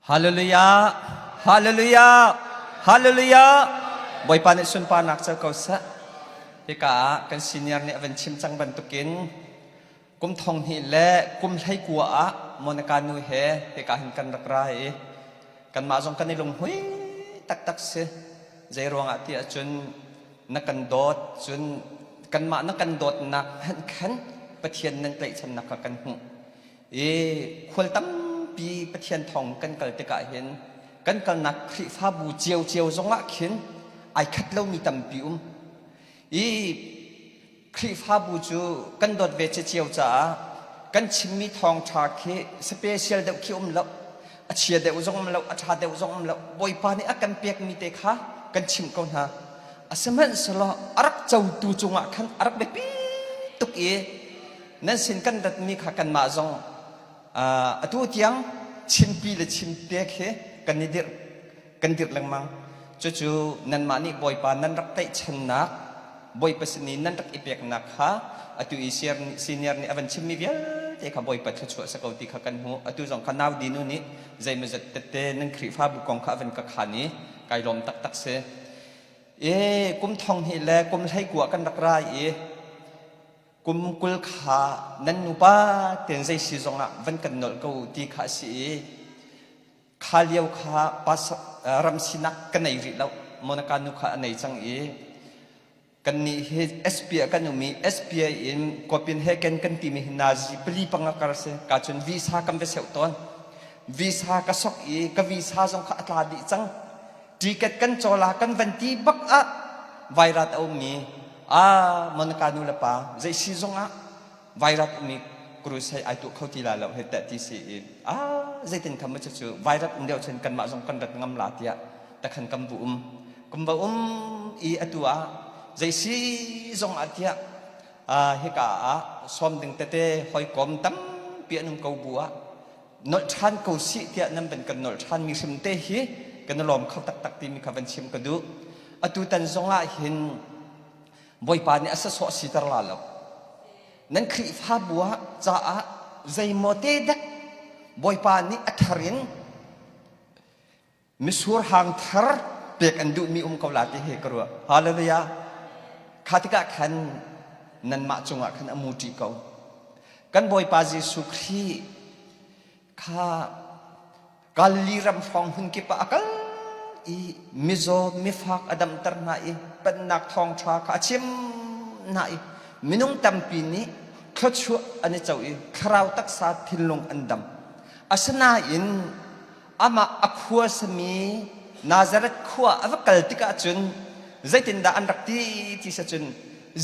Hallelujah! Hallelujah! Hallelujah! Bawipa nih sunparnak co ko seh. Hika ah kan senior nih a van chim cang bantukin kum thong hnih le kum 19 ah Monica nu he hika hin kan rak ra i kanmah zong kan i lunghui taktak si. Zei ruangah ti ahcun na kan dawt cun kanmah na kan dawtnak hmanh khan Pathian nan tlaihchannak kha kan hmuh. I khual tampi Pathian thawng kan kal tikah hin kan kalnak Khrihfabu ciocio zongah khin ai khat lomi tampi um. I Khrihfabu cu kan dawt ve cio caah kan chimmi thawngṭha khi special deuh khi um lo, a chia deuh zong um lo, a ṭha deuh zong um lo. Bawipa nih a kan pekmi te kha kan chimh ko hna. Asihmanhsehlaw a rak cotu cungah khan a rak biapi tuk i nan sin kan ratmi kha kanmah zong atu tiang chimpi le chimpek hi kan i dirh kan dirh lengmang. Cucu nanmah nih Bawipa nan rak tlaihchannak, Bawipa sin i nan rak i peknak kha atu i senior nih a van chimmi vialte kha Bawipa thluachuah si ko ti kha kan hmuh. Atu zong kha nau dinu nih zeimawzat tette nan Khrihfabu kong kha a van ka khan i kai lawm taktak si. E kum thong hnih le kum 19 kan rak ra i kum 20 kha nan nupa ten zei si zongah van kan nolh ko ti kha a si i kha lio kha ram sinak ka nei rih lo. Monica nu kha a nei cang i kannih hi SP ah kan um i SP in Copenhagen kan timi hi nazi pali panga kar si ka cun visa kan va seu tawn. Visa ka sok i ka visa zong kha a tla dih cang. Ticket kan cawla kan van ti bak ah vairat a ummi a Monica nu le pa zei si zongah vairat ummi crusade ai tuah kho ti la lo he teh ti si i a zeitin kha mu cu vairat um deuh cun kanmah zong kan rat ngam la tiah takhan kan bu um kum va um i atu ah zei si zong ah tiah hika ah sawm ding tete hawikom tampi an um ko bu ah nolh ṭhan ko sih tiah nan van kan nolh ṭhan mi hrim te hi kan i lawm kho taktak timi kha van chim ka duh. Atu tan zong ah hin Bawipa nih a sasawh siter la lo. Nan Khrihfabu ah caah zeimaw te dek Bawipa nih a thar in Misur hang thar pek an duhmi um ko la ti hi ka ruah. Hallelujah. Kha tikah khan nanmah cungah khan a muṭi ko. Kan Bawipa Jesuh Khrih kha Galilee ram hrawng hmun kip ah a kal i mizaw mifak a damter hna i pennak thawngṭha kha a chim hna i minung tampi nih thluachuah an i co i thlarau taksa thinlung an dam. Asinain Amah a khua sami Nazareth khua a va kal tikah cun zeitindah an rak ti ti si cun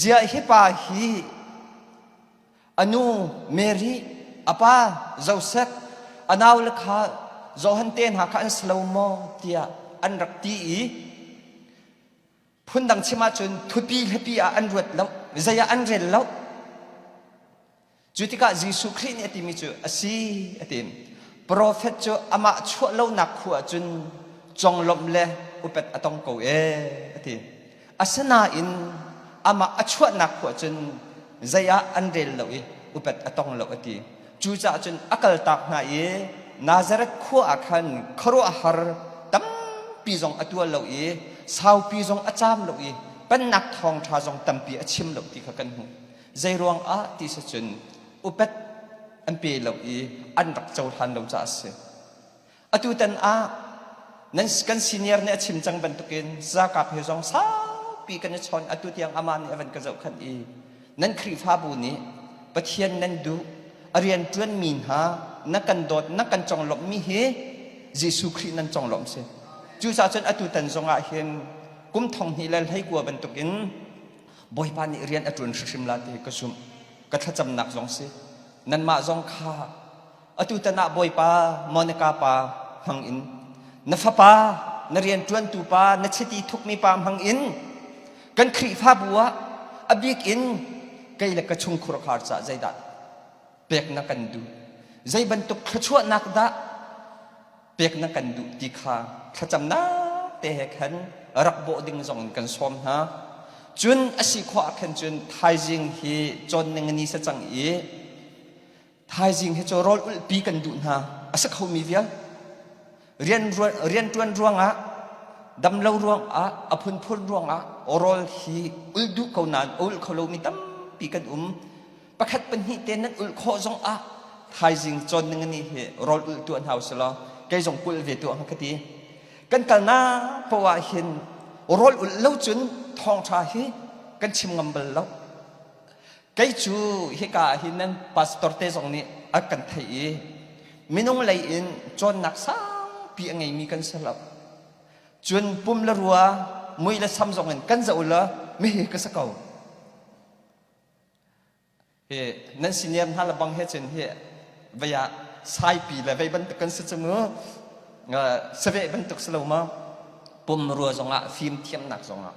ziah hi pa hi a nu Mary, a pa Joseph, a naule kha Johan te hna kha an si lo maw tiah an rak ti i phundang chim ahcun thupi hlapi ah an ruat lo, zei ah an rel lo. Cu tikah Jesuh Khrih nih a timi cu a si a ti. Profet cu amah chuah lonak khua ah cun conglawmh le upat a tong ko ee a ti. Asinain amah a chuahnak khua cun zei ah an rel lo i upat a tong lo a ti. Cucaah cun a kaltak hna i Nazareth khua ah khan khuaruahhar tampi zong a tuah lo i saupi zong a caam lo i pennak thawngṭha zong tampi a chim lo ti kha kan hmuh. Zeiruang ah ti si cun upat an pe lo i an rak cohlan lo caah a si. Atutan ah nan kan senior nih a chim cang bantukin zakap he zong saupi kan i chawn. Atu tiang amah nih a van ka zohkhanh i nan Khrihfabu nih Pathian nan duh a rian ṭuanmi hna na kan dawt na kan conglawmhmi hi Jesuh Khrih nan conglawmh si. Cucaah cun atutan zong ah hin kum 2019 bantukin Bawipa nih rian a ṭuan hrimhrim la ti ka zumh. Ka thlacamnak zong si. Nanmah zong kha atu tan ah Bawipa Monica pa hmang in na fapa na rian ṭuantu pa na chiti thukmi pa hmang in kan Khrihfabu ah a bik in kei le ka chungkhur khar caah zeidah pek na kan duh zei bantuk thluachuahnak dah pek na kan duh ti kha thlacamnak te he khan rak bawh ding zong in kan sawm hna. Cun a si khawh ah khan cun thaizing hi cawn ning ni sa cang i thaizing hi cu rawl ulhpi kan duh hna a si khomi vial. Rianṭuan ruangah, damlo ruangah, a phunphun ruangah rawl hi ulh duh ko nain a ulh kho lomi tampi kan um. Pakhat pahnih te nan ulh khawh zongah thaizing cawn ning ni hi rawl ulh tuah hna usih law kei zong kulh ve tuah ka ti. Kan kalnak poah ah hin rawl ulh lo cun thawngṭha hi kan chim ngam bal lo. Kei cu hika ah hin nan pastor te zong nih a kan theih i minung lei in cawnnak sangpi a ngeimi kan si lo. Cun pum le rua, mui le sam zong in kan zoh la mihi ka si ko. Hi nan senior hna le bang he cun hi vei ah saipi le vei bantuk kan si cu mu. Saveh bantuk si lo ma? Pumrua zongah fim thiamnak zongah.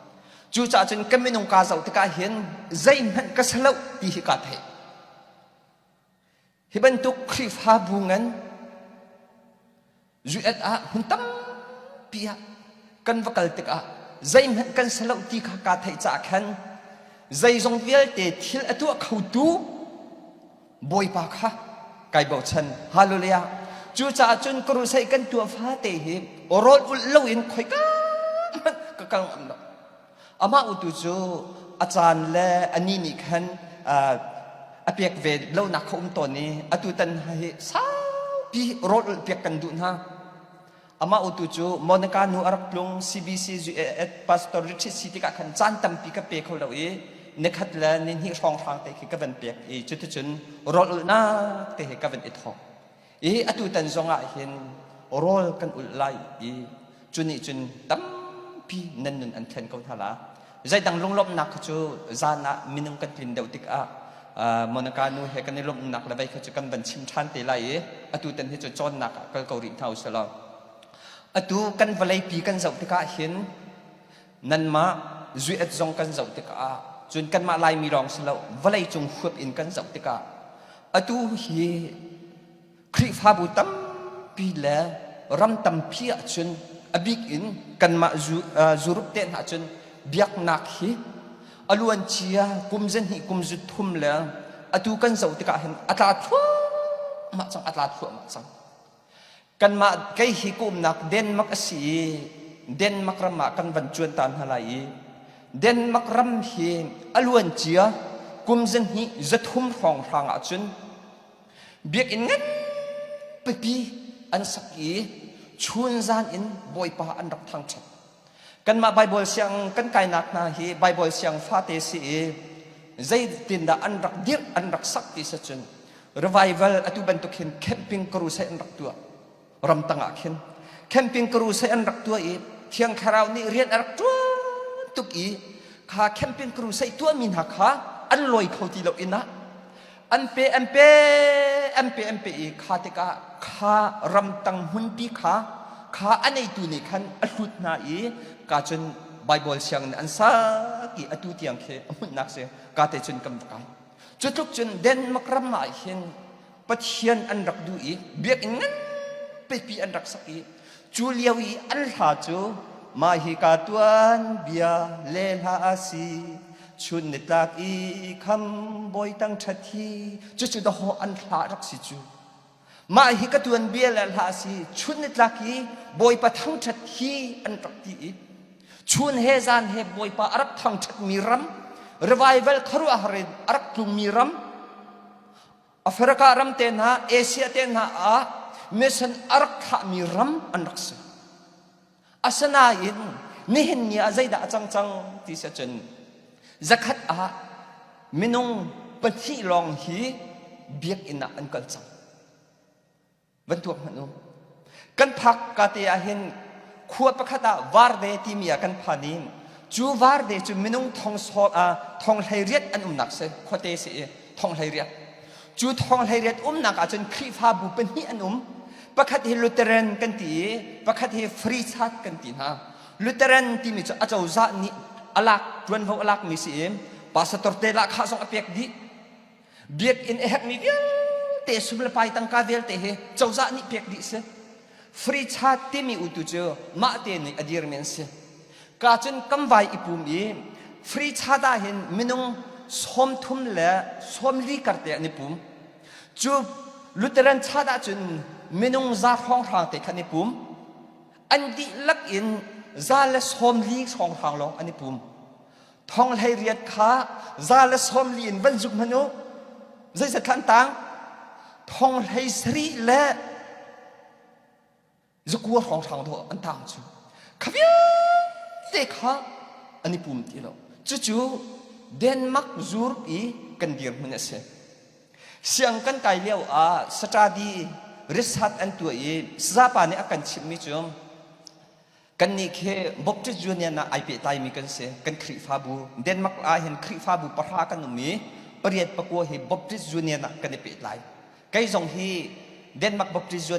Cucaah cun kan minung kaa zoh tikah hin zeihmanh ka si lo ti hi kaa theih. Hi bantuk Khrihfabu ngan US ah hmun tampi ah kan va kal tikah zeihmanh kan si lo ti kha kaa theih caah khan zeizong vialte thil a tuah khotu Bawipa kha kai bochan. Hallelujah. Cucaah cun crusade kan tuah fate hi rawl ulh loin khoika hmanh ka kal ngam lo. Amah utu cu a caan le a ni nih khan a pek ve lonak kha um tawn i atu tan hi saupi rawl ulh piak kan duh hna. Amah utu cu Monica nu a rak tlung CBC Pastor Richard si tikah khan caan tampi ka pe kho lo i nikhat le nihnih hrawnghrang te khi ka van pek i cuticun rawl ulhnak te hi ka van i thawk. I atu tan zong ah hin rawl kan ulh lai i cu nih cun tampi nan nun an thlen ko hna la. Zeidang lunglawmhnak kha cu zan ah minung kan tlin deuh tikah Monica nu he kan i lawmhnak le vei kha cu kan van chim ṭhan te lai i atu tan hi cu cawnnak ah kal ko rih hna usih law. Atu kan vawleipi kan zoh tikah hin nanmah zuet zong kan zoh tikah cun kanmah Laimi lawng si lo vawleicung huap in kan zoh tikah atu hi Khrihfabu tampi le ram tampi ahcun a bik in kanmah Europe te hna cun biaknak hi a luancia kum zahnih kum zu thum le atu kan zoh tikah hin a tla thluahmah cang a tla thluahmah cang kanmah kei hi ka umnak Denmark a si i Denmark ram ah kan van cuan ta hna lai i Denmark ram hi a luancia kum zahnih zathum hrawnghrang ahcun Biakinn nganpipi an sak i chunzan in Bawipa an rak thangṭhat. Kanmah Baibal siang kan kainak hna hi Baibal siang fate si i zeitindah an rak dirh an rak sak ti si cun revival atu bantuk hin camping crusade an rak tuah ramtang ah khin camping crusade an rak tuah i Thiang Thlarau nih rian a rak ṭuan tuk i kha camping crusade tuahmi hna kha an lawi kho ti lo inn ah an pe an pe an pe an pe i kha tikah kha ramtang hmunpi kha kha a neitu nih khan a hlut hna i ka cun Bible sianginn an sak i atu tiang khi a hmunhnak si ka te cun kan va kai cu tluk cun Denmark ram ah hin Pathian an rak duh i biakinn nganpipi an rak sak i cu lio i an hla cu mah hi ka tuan bia le hla a si chun nitlak i kham bawi tang ṭhat hi cucu dawh an hla rak si cu mah hi ka tuan bia le hla a si chun nitlak i bawipa thangṭhat hi an rak ti i chun he zan he bawipa a rak thangṭhatmi ram revival khuaruahhar in a rak tlungmi ram Africa ram te hna, Asia te hna ah mission a rak thlahmi ram an rak si. Asinain nihin ni ah zeidah a cang cang ti si cun zakhat ah minung pahnih lawng hi biakinn ah an kal cang. Van tuak hmanh u. Kan phak ka te ah hin khua pakhat ah Varde timi ah kan phan i cu Varde cu minung thong saw thong 18 an umnak si khuate si i thong 18 cu thong 18 umnak ah cun Khrihfabu pahnih an um pakhat hi Lutheran kan ti i pakhat hi Free Church kan ti hna Lutheran timi cu acozah nih a lak ṭuanvo a lakmi si i pastor te lahkhah zong a pek dih Biakinn a herhmi vialte sum le pai tangka vialte hi cozah nih pek dih si. Free chat timi utu cu mah te nih a dirmi an si. Ka cun kam vai i pum i free chat ah hin minung 30 le 40 kar te an i pum. Cu Lutheran chat ah cun minung za hrawnghrang te khan i pum. An dihlak in 140 hrawnghrang lawng an i pum. Thong 18 kha 140 in van zuk hmanh u. Zeizat thla an tang? Thong 17 le zakua hrawnghrang dawh an tang cu. Kha vialte kha an i pum ti lo. Cucu Denmark Europe i kan dirhmun a si. Siang kan kai lio ah study research an tuah i sazapa nih a kan chimhmi cu kannih khi Baptist Union ah ai pehtlaimi kan si. Kan Khrihfabu Denmark ah hin Khrihfabu pahra kan um i pariat pakua hi Baptist Union ah kan i pehtlai. Kei zong hi Denmark Baptist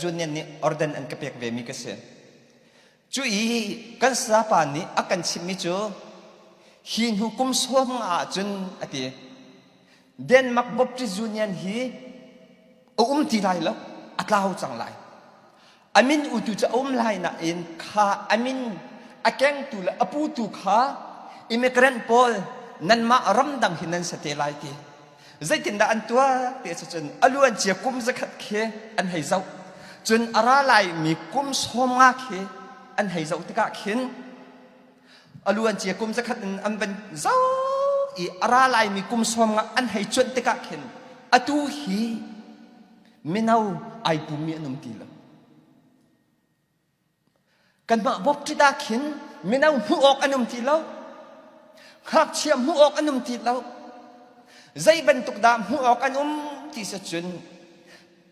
Union nih ordan an ka pek vemi ka si. Cu i kan sapa nih a kan chimhmi cu hi hnu kum sawm nga ahcun a ti Denmark Baptist Union hi a um ti lai lo a tlau cang lai a min utu cu a um lai nain kha a min a kengtu le a putu kha immigrant pawl nanmah ramdang hi nan sa te lai ti Zeitindah an tuah ti a si cun a luancia kum zakhat khi an hei zoh. Cun a ra laimi kum 50 khi an hei zoh tikah khin a luancia kum zakhat in an van zoh i a ra laimi kum 50 an hei cuanh tikah khin atu hi mino ai pummi an um ti lo. Kanmah bawpṭit ah khin mino hmuh awk an um ti lo. Ngakchia hmuh awk an um ti lo. Zei bantuk dah hmuh awk an um ti si cun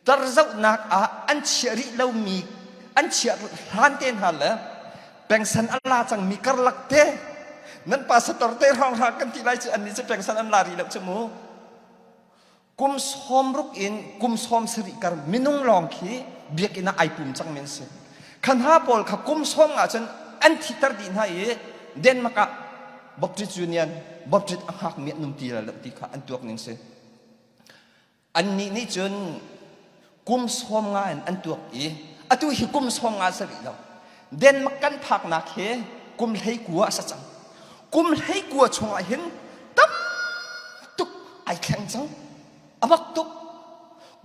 tarzohnak ah an chiah rih lomi an chiah hlan te hna le pengsan a la cangmi karlak te nan pastor te hrawnghrang kan ti lai cu annih cu pengsan an la rih lo cu mu. Kum 60 in kum 70 kar minung lawng khi biakinn ah ai pum cangmi an si. Kha hna pawl kha kum sawm nga cun an thiter dih hna i Denmark ah Baptist Union Baptist a hngakmi an um ti lo ti kha an tuak ning si. Annih nih cun kum sawm nga in an tuak i atu hi kum sawm nga si rih lo. Denmark kan phaknak hi kum 19 a si cang. Kum 19 chungah hin tam tuk ai thleng cang. A mak tuk.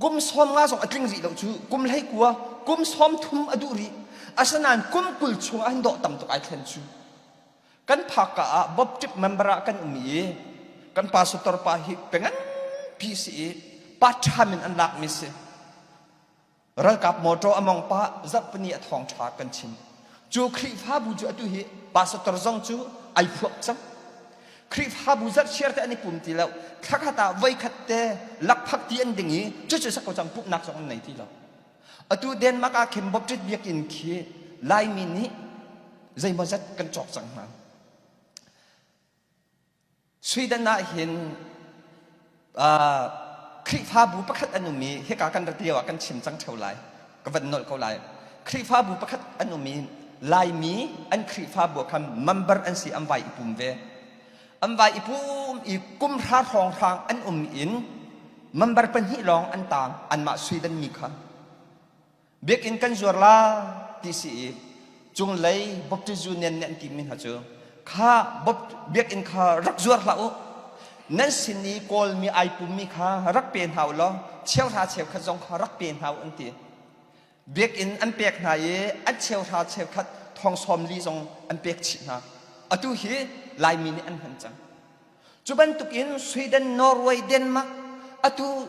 Kum 50 zong a tling rih lo cu kum 19, kum 30 a duh rih. Asinain kum 20 chungah hin dawh tam tuk ai thlen cu. Kan phak ka ah Baptist member ah kan um i kan pastor pa hi pengan pi si i pa ṭha min an lakmi si. Ralkap motor a mong pah zarhpini a thawngṭha kan chim. Cu Khrihfabu cu atu hi pastor zong cu ai phuak cang. Khrihfabu zarhchiar te an i pum ti lo. Thlakhat ah voikhat te lakphak ti an ding i cucu sak ko cang pumhnak zong an nei ti lo. Atu Denmark ah khin Baptist biakinn khi Laimi nih zeimawzat kan cawk cang hna. Sweden ah hin uh, Khrihfabu pakhat an um i hika kan rat lio ah kan chim cang theo lai. Ka van nolh ko lai. Khrihfabu pakhat an um i Laimi an Khrihfabu khan member an si an vai i pum ve. An vai i pum i kum hra hrawng hrang an um in member pahnih lawng an taang anmah Sweden mi kha. Biakinn kan zuar la ti si i cunglei Baptist Union nih an timi hna cu kha biakinn kha rak zuar hlah u nan sin i kawlmi ai pummi kha rak pe hna u law cheuhra cheukhat zong kha rak pe hna u an ti. Biakinn an pek hna i an cheuhra cheukhat thong 40 zong an pek chih hna. Atu hi Laimi nih an hman cang. Cu bantukin Sweden, Norway, Denmark atu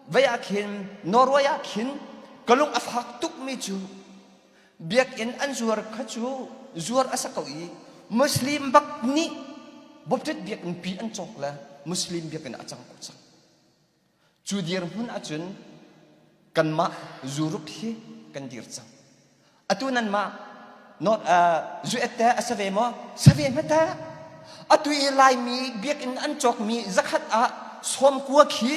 vei ah khin Norway ah khin ka lung a fak tukmi cu biakinn an zuar kha cu zuar a si ko i Muslim bak nih Baptist biakinn pi an cawk le Muslim biakinn ah a cang ko cang. Cu dirhmun ahcun kanmah Europe hi kan dir cang. Atu nanmah North uh, US te a si ve maw? Si ve hmete. Atu i Laimi biakinn an cawkmi zakhat ah 90 khi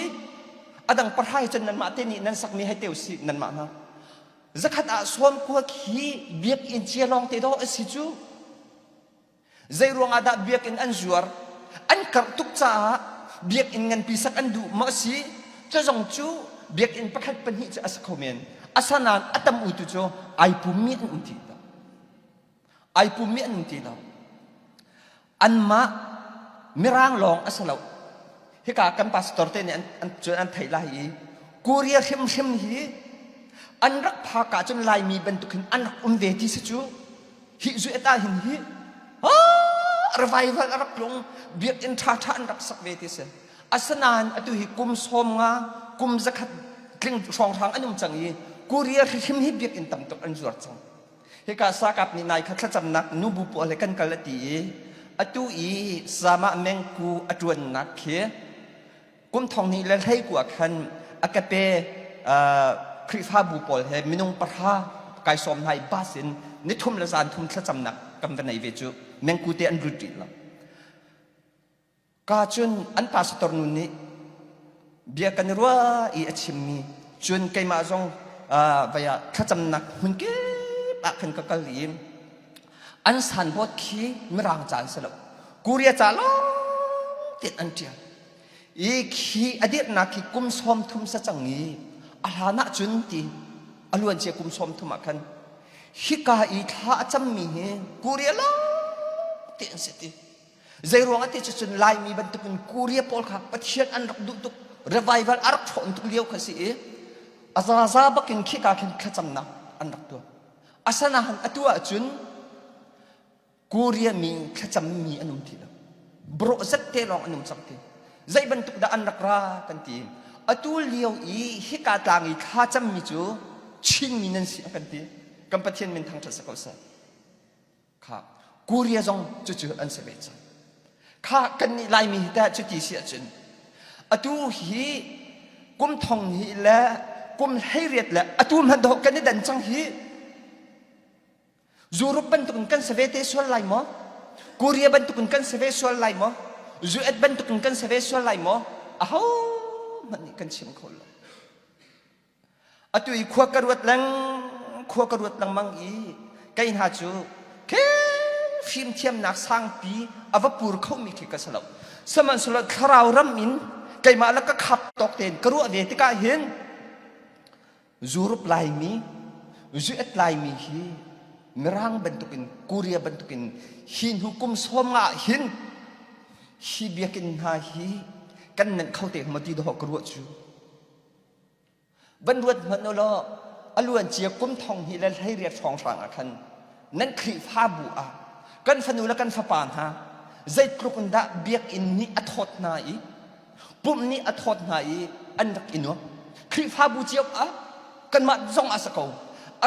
adang pahrai cun nanmah te nih nan sakmi hei te usih nanmah hna. Zakhat ah 90 khi biakinn cia lawng te dawh a si cu. Zeiruang ah dah biakinn an zuar? An karh tuk caah biakinn nganpi sak an duh maw a si? Cu zong cu biakinn pakhat pahnih cu a si kho men. Asanain a tam u tu cu ai pummi an um ti lo. Ai pummi an um ti lo. Anmah Mirang lawng a si lo. Hika kan pastor te nih an, an, an theih lai i Korea hrimhrim hi An rak phak ah cun Laimi bantuk hin an rak um ve ti si cu. Hi zu eta hin hi revival a rak tlung biakinn ṭhaṭha an rak sak ve ti si. Asinain atu hi kum 50 kum 100 tling hrawnghrang an um cang i Korea hrim hi biakinn tam tuk an zuar cang. Hika sakap nih nai kha thlacamnak nubu pawl he kan kal a ti i atu i Sama mengku a ṭuannak khi kum thong hnih le 19 khan a ka pe Khrihfabu pawl he minung pahra kai sawm hna i bus in nithum le zan thum thlacamnak kan va nei ve cu mengku te an lut rih lo. Ka cun an pastor nu nih bia kan i ruah i a chimmi cun keimah zong vai ah thlacamnak hmun kip ah khan ka kal i an signboard khi mirang ca an si lo Korea ca lawng tein an ṭial i khi a dirhnak khi kum 30 sa cang i a hlan ah cun ti a luancia kum 30 ah khan hika i thla a cammi hi Korea lawng tein si ti Zeiruang ah ti cun Laimi bantukin Korea pawl kha Pathian an rak duh tuk revival a rak ṭhawn tuk lio kha si i a zaza bakin khika khin thlacamnak an rak tuah. Asanahan atu ahcun Korea mi thlacammi an um ti lo. Bawh zat te lawng an um cang ti. Zei bantuk dah an rak ra kan ti. Atu lio i hika tlang i thla cammi cu Chinmi nan si a kan ti. Kan Pathian min thangṭhat si ko seh. Kha Korea zong cucu an si ve cang. Kha kannih Laimi hi teh cuti si ahcun atu hi kum thong hnih le kum 18 le atu hmanh dawh kan i dan cang hi Europe bantukin kan si ve te sual lai maw? Korea bantukin kan si ve sual lai maw? US bantukin kan si ve sual lai maw? Aho hmanh nih kan chim kho lo. Atu i khua ka ruat leng khua ka ruat lengmang i kei hna cu fimthiamnak sangpi a va pur khomi khi ka si lo. Sihmanhsehlaw thlarau ram in keimah le ka khap tawk tein ka ruah ve tikah hin Europe Laimi, US Laimi hi Mirang bantukin Korea bantukin hi hnu kum 50 ah hin hi biakinn hna hi kan nenh kho te hnga ti dawh ka ruah cu. Van ruat hmanh u law a luancia kum 2018 hrawnghrang ah khan nan Khrihfabu ah kan fanu le kan fapa hna zeitluk in dah biakinn nih a thawt hna i pumh nih a thawt hna i an rak i nuam. Khrihfabu cio ah kanmah zong a si ko.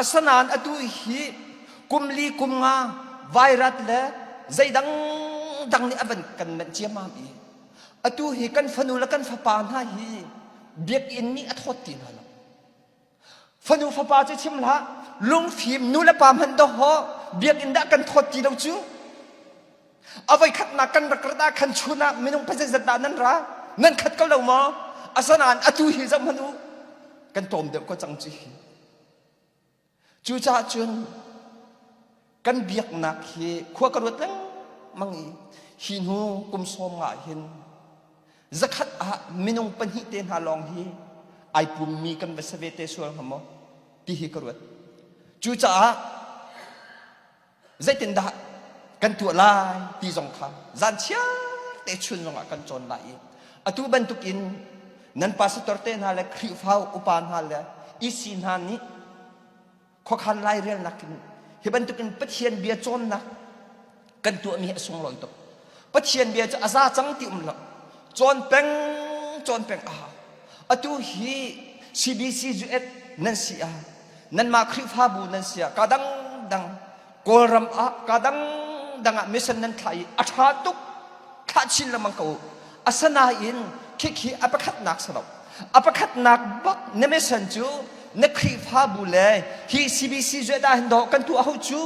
Asinain atu hi kum li kum nga vairat le zeidang dang nih a van kan manh ciammam i Atu hi kan fanu le kan fapa hna hi biakinn nih a thawt ti hna lo. Fanu fapa cu chim hlah, lungfim nu le pa hmanh dawhaw biakinn dah kan thawt ti lo cu. A voikhatnak kan rak rat ah khan chun ah minung pazeizat dah nan ra? Nan khat ko lo maw? Asanain atu hi zoh hmanh u, kan tlawm deuh ko cang ci hi. Cucaah cun kan biaknak hi khua ka ruat lengmang i hi hnu kum 50 hin zakhat ah minung pahnih te hna lawng hi ai pummi kan va si ve te sual hnga maw ti hi ka ruat. Cucaah zeitindah kan tuah lai ti zong kha zan chiar te chun zongah kan cawn lai i atu bantukin nan pastor te hna le Khrihfa upa hna le EC hna nih khuakhan lairelnak in hi bantukin Pathian bia cawnnak kan tuahmi hi a sunglawi tuk. Pathian bia cu a za cang ti um lo. Cawn peng cawn peng a hau. Atu hi CBC US nan si ah nanmah Khrihfabu nan si ah ka dangdang Kawlram ah ka dangdang ah mission nan thlah i a ṭha tuk thlah chin lengmang ko asanain khikhi a pakhatnak si lo a pakhatnak bak na mission cu na Khrihfabu le hi CBC zuah hin dawh kan tuah ho cu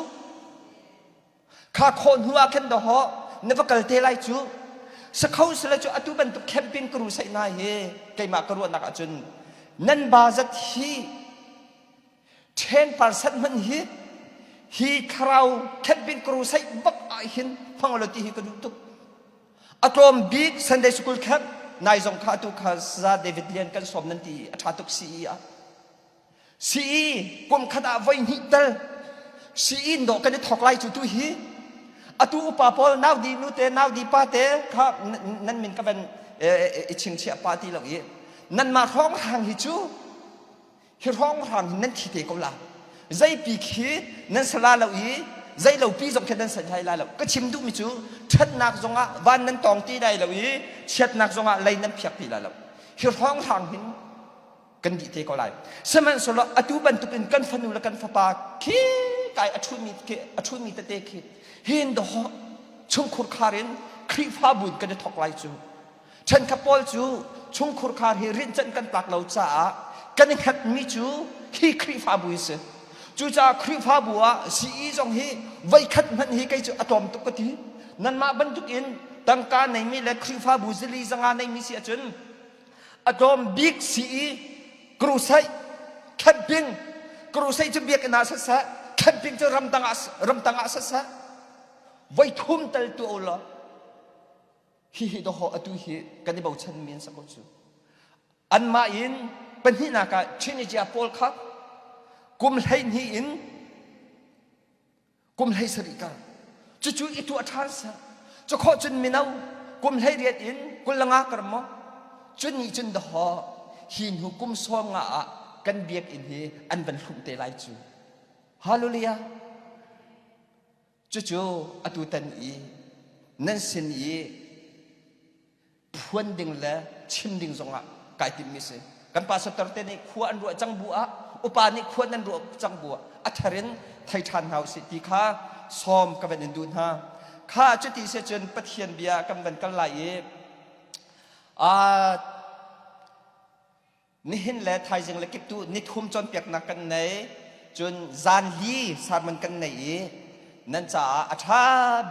Kha khawh hnu ah khan dawhawh na va kal te lai cu. Sakho sila cu atu bantuk camping ka ru saih na hi keimah ka ruahnak ahcun nan bazat hi 10% hmanh hi hi thlarau camping ka ru saih bak ah hin hmang lo ti hi ka duh tuk. A tlawm bik Sunday school camp nai zong kha atu kha Sa David Lian kan sawm nan ti a ṭha tuk si ah Sii kum khat ah voi hnih tal sii in dawh kan i thawk lai cu tu hi atu upa pawl nau di nu te nau di pa te kha nan min ka van i chingchiah pa ti lo i nanmah hrawnghrang hi cu Hi hrawnghrang hin nan thi te ko la. Zeipi khi nan sala lo i zei lo pi zong khi nan san hlai lai lo. Ka chim duhmi cu ṭhatnak zongah van nan tawng ti lai lo i chiatnak zongah lei nan phiak ti lai lo. Hi hrawnghrang hin kan dih te ko lai. Sihmanhsehlaw atu bantukin kan fanu le kan fapa khi kai a ṭhumi khi a ṭhumi tete khi hin dawh chungkhur khar in Khrihfabu in kan i thawk lai cu. Ṭhenkhat pawl cu chungkhur khar hi rinhcanh kan tlak lo caah kan i hngatmi cu hi Khrihfabu hi si. Cucaah Khrihfabu ah CE zong hi voikhat hmanh hi kei cu a tlawm tuk ka ti. Nanmah bantukin tangka neimi le Khrihfabu zili zanga neimi si ahcun a tlawm bik CE crusade camping crusade cu biakinn ah siseh camping cu ramdang ah ramtang ah siseh voithum tal tuah u law hihi dawhawh atu hi kan i bochanmi an si ko cu. Anmah in pahnihnak ah Tunisia pawl kha kum 12 in kum 17 kar cucu i tuah ṭhan seh. Cukhawh cun mino kum 18 in 25 kar maw cu nih cun dawhawh hi hnu kum 15 ah kan biakinn hi an van hlumh te lai cu. Hallelujah. Cucu atutan i nan sin i phuan ding le chim ding zongah kai timhmi si. Kan pastor te nih khua an ruah cang bu ah upa nih khua nan ruah cang bu ah a thar in thei ṭhan hna usih ti kha sawm ka van in duh hna. Kha cuti si cun Pathian bia kan van kal lai i Nihin le thaizing le kiptu nithum cawnpiaknak kan nei. Cun zan li sermon kan nei i nan caah a ṭha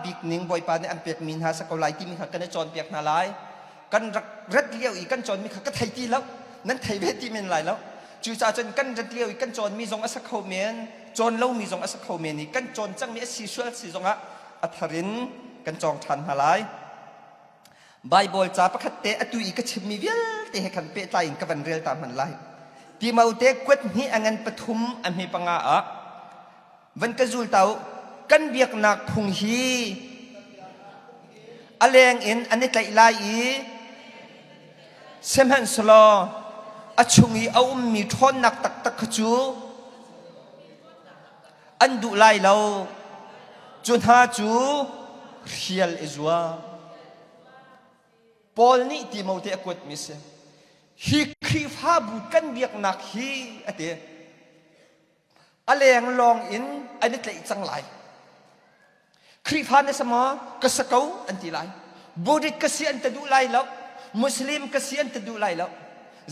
bik ning Bawipa nih an pekmi hna si ko lai timi kha kan i cawnpiak hna lai. Kan rak rat lio i kan cawnmi kha ka thei ti lo. Nan thei ve ti men lai lo. Cucaah cun kan rat lio i kan cawnmi zong a si kho men, cawn lomi zong a si kho men i kan cawn cangmi a si sual si zongah a thar in kan cawng ṭhan hna lai. Baibal ca pakhat te atu i ka chimmi vialte he khan pehtlai in ka van rel ta hmanh lai. Timote kuat hnih a ngan pathum a hme panga ah van ka zul ta u kan biaknak phung hi a leng in an i tlaih lai i sihmanhsehlaw a chung i a ummi ṭhawnnak taktak kha cu an duh lai lo cu hna cu hrial i zuam Paul nih Timote a kuatmi si hi Khrihfabu kan biaknak hi a ti a leng lawng in an i tlaih cang lai Khrihfa na si maw? Ka si ko an ti lai. Buddhist ka si an ti duh lai lo. Muslim ka si an ti duh lai lo.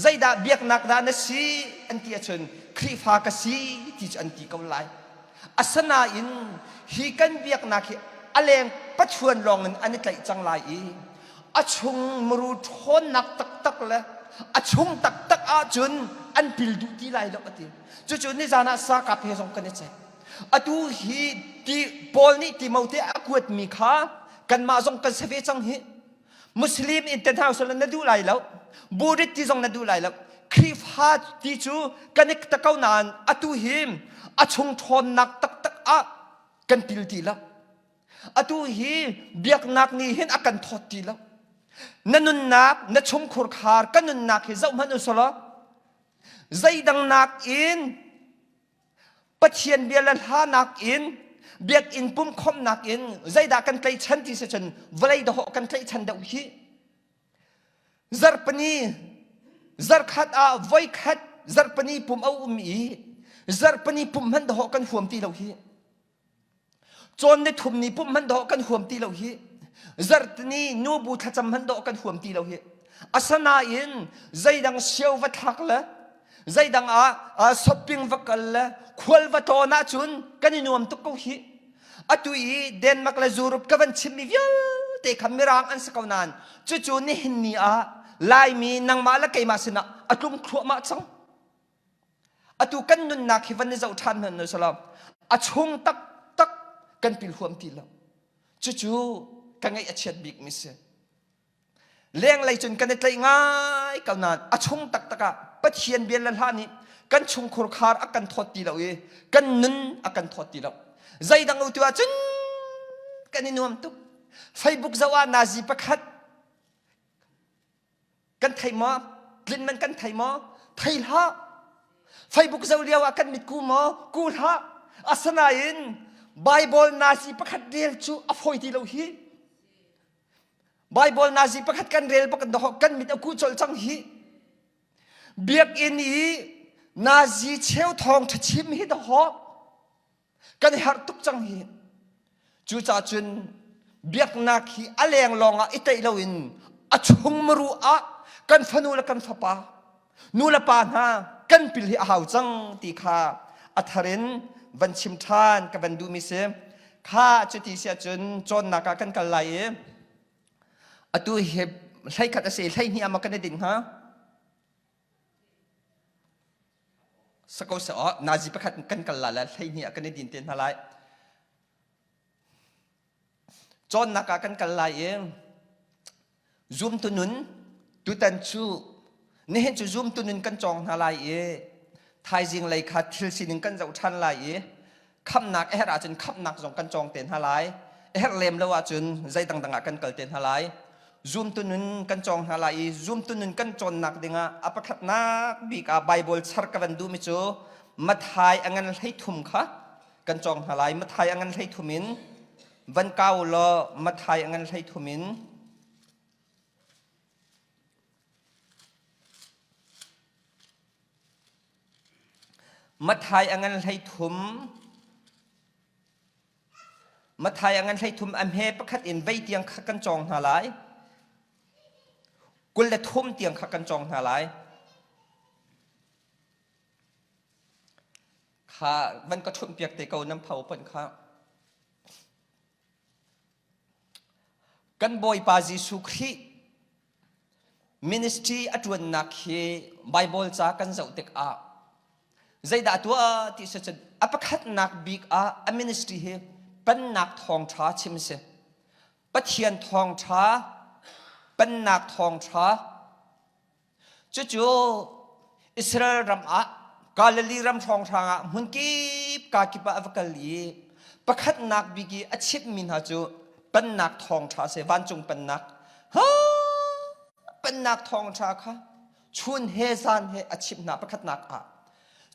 Zeidah biaknak dah na si an ti ahcun Khrihfa ka si ti cu an ti ko lai. Asinain hi kan biaknak hi a leng pathuan lawng in an i tlaih cang lai i a chung muru ṭhawnnak taktak le a chung taktak ahcun an pil duh ti lai lo a ti. Cucu nizan ah sakap he zong kan i ceih. Atu hi ti Paul nih Timote a kuatmi kha kanmah zong kan si ve cang hi. Muslim in te hna usila na duh lai lo. Buddhist ti zong na duh lai lo. Khrihfa ti cu kan i ta ko nain atu hi a chung ṭhawnnak taktak ah kan pil ti lo. Atu hi biaknak nih hin a kan thawt ti lo. Na nunnak, na chungkhur khar, ka nunnak hi zoh hmanh usulaw zeidang nakin Pathian bia le hla nakin biakinn pumkhawmhnak in zeidah kan tlaihchan ti si cun vawlei dawh kan tlaihchan deuh hi zarhpani zarkhat ah voikhat zarhpani pum a um i zarhpani pum hmanh dawh kan huam ti lo hi Cawn ni thum ni pumh hmanh dawh kan huam ti lo hi. Zarhtini nubu thlacam hmanh dawh kan huam ti lo hi. Asanain zeidang sio va thlak le zeidang ah shopping va kal le khual va tlawn ahcun kan i nuam tuk ko hi. Atu i Denmark le Europe ka van chimmi vialte kha mirang an si ko nain cucu nihin ni ah Laimi nangmah le keimah sinah a tlung thluahmah cang. Atu kan nunnak hi van i zoh ṭhan hmanh usalaw a chung taktak kan pil huam ti lo. Cucu ka ngaih a chiat bikmi si. Lenglei cun kan i tlaih ngai ko nain a chung taktak ah Pathian bia le hla nih kan chungkhur khar a kan thawt ti lo i kan nun a kan thawt ti lo. Zeidang u tu ahcun kan i nuam tuk. Facebook zoh ah nazi pakhat Kan thei maw? Tlin man kan thei maw? Thei hlah. Facebook zoh lio ah kan mit ku maw? Ku hlah. Asinain Bible nazi pakhat rel cu a fawi ti lo hi. Bible nazi pakhat kan rel bak kan mit a ku colh cang hi. Biakinn i nazi cheu thawng ṭha chim hi dahawk kan herh tuk cang hi. Cucaah cun biaknak hi a leng lawng ah i teih loin a chung maru ah kan fanu le kan fapa nu le pa hna kan pil hi a hau cang ti kha a thar in van chim ṭhan ka van duhmi si. Kha cuti si ahcun cawnnak ah kan kal lai i atu hi 11 a si 12 ah maw kan i dinh hnga? Sako se aw nazi pakhat kan kal la le 12 ah kan i din te hna lai. Cawnnak ah kan kal lai i zumtu nun tutan cu nihin cu zumtu nun kan cawng hna lai i thaizing lei kha thil sining kan zoh ṭhan lai i khamnak a herh ahcun khamnak zong kan cawng te hna lai a herh lem lo ahcun zei dangdang ah kan kal te hna lai zumtu nun kan cawng hna lai i zumtu nun kan cawnnak dingah a pakhatnak bik ah Bible char ka van duhmi cu Mathai a ngan 13 kha kan cawng hna lai Mathai a ngan 13 in van kau law Mathai a ngan 13 in Mathai a ngan 13 Mathai a ngan 13 a hme pakhat in vei tiang kha kan cawng hna lai. 23 tiang kha kan cawng hna lai. Kha van ka ṭhumh piak te ko nan pho pon kha. Kan Bawipa Jesuh Khrih ministry a ṭuannak hi Bible ca kan zoh tikah zeidah tuah ti si cun a pakhatnak bik ah a ministry hi pennak thawngṭha chim a si. Pathian thawngṭha, pennak thawngṭha Cucu Israel ram ah Galilee ram hrawnghrang ah hmunkip kakip ah a va kal i pakhatnak bik i a chimhmi hna cu pennak thawngṭha a si, vancung pennak. Ha! Pennak thawngṭha kha chun he zan he a chimh hna pakhatnak ah.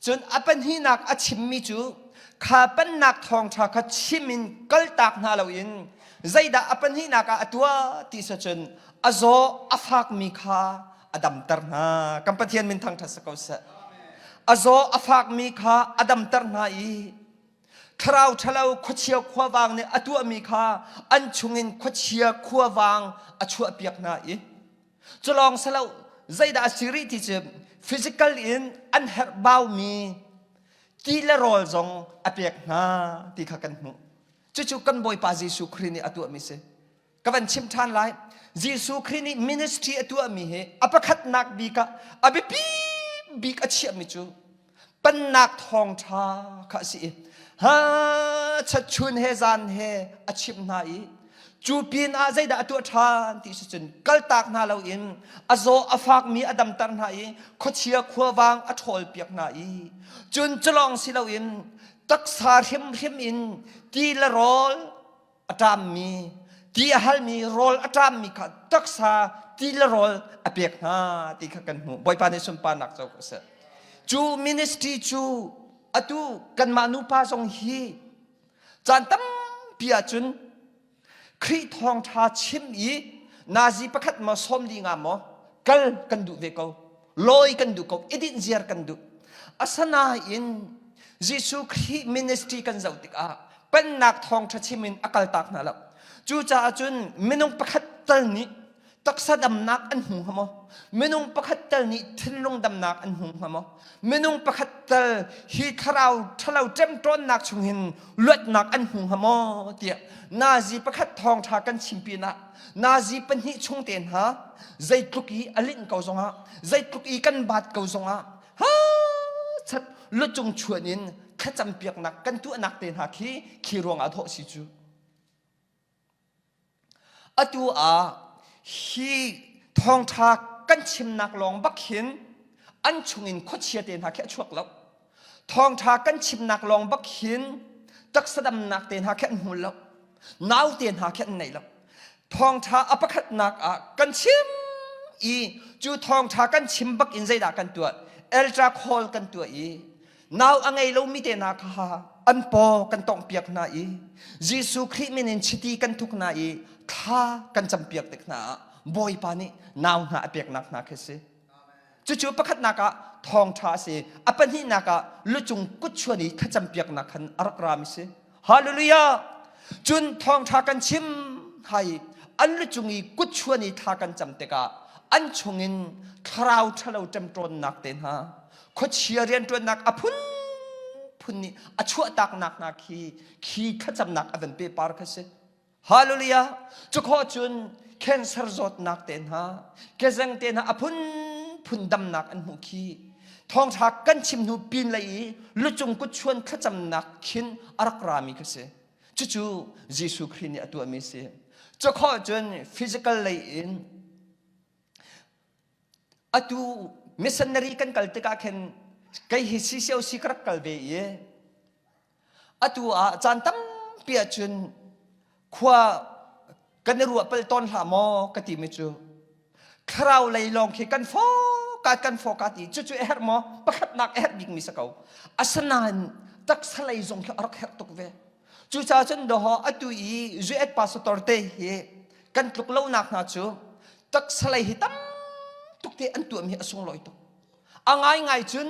Cun a pahnihnak a chimmi cu kha pennak thawngṭha kha chim in kaltak hna loin zeidah a pahnihnak ah a tuah ti si cun a zaw a fakmi kha a damter hna. Kan Pathian min thangṭhat si ko seh. A zaw a fakmi kha a damter hna i thlarau ṭhalo khuachia khuavang nih a tuahmi kha an chungin khuachia khuavang a chuahpiak hna i Culawng silo zeidah a si rih ti cu physical in an herh baumi ti le rawl zong a pek hna ti kha kan hmuh. Cucu kan Bawipa Jesuh Khrih nih a tuahmi si. Ka van chim ṭhan lai. Jesuh Khrih nih ministry a tuahmi hi a pakhatnak bik ah a biapi bik a chiahmi cu Pannak thawngṭha kha a si i ha chun he zan he a chimh hna i cu pin ah zeidah a tuah ṭhan ti si cun kaltak hna loin a zaw a fakmi a damter hna i khuachia khuavang a ṭhawlpiak hna i cun culawng si loin taksa hrimhrim in ti le rawl a ṭammi ti a halmi rawl a ṭammi kha taksa ti le rawl a pek hna ti kha kan hmuh Bawipa nih sunparnak co ko seh cu ministry cu atu kanmah nupa zong hi caan tampi ahcun Khrih thawngṭha chim i nazi pakhat maw sawm li nga maw kal kan duh ve ko lawi kan duh ko i dinh ziar kan duh asanain Jesuh Khrih ministry kan zoh tikah pennak thawngṭha chim in a kaltak hna lo. Cucaah cun minung pakhat tal nih taksa damnak an hmu hnga maw? Minung pakhat tal nih thinlung damnak an hmu hnga maw? Minung pakhat tal hi thlarau ṭhalo ṭemṭawnnak chungin luatnak an hmu hnga maw? tiah nazi pakhat thawngṭha kan chim pinah nazi pahnih chung te hna zeitluk i a linh ko zongah zeitluk i kan baat ko zongah ha chat lucung chuan in thlacam piaknak kan tuahnak te hna khi khi ruangah thawh si cu atu ah hi thawngtha kan chimnak lawng bak hin an chungin khuachia te hna khi a chuak lo thawngtha kan chimnak lawng bak hin taksa damnak te hna khi an hmu lo nau te hna khi an nei lo Thawngṭha a pakhatnak ah kan chim i cu thawngṭha kan chim bak in zeidah kan tuah? Ultra call kan tuah i nau a ngei lomi te hna kha an paw kan tawngh piak hna i Jesuh Khrih min in chiti kan thuk hna i thla kan campiak tik hna ah Bawipa nih nau hna a peknak hna khi si. Cucu pakhatnak ah thawngṭha a si. A pahnihnak ah lucung kutchuan i thlacampiaknak khan a rak rami si. Hallelujah! Cun thawngṭha kan chim hai an lucung i kutchuan i thla kan cam tikah an chungin thlarau ṭhalo ṭemṭawnnak te hna khuachia rianṭuannak a phunphun nih a chuahtaknak hna khi khi thlacamnak a van pe par kha si. Hallelujah! Cukhawh cun cancer zawtnak te hna, kezeng te hna a phunphun damnak an hmuh khi thawngṭha kan chim hnu pin lei i lucung kutchuan thlacamnak khin a rak rami kha si. Cucu Jesuh Khrih nih a tuahmi si. Cukhawh cun physical lei in atu missionary kan kal tikah khin kei hi CCOC ka rak kal ve i Atu ah caan tampi ahcun khua kan i ruah pal tawn hlah maw ka timi cu thlarau lei lawng khi kan fawkat kan fawkat i cucu a herh maw pakhatnak a herh bikmi si ko asinain taksa lei zong khi a rak herh tuk ve cucaah cun dawhaw atu i US pastor te hi kan tluk lonak hna cu taksa lei hi tam tuk te an tuahmi hi a sunglawi tuk a ngaingai cun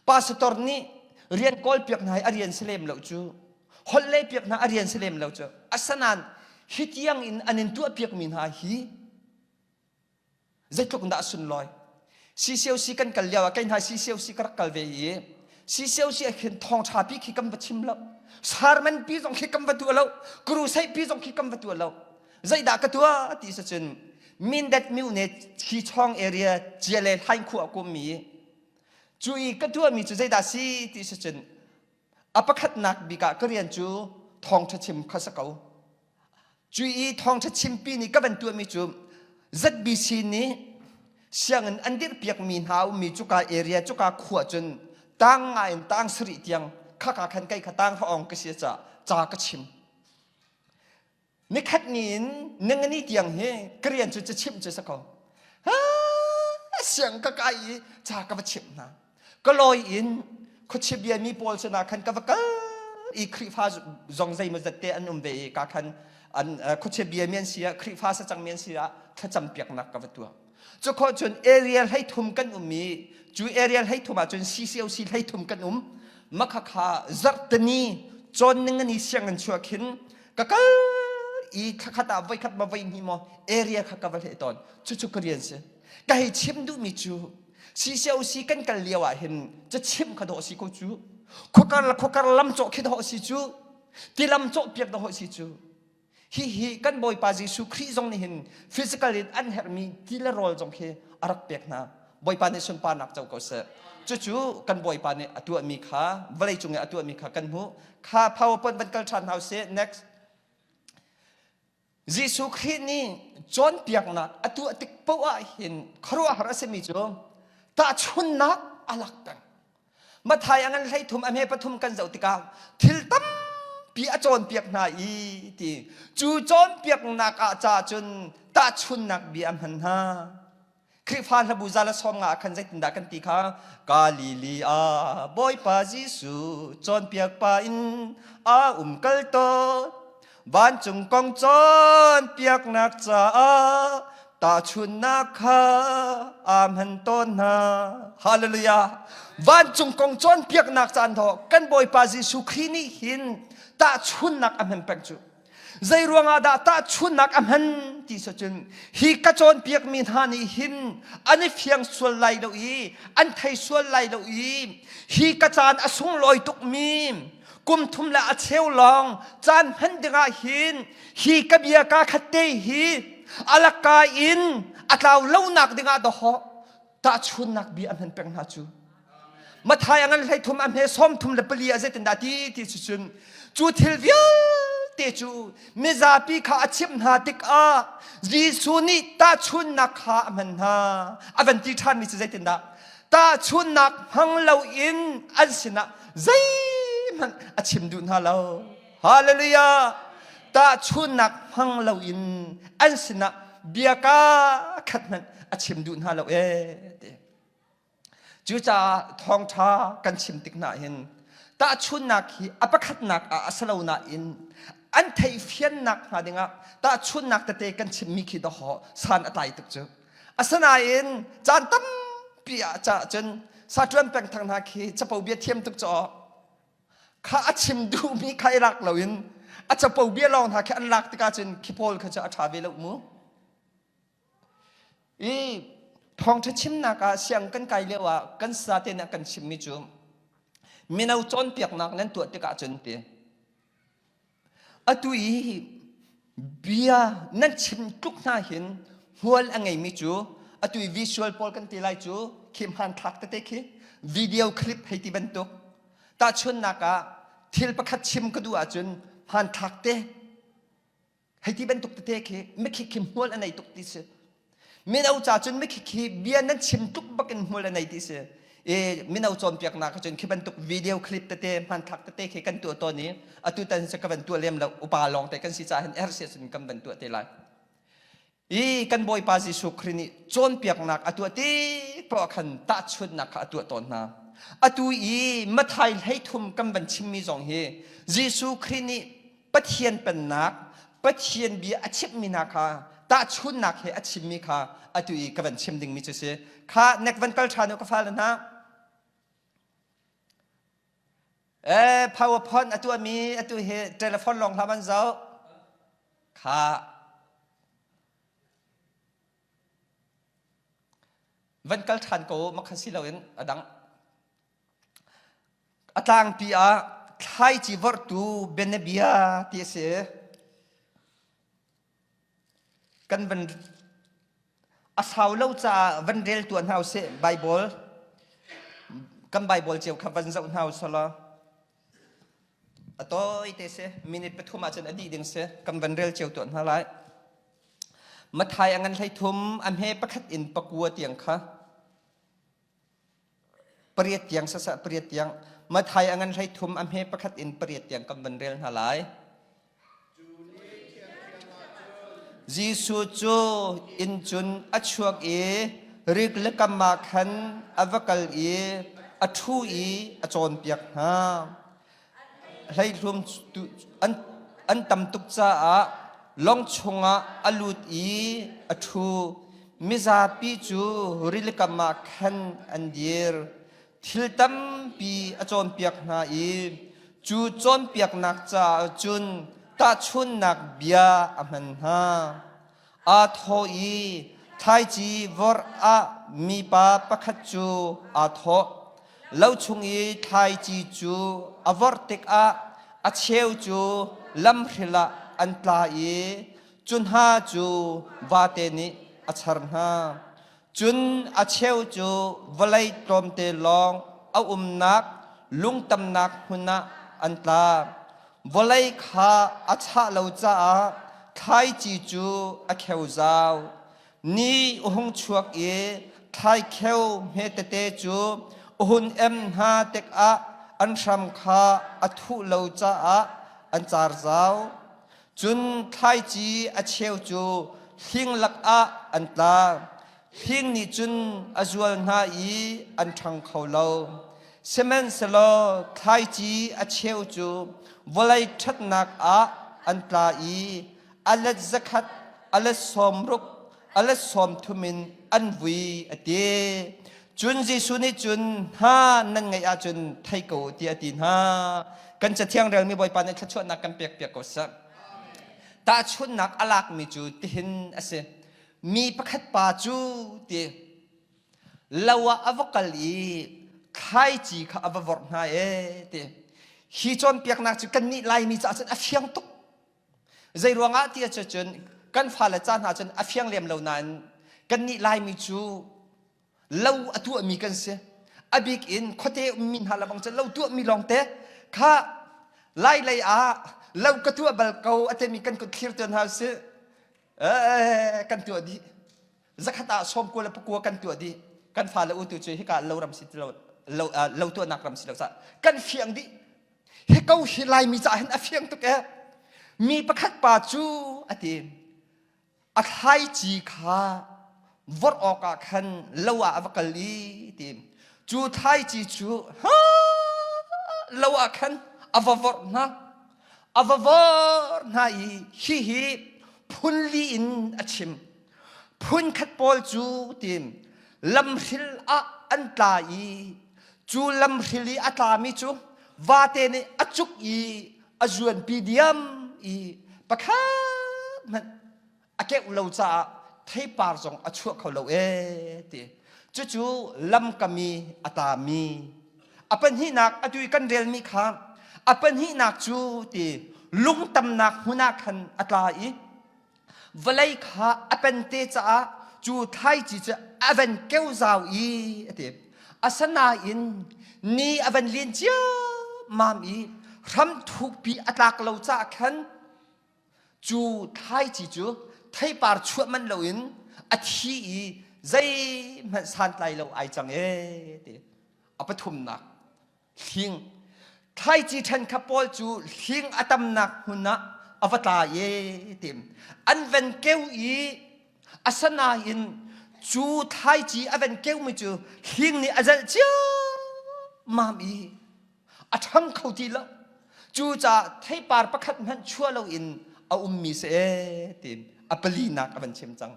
Pastor nih rian kawl piak hna hi a rian si lem lo cu. Holh leh piak hna a rian si lem lo cu. Asanain hi tiang in an in tuah piakmi hna hi zeitluk in dah a sunlawi. CCOC kan kal lio ah kei hna CCOC ka rak kal ve i CCOC ah khin thawngṭha pi khi kan va chim lo. Sermon pi zong khi kan va tuah lo. Crusade pi zong khi kan va tuah lo. Zeidah ka tuah ti si cun Mindat Myone Khi Chong area Ciale Hlaing khua kummi Cu i ka tuahmi cu zeidah si ti si cun a pakhatnak bik ah ka rian cu thawngṭha chim kha si ko. Cu i thawngṭha chimpi nih ka van tuahmi cu ZBC nih sianginn an dirhpiakmi hna ummi cuka area cuka khua cun tang nga in tang sarih tiang khaka khan kei kha tang hra ka si caah ca ka chim. Nikhat ni in ningani tiang hi ka rian cu cachimh cu si ko. Siang ka kai i ca ka va chimh hna. Ka lawi in khuachia biami pawl sinah khan ka va kal i Khrihfa zong zeimawzat te an um ve i ka khan an khuachia biami an si ah Khrihfa sacangmi an si ah thlacam piaknak ka va tuah. Cu khawh cun area 13 kan um i cu area 13 ahcun CCOC 13 kan um. Makhakha zarhteni cawn ningani sianginn chuah khin ka kal i thlakhat ah voikhat ma voi hnih maw area kha ka va hleh tawn cucu ka rian si ka hei chim duhmi cu CCOC kan kal lio ah hin cachimh kha dawh si ko cu khuakar la khuakar lam cawh khi dawh si cu tilam cawh piak dawh si cu hihi kan Bawipa Jesuh Khrih zong nih hin physical in an herhmi ti le rawl zong khi a rak pek hna Bawipa nih sunparnak co ko seh cucu kan Bawipa nih a tuahmi kha vawlei cung i a tuahmi kha kan hmuh kha PowerPoint van kal ṭhan hna usih next Jesuh Khrih nih cawnpiaknak a tuah tik paoh ah hin khuaruahhar a simi cu tahchunnak a lak peng Mathai a ngan 13 a hme pathum kan zoh tikah thil tampi a cawnpiak hna i ti cu cawnpiaknak ah ca cun tahchunnak bia a hman hna Khrihfa hlabu za le 50 ah khan zeitindah kan ti kha Galili ah Bawipa Jesuh cawnpiak pa in a um kal tawn vancung kong cawnpiaknak caah tahchunnak kha aa hman tawn hna. Hallelujah! Vancung kong cawnpiaknak caan thaw kan Bawipa Jesuh Khrih nih hin tahchunnak a hman peng cu. Zei ruangah dah tahchunnak a hman ti si cun hi ka cawnpiakmi hna nih hin an i fiang sual lai lo i an thei sual lai lo i hi ka caan a sunglawi tukmi kum thum le a cheu lawng caan hman dingah hin hi ka bia ka khat te hi alakka in a tlau lonak dingah dawhawh tahchunnak bia a hman peng hna cu Mathai a ngan 33 a hme 34 ah zeitindah ti ti cun cu thil vialte cu mizapi kha a chimh hna tikah Jesuh nih tahchunnak kha a hman hna a van ti ṭhanmi cu zeitindah tahchunnak hmang loin an sinah zeihmanh a chim duh hna lo Hallelujah tahchunnak hmang loin an sinah bia ka khat hmanh a chim duh hna lo ee ti. Cucaah thawngṭha kan chim tik hna hin tahchunhnak hi a pakhatnak ah a si lo nain an theihfiannak hnga dingah tahchunhnak tete kan chimmi khi dawh san a tlai tuk cu. Asinain caan tampi ah cah cun saṭuan pengthang hna khi capo bia thiam tuk caw kha a chim duhmi kha i lak loin a capo bia lawng hna khi an lak tikah cun khi pawl kha cu a ṭha ve lo mu. I thawngṭha chimnak ah siang kan kai lio ah kan sate nih a kan chimmi cu mino cawnpiaknak nan tuah tikah cun ti atu i bia nan chim tluk hna hin hmual a ngeimi cu atu i visual pawl kan ti lai cu khi hmanthlak tete khi video clip hei ti bantuk tahchunnak ah thil pakhat chim ka duh ahcun hmanthlak te Hei ti bantuk tete khi mikhi khi hmual a nei tuk ti si. Mino ca cun mikhi khi bia nan chim tuk bak in hmual a nei ti si. I mino cawnpiaknak cun khi bantuk video clip tete hmanthlak tete khi kan tuah tawn i atu tan cu ka van tuah lem lo upa lawng te kan si caah hin er si cun kan van tuah te lai. I kan Bawipa Jesuh Khrih nih cawnpiaknak a tuah ti poah khan tahchunhnak kha a tuah tawn hna. Atu i Matthai 13 kan van chimmi zong hi Jesuh Khrih nih Pathian pennak, Pathian bia a chimhmi hna kha tahchunhnak he a chimmi kha atu i ka van chim dingmi cu si. Kha nek van kal ṭhan u ka fale hna. Eh, PowerPoint a tuahmi atu hi telephone lawng hlah van zoh. Kha van kal ṭhan ko makha si loin a dang. A tlangpi ah thlaici vorhtu bianabia ti a si. Kan van a sau lo caah van rel tuah hna usih Bible. Kan Bible cio kha van zoh hna usih law. A tawi te si, minute pathum ahcun a dih ding si. Kan van rel cio tuah hna lai. Mathai a ngan 13 a hme pakhat in pakua tiang kha pariat tiang sasah pariat tiang Mathai a ngan 13 a hme pakhat in pariat tiang kan van rel hna lai. Jesuh cu inn cun a chuak i rik le kam ah khan a va kal i a ṭhu i a cawnpiak hna. Hleihlum an, an tam tuk caah lawng chungah a lut i a ṭhu. Mizapi cu rilikam ah khan an dir. Thil tampi a cawnpiak hna i cu cawnpiaknak caah cun tahchunhnak bia a hman hna. Aa thawh i thlaici vorh ah mipa pakhat cu aa thawh. Lo chung i thlaici cu a vorh tikah a cheu cu lamhril ah an tla i cu hna cu vate nih a char hna. Cun a cheu cu vawlei tlawmte lawng a umnak lungtamnak hmun ah an tla. Vawlei kha a chah lo caah thlaici cu a kheu zau. Ni a hung chuak i thlaikheu hmetete cu a hun em hna tikah an hram kha a thuh lo caah an car zau. Cun thlaici a cheu cu hling lakah an tla. Hling nih cun a zual hna i an ṭhang kho lo. Sihmanhsehlaw thlaici a cheu cu vawlei ṭhatnak ah an tla i a let zakhat, a let 60, a let 30 in an vui, a ti. Cun Jesuh nih cun hna nan ngeih ahcun thei ko u tiah a ti hna. Kan Cathiang relmi Bawipa nih thluachuahnak kan pekpiak ko seh. Tahchunhnak a lakmi cu tihin a si. Mi pakhat pa cu ti lo ah a va kal i thlaici kha a va vorh hna ee ti. Hi cawnpiaknak cu kannih Laimi caah cun a fiang tuk. Zei ruangah ti ahcun kan fale ca hna cun a fiang lem lo nain kannih Laimi cu lo a tuahmi kan si. A bik in khuate ummi hna lebang cu lo tuahmi lawngte kha Lai lei ah lo ka tuah bal ko a timi kan kut thlir tuan hna usih. Eh, kan tuah dih. Zakhat ah 90 le pakua kan tuah dih. Kan fale u tu cu hika lo ram si lo lo, lo tuahnak ram si lo sa kan fiang dih. Hi ko hi Laimi caah hin a fiang tuk ee. Mi pakhat pa cu a ti a thlaici kha vorh awkah khan lo ah a va kal i ti. Cu thlaici cu lo ah khan a va vorh hna. A va vorh hna i hihi phunli in a chim. Phunkhat pawl cu tim lamhril ah an tla i cu lamhril i a tlami cu vate nih a cuk i a zuanpi diam i pakhat hmanh a keuh lo caah theipar zong a chuah kho lo ee ti. Cucu lamkami a tlami. A pahnihnak atu i kan relmi kha a pahnihnak cu ti lungtamnak hmun ah khan a tla i vawlei kha a pente caah cu thlaici cu a van keu zau i a ti. Asinain ni a van lin ciammam i hram thukpi a tlak lo caah khan cu thlaici cu theipar chuah manh loin a thi i zeihmanh santlai lo ai cang ee ti. A pathumnak hling thlaici ṭhenkhat pawl cu hling a tamnak hmun ah a va tla i tim an van keu i asanain cu thlaici a van keumi cu hling nih a zelh ciammam i a ṭhang kho ti lo cucaah theipar pakhat hmanh chuah loin a ummi si ee tiin a palinak a van chim cang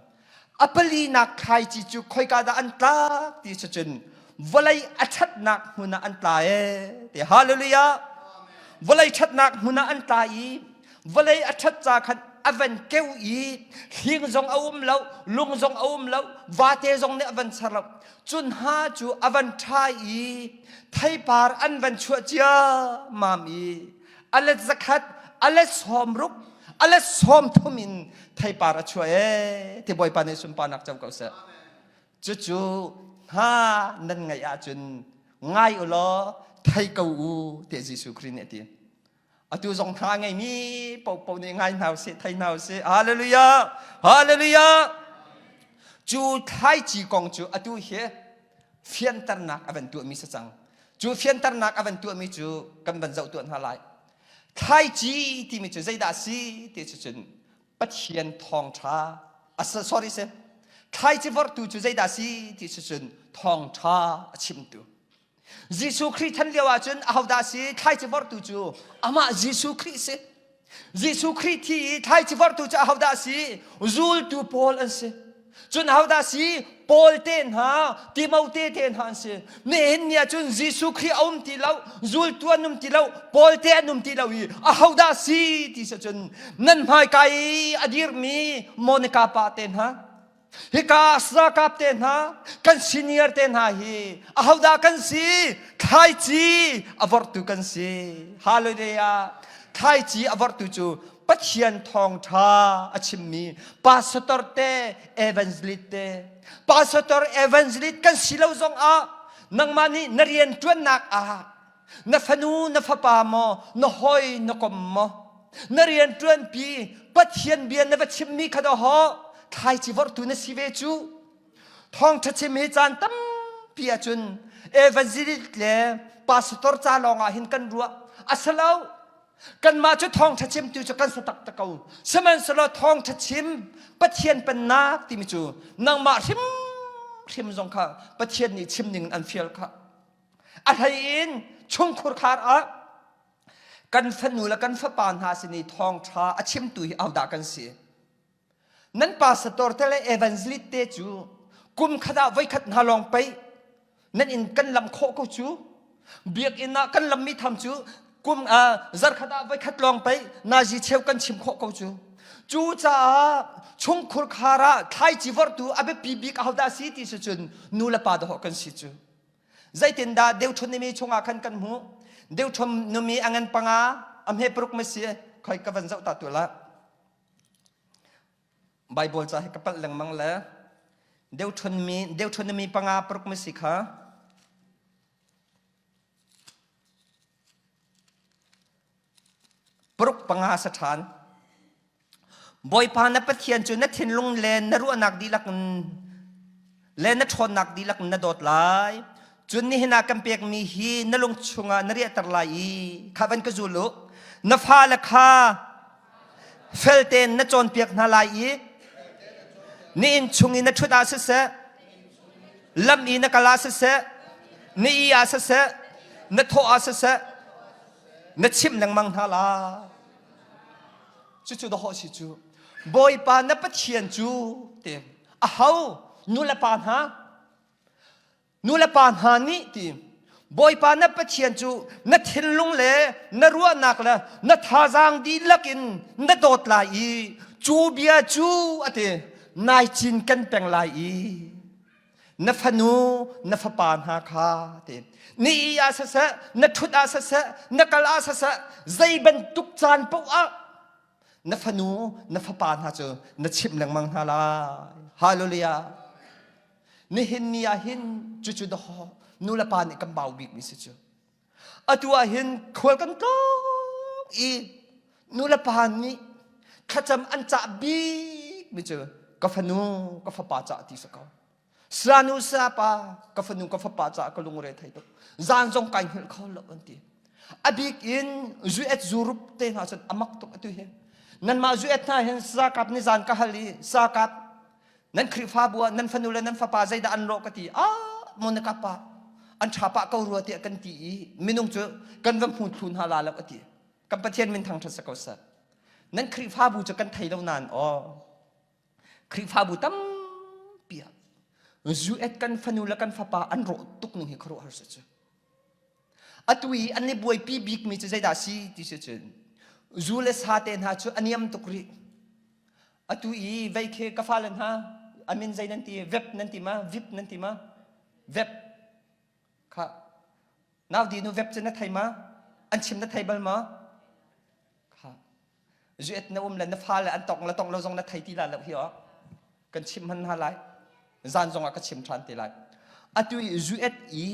A palinak thlaici cu khoika dah an tlak ti si cun vawlei a ṭhatnak hmun ah an tla ee ti hallelujah vawlei ṭhatnak hmun ah an tla i vawlei a ṭhat ca khan a van keu i hling zong a um lo lung zong a um lo vate zong nih a van ser lo cun ha cu a van ṭha i theipar an van chuah ciammam i a let zakhat a let sawmruk a let 30 in theipar a chuah ee ti bawipa nih sunparnak co ko seh cucu hna nan ngaih ahcun ngai u law thei ko u tiah Jesuh Khrih nih a ti atu zong hna ngeimi popo nih ngai hna usih thei hna usih hallelujah hallelujah cu thlaici kong cu atu hi fianternak a van tuahmi si cang cu fianternak a van tuahmi cu kan van zoh tuah hna lai Thlaici timi cu zeidah a si ti cu cun Pathian thawngṭha a sorry si thlaici vorhtu cu zeidah a si ti cu cun thawngṭha a chimtu Jesuh Khrih than lio ahcun ahodah a si thlaici vorhtu cu amah Jesuh Khrih si Jesuh Khrih thi i thlaici vorhtu cu ahodah a si zultu pawl an si Cun ahodah si? Paul te hna, Timote te hna an si. Nihin ni ahcun Jesuh Khrih a um ti lo, zultu an um ti lo, Paul te an um ti lo i ahodah si ti si cun nan hmaika i a dirmi Monica pa te hna, hika sakap te hna, kan senior te hna hi ahodah kan si? Thlaici a vorhtu kan si. Hallelujah. Thlaici a vorhtu cu Pathian thawngṭha a chimmi pastor te evangelist te pastor evangelist kan si lo zong ah nangmah nih na rian ṭuannak ah na fanu na fapa maw na hawi na kom maw na rian ṭuanpi Pathian bia na va chimmi kha dawh thlaici vorhtu na si ve cu thawngṭha chim hi caan tampi ahcun evangelist le pastor ca lawng ah hin kan ruah a si lo Kanmah cu thawngṭha chimtu cu kan si taktak ko. Sihmanhsehlaw thawngṭha chim Pathian pennak timi cu nangmah hrimhrim zong kha Pathian nih chim ning an fial kha. A hlei in chungkhur khar ah kan fanu le kan fapa hna sin i thawngṭha a chimtu hi ahodah kan si? Nan pastor te le evangelist te cu kum khat ah voikhat hna lawng pei nan in kan lam khawh ko cu biakinn ah kan lammi tham cu kum zarkhat ah voikhat lawng pei nazi cheu kan chim khawh ko cu cu caah chungkhur khar ah thlaici vorhtu a biapi bik ahodah si ti si cun nu le pa dawh kan si cu zeitindah Deuteronomy chungah khan kan hmuh Deuteronomy a ngan panga a hme paruk ma si khoi ka van zoh ta tu la Bible ca hi ka palh lengmang le Deuteronomy Deuteronomy panga paruk ma si kha paruk panga sa ṭhan Bawipa na Pathian cu na thinlung le na ruahnak dihlak in le na ṭhawnnak dihlak in na dawt lai cun nihin ah kan pekmi hi na lung chungah na riahter lai i kha van ka zul u na fale kha fel tein na cawnpiak hna lai i na inn chung i na ṭhut ah siseh lam i na kal ah siseh. Na i ah siseh, na thawh ah siseh, na chimh lengmang hna lai. Cucu dawhawh si cu. Bawipa na Pathian cu ti aho nu le pa hna nu le pa hna nih ti Bawipa na Pathian cu na thinlung le na ruahnak le na thazaang dihlak in na dawt lai i cu bia cu a ti nai cinken peng lai i na fanu na fapa hna kha ti ni i ah siseh na ṭhut ah siseh na kal ah siseh zei bantuk caan paoh ah na fanu na fapa hna cu na chimh lengmang hna lai hallelujah nihin ni ah hin cucu dawh nu le pa nih kan bau bik mi si cu atu ah hin khual kan tlawng i nu le pa nih thlacam an cah bik mi cu ka fanu ka fapa cah ti si ko Sanu sapa ka fanu ka fapa caah ka lungre thei tuk. Zan zong kai hngilh kho lo an ti. A bik in zuet zurup te hna cun amak tuk atu hi. Nanmah zuet hna hin sakap ni zan ka hal i sakap nan Khrihfabu ah nan fanu le nan fapa zeidah an lawh ka ti. Ah Monica pa an ṭha pah ko rua tiah kan ti i minung cu kan va hmu thlu hna la lo a ti. Kan Pathian min thangṭhat si ko seh. Nan Khrihfabu cu kan thei lo nain aw Khrihfabu tampi ah zu-et kan fanu le kan fapa an rawh tuk ning hi khuaruahhar si cu. Atu i an i buaipi bikmi cu zeidah si ti si cun zu le sa te hna cu a niam tuk rih. Atu i vei khi ka fale hna a min zei nan ti vep nan ti ma vip nan ti ma vep kha nau di nu vep cu na thei ma an chim na thei bal ma kha Zuet na um le na fale an tong le tong lo zong na thei ti la lo hi aw. Kan chim hman hna lai. Zan zong ah ka chim ṭhan te lai. Atu i zuet i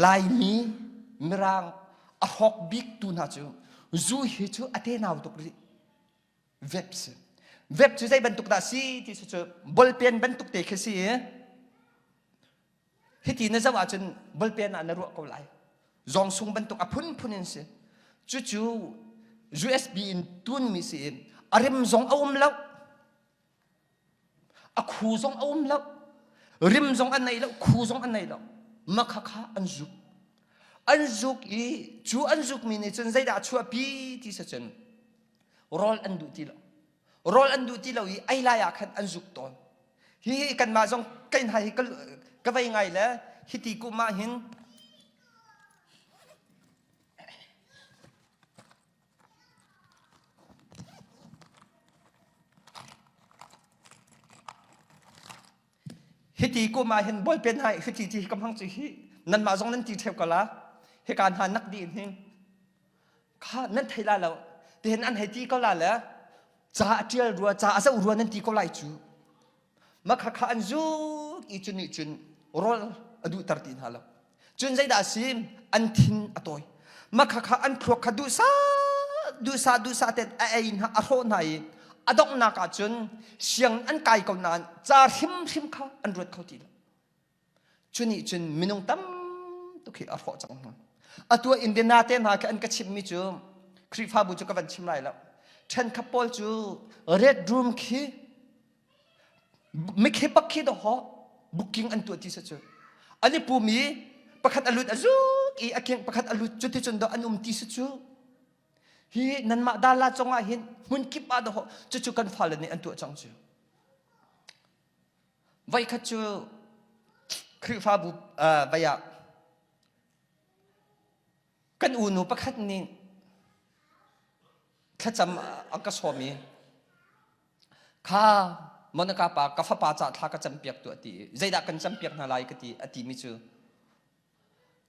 Laimi Mirang a hrawk bik tu hna cu zu hi cu a te nau tuk rih. Vep si. Vep cu zei bantuk dah si ti cu bolpen bantuk te khi si i Hiti na zoh ahcun bolpen ah na ruah ko lai. Zawngsung bantuk a phunphun in si. Cucu USB in tunmi si in a rim zong a um lo. A khu zong a um lo. Rim zong a nei lo, khu zong a nei lo. Makha kha an zuk. An zuk i cu an zukmi nih cun zeidah a chuahpi ti si cun rawl an duh ti lo. Rawl an duh ti lo i ei lai ah khan an zuk tawn. Hi kanmah zong kai hna hi ka vei ngai le hiti kum ah hin hiti kum ah hin bawlpen hai hiti ti ka hmang cu hi nanmah zong nan ti ṭheu ko la hika hna nak dih hin kha nan thei la lo tihin an hei ti ko la le ca a ṭial rua ca a zoh rua nan ti ko lai cu makha kha an zuk i cu nih cun rawl a duhter ti hna lo cun zeidah a si an thin a tawi makha kha an thluak kha duhsah duhsah duhsah ten a ei hna a hrawh hna i a donghnak ah cun siang an kai ko nain ca hrimhrim kha an ruat kho ti lo Cu nih cun minung tam tuk hi a hrawh cang hna. Atu ah Indiana te hna khi an ka chimhmi cu Khrihfabu cu ka van chim lai lo. Ṭhenkhat pawl cu red room khi mikhi bak khi dawh booking an tuah ti sa cu. An i pum i pakhat a lut a zuk i a keng pakhat a lut cuticun dawh an um ti sa cu. Hi nanmah dala cungah hin hmun kip ah dawh cucu kan fale nih an tuah cang cu. Voikhat cu Khrihfabu vei ah kan unu pakhat nih thlacam a ka sawm i kha Monica pa ka fapa ca thla ka campiak tu a ti i zeidah kan campiak hna lai ka ti a timi cu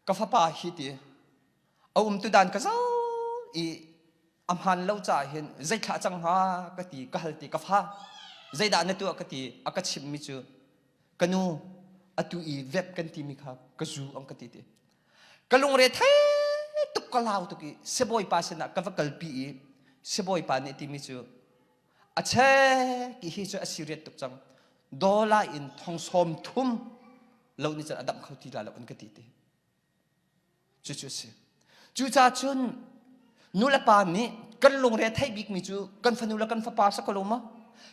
Ka fapa hi ti a umtu dan ka zoh i a hmaan lo caah hin zeithlah cang hnga ka ti ka hal ti ka fa zeidah na tuah ka ti a ka chimmi cu ka nu atu i vep kan timi kha ka zu ang ka ti ti ka lungre thei tuk ka lau tuk i sibawipa sinah ka va kalpi i sibawipa nih timi cu a chek i hi cu a serious tuk cang dola in thong sawm thum lo nih cun a damh kho ti la lo an ka ti ti cucu a si cucaah cun nu le pa nih kan lungre theih bikmi cu kan fanu le kan fapa sa ko lo ma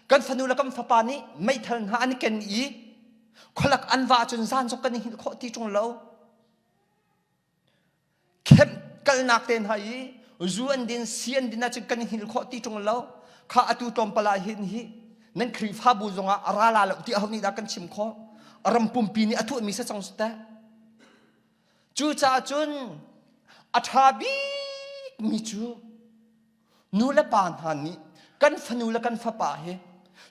kan fanu le kan fapa nih meithal hna an ken i khualak an va cun zan zong kan i hngilh khawh ti ṭung lo. kalnak te hna i zu an din si an din ahcun kan hngilh khawh ti ṭung lo kha atu tlawmpal ah hin hi nan Khrihfabu zongah a ra la lo ti aho nih dah kan chim khawh ram pumpi nih a tuahmi si cang teh cucaah cun a ṭha bikmi cu nu le pa hna nih kan fanu le kan fapa hi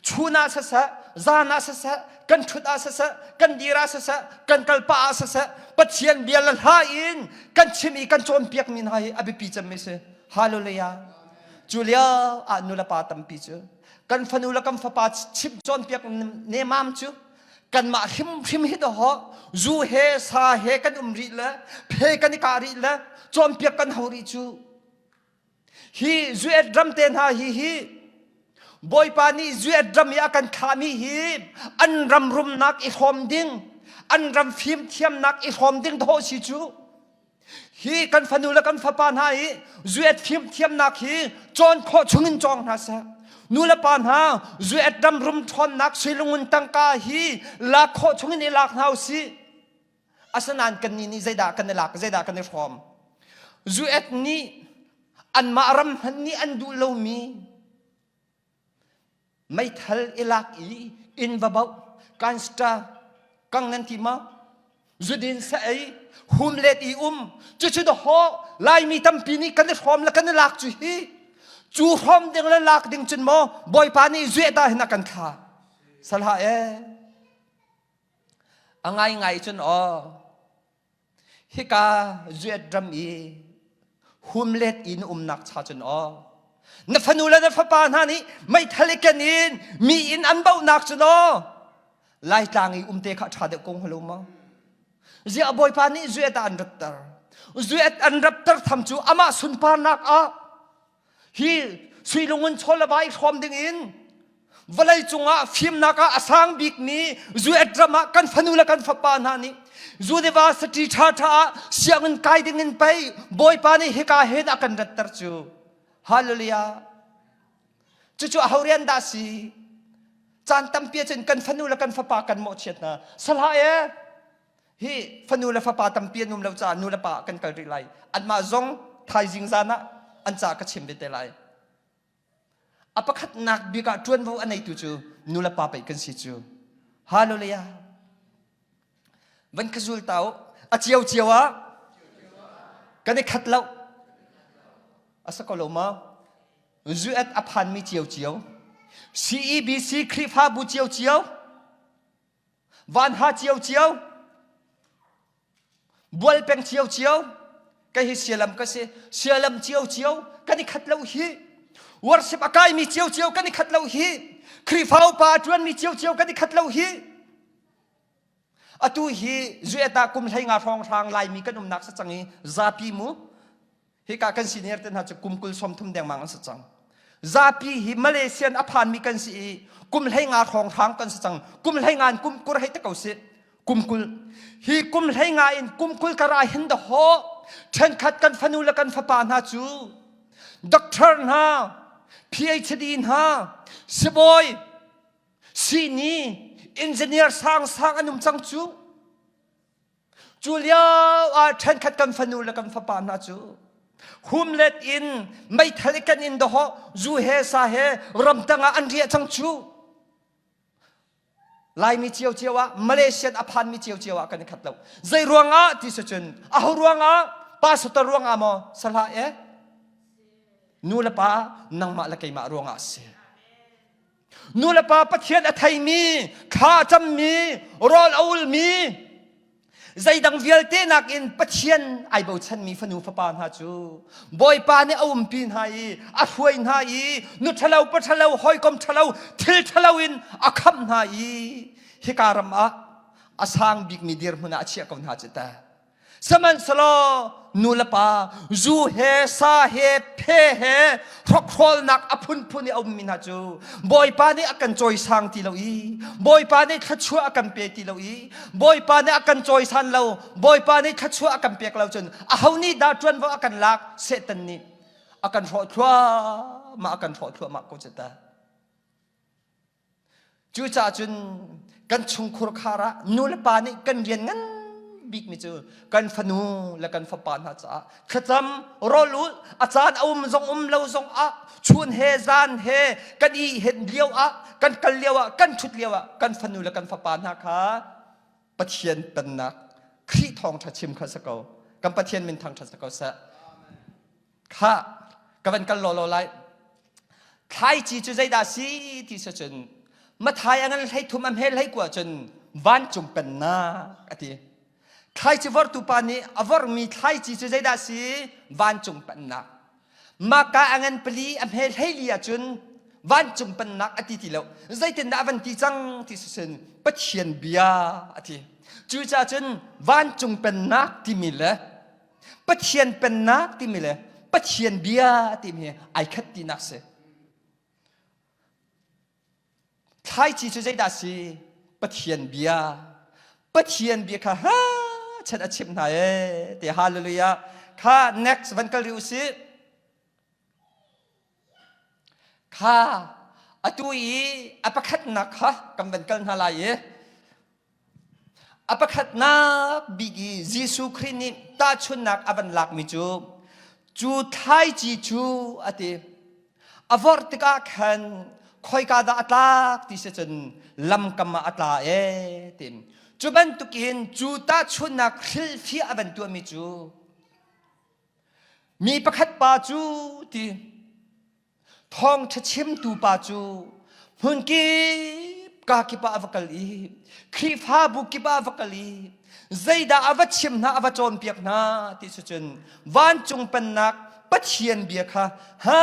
chun ah siseh zan ah siseh kan ṭhut ah siseh kan dir ah siseh kan kalpah ah siseh Pathian bia le hla in kan chim i kan cawnpiakmi hna hi a biapi cemmi si hallelujah cu lio ah nu le pa tampi cu kan fanu le kan fapa chim cawnpiak nemam cu kanmah hrimhrim hi dawh zu he sa he kan um rih le phe kan i kah rih le cawnpiak kan ho rih cu Hi zuet ram te hna hi hi Bawipa nih zuet ram i a kan thlahmi hi an ram rumnak i hrawm ding, an ram fimthiamnak i hrawm ding dawh si cu. Hi kan fanu le kan fapa hna hi zuet fimthiamnak hi cawn khawh chungin cawng hna seh. Nu le pa hna zuet ram rum ṭhawnnak suilungun tangka hi lak khawh chungin i lak hna usih. Asinain kannih nih zeidah kan i lak, zeidah kan i hrawm? Zuet nih anmah ram hmanh nih an duh lomi meithal i lak i inn va bauh, kansta kang nan ti ma? Zudin sa ei, hum let i um, cucu dahawh Laimi tampi nih kan i hrawm le kan i lak cu hi. Cu hrawm ding le lak ding cun maw Bawipa nih zueh ta hin a kan thla. Salah ee. A ngaingai cun aw, hika zuet ram i humlet i na umnak cha cun aw, na fanu le na fapa hna nih meithal i ken in mi inn an bauhnak cun aw, Laitlang i umte kha ṭha deuh ko hnga lo maw? Ziah Bawipa nih zuet ah an ratter. Zuet an rapter tham cu amah sunparnak ah Hi suilungun chaw le vai hrawm ding in vawlei cungah fimnak ah a sang bikmi US ram ah kan fanu le kan fapa hna nih university ṭhaṭha ah sianginn kai ding in pei Bawipa nih hika hin a kan ratter cu. Hallelujah. Cucu aho rian dah si? Caan tampi ahcun kan fanu le kan fapa kan mawhchiat hna. Salah e Hi fanu le fapa tampi an um lo caah nu le pa kan kal rih lai. Anmah zong thaizing zan ah an ca ka chim ve te lai. A pakhatnak bik ah ṭuanvo a neitu cu nu le pa pei kan si cu. Hallelujah. Van ka zul ta u. A cio cio ah kan i khat lo. A sa ko lo ma? Zuet a phanmi cio cio. CEBC Khrihfabu cio cio. Vanha ciocio, bualpeng ciocio, kei hi sialam ka si, sialam ciocio kan i khat lo hi. Worship a kaimi ciocio kan i khat lo hi. Khrihfa upa a ṭuanmi ciocio kan i khat lo hi. Atu hi zueta kum hlei nga hrawnghrang Laimi kan umnak sa cang i zapi mu Hika kan senior te hna cu kum 20 30 dengmang an si cang. Zapi hi Malaysian a phanmi kan si i kum 15 hrawnghrang kan si cang. Kum 15 in kum kur hei te ko si. Kum 20. Hi kum 15 in kum 20 kar ah hin dahawh ṭhenkhat kan fanu le kan fapa hna cu doctor hna, PhD hna, sibawi, sihni, engineer sangsang an um cang cu. Cu lio ah ṭhenkhat kan fanu le kan fapa hna cu humlet in meithal i kan in dawhawh zu he sa he ramtang ah an riah cang cu. Laimi ciocio ah Malaysian a phanmi ciocio ah kan i khat lo. Zei ruangah ti si cun aho ruangah pastor ruangah maw salah e nu le pa nangmah le keimah ruangah a si. Nu le pa Pathian a theimi, thla a cammi, rawl a ulmi, zeidang vialte nakin Pathian ai bochanmi fanu fapa hna cu Bawipa nih a umpi hna i a hruai hna i nu ṭhalo pa ṭhalo hawikom ṭhalo thil ṭhalo in a khamh hna i hika ram ah a sang bikmi dirhmun ah a chiah ko hna cu ta. Sihmanhsehlaw nu le pa zu he sa he phe he hrokhrolnak a phunphun i a ummi hna cu Bawipa nih a kan cawisang ti lo i Bawipa nih thluachuah a kan pe ti lo i Bawipa nih a kan cawisan lo Bawipa nih thluachuah a kan pek lo cun aho nih dah ṭuanvo a kan lak Satan nih a kan hrawh thluahmah a kan hrawh thluahmah ko cu ta. Cucaah cun kan chungkhur khar ah nu le pa nih kan rian ngan bikmi cu kan fanu le kan fapa hna caah thlacam rawl ulh a caan a um zong um lo zong ah chun he zan he kan i hen lio ah kan kal lio ah kan ṭhut lio ah kan fanu le kan fapa hna kha Pathian pennak Khrih thawngṭha chim kha si ko. Kan Pathian min thangṭhat si ko seh. Kha ka van kal lawlaw lai. Thlaici cu zeidah si ti si cun Mathai a ngan hlei thum a hme hlei kua cun vancung pennak a ti. Thlaici vortu pa nih a vormi thlaici cu zeidah si vancung pennak. Maka a ngan pali a hme hleili ahcun vancung pennak a ti ti lo. Zeitindah a van ti cang ti si cun Pathian bia a ti. Cucaah cun vancung pennak timi le Pathian pennak timi le Pathian bia timi hi ai khat tinak si. Thlaici cu zeidah si? Pathian bia. Pathian bia kha ha chan a chimh hna ee ti hallelujah. Kha next van kal rih usih. Kha atu i a pakhatnak kha kan van kal hna lai i A pakhatnak bik i Jesuh Khrih nih tahchunhnak a van lakmi cu cu thlaici cu a ti. A vorh tikah khan khoika dah a tlak ti si cun lamkam ah a tla ee ti. Cu bantukin cu tahchunhnak hrilhfiah a van tuahmi cu mi pakhat pa cu ti Thawngṭha chimtu pa cu hmunkip kakip ah a va kal i Khrihfabu kip ah a va kal i zeidah a va chim hna a va cawnpiak hna ti cu cun vancung pennak Pathian bia kha ha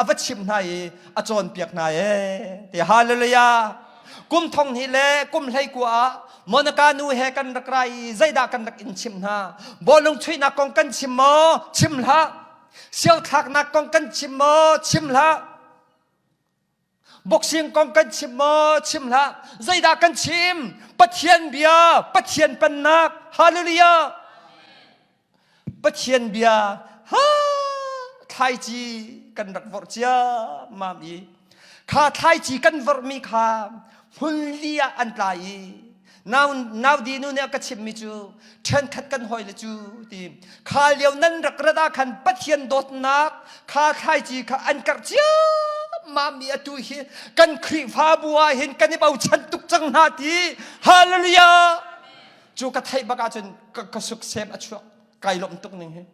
a va chimh hna i a cawnpiak hna ee ti hallelujah kum thong hnih le kum 19 ah Monica nu he kan rak ra i zeidah kan rak in chimh hna bawlung chuihnak kong kan chim maw chim hlah Siothlaknak kong kan chim maw? Chim hlah. Boxing kong kan chim maw? Chim hlah. Zeidah kan chim? Pathian bia, Pathian pennak. Hallelujah. Pathian bia ha thlaici kan rak vorh cia mam i kha thlaici kan vorhmi kha hmun li ah an tla i Nau naudi nu nih a ka chimmi cu ṭhenkhat kan hawile cu ti kha lio nan rak rat ah khan Pathian dawtnak kha thlaici kha an karh ciammam i atu hi kan Khrihfabu ah hin kan i bochan tuk cang hna ti hallelujah cu ka theih bak ahcun ka, ka suksem a chuak kai lawmh tuk ning hi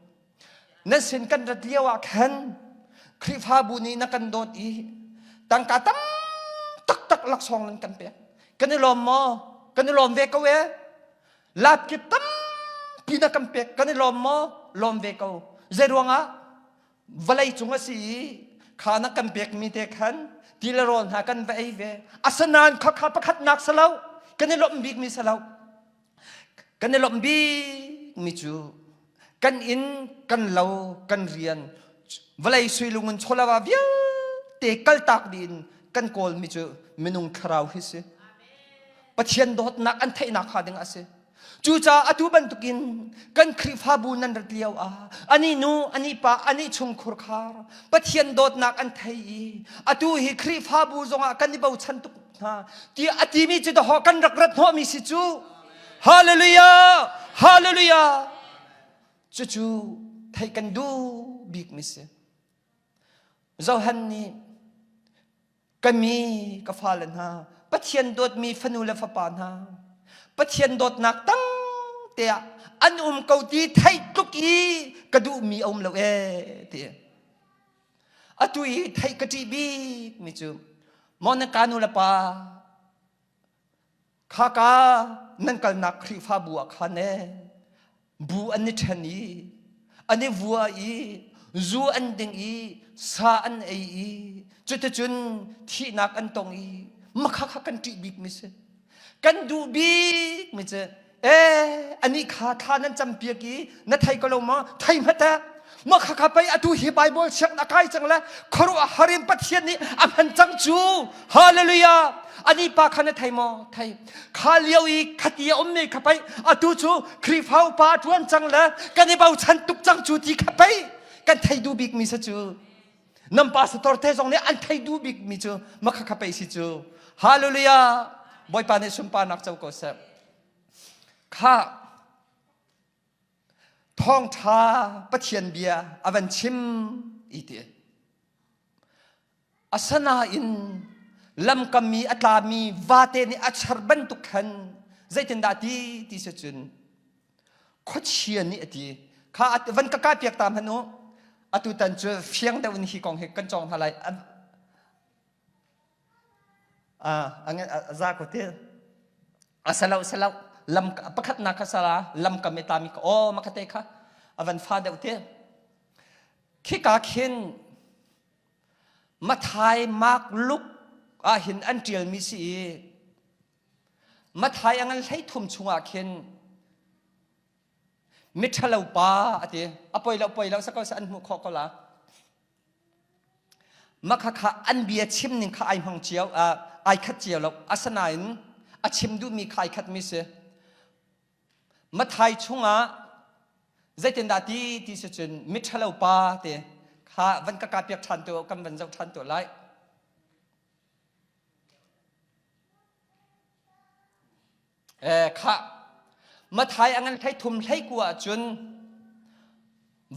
Nan sin kan rat lio ah khan Khrihfabu nih na kan dawt i tangka tam taktak laksawng nan kan pek. Kan i lawm maw? Kan i lawm ve ko e. Latkip tampi na kan pek. Kan i lawm maw? Lawm ve ko. Zei ruangah? Vawlei cung a si i kha na kan pekmi te khan ti le rawl hna kan va ei ve. Asinain khakha pakhatnak si lo. Kan i lawmh bikmi si lo. Kan i lawmh bikmi cu kan inn, kan lo, kan rian, vawlei suilung in chawlava vialte kaltak dih in kan kawlmi cu minung thlarau hi si. Pathian dawtnak an theihnak hnga ding a si. Cucaah atu bantukin kan Khrihfabu nan rat lio ah ani nu, ani pa, ani chungkhur khar Pathian dawtnak an thei i atu hi Khrihfabu zongah kan i bochan tuk hna ti a timi cu dahawh kan rak rat hnawhmi si cu hallelujah hallelujah cucu theih kan duh bikmi si Johan nih ka mi ka fale hna Pathian dawtmi fanu le fapa hna Pathian dawtnak tang te ah an um ko ti theih tluk i ka duhmi a um lo ee ti Atu i theih ka ṭih bikmi cu maw nan ka nu le pa khaka nan kalnak Khrihfabu ah khan ee bu an i ṭhen i an i vua i zu an ding i sa an ei i cuticun thihnak an tong i makha kha kan ṭih bikmi si. Kan duh bikmi cu ee anih kha thla nan campiak i na thei ko lo maw thei hmata maw kha kha pei atu hi Bible sianginn a kai cang le khuaruahhar in Pathian nih a hman cang cu hallelujah ani pa kha na thei maw thei kha lio i khati a ummi kha pei atu cu Khrihfa upa a ṭuan cang le kan i bochan tuk cang cu ti kha pei kan thei duh bikmi sa cu Nan pastor te zong nih an thei duh bikmi cu makha kha pei si cu. Hallelujah! Bawipa nih sunparnak co ko seh. Kha. Thawngṭha Pathian bia a van chim i ti. Asinain lamkam i a tlami vate nih a char bantuk khan zeitindah ti ti si cun khuachia nih a ti kha van ka kai piak ta hmanh u atu tan cu fiang deuh in hi kong hi kan cawng hna lai a za ko te a salo salo lam pakhatnak kha sala lam kam i tami kha aw makate kha a van fa deuh te khika khin Mathai Mark Luke ah hin an ṭialmi si i Mathai a ngan 13 chungah khin miṭhalo pa a ti a poi lo poi lo sako se an hmuh khawh ko la Makha kha an bia chim ning kha ai hmang cio ai khat cio lo asinain a chim duhmi kha ai khat mi si Mathai chungah zeitindah ti ti si cun miṭhalo pa te kha van ka kapiak ṭhan tu kan van zoh ṭhan tu lai. Eh kha Mathai a ngan hlei thum hlei ku ahcun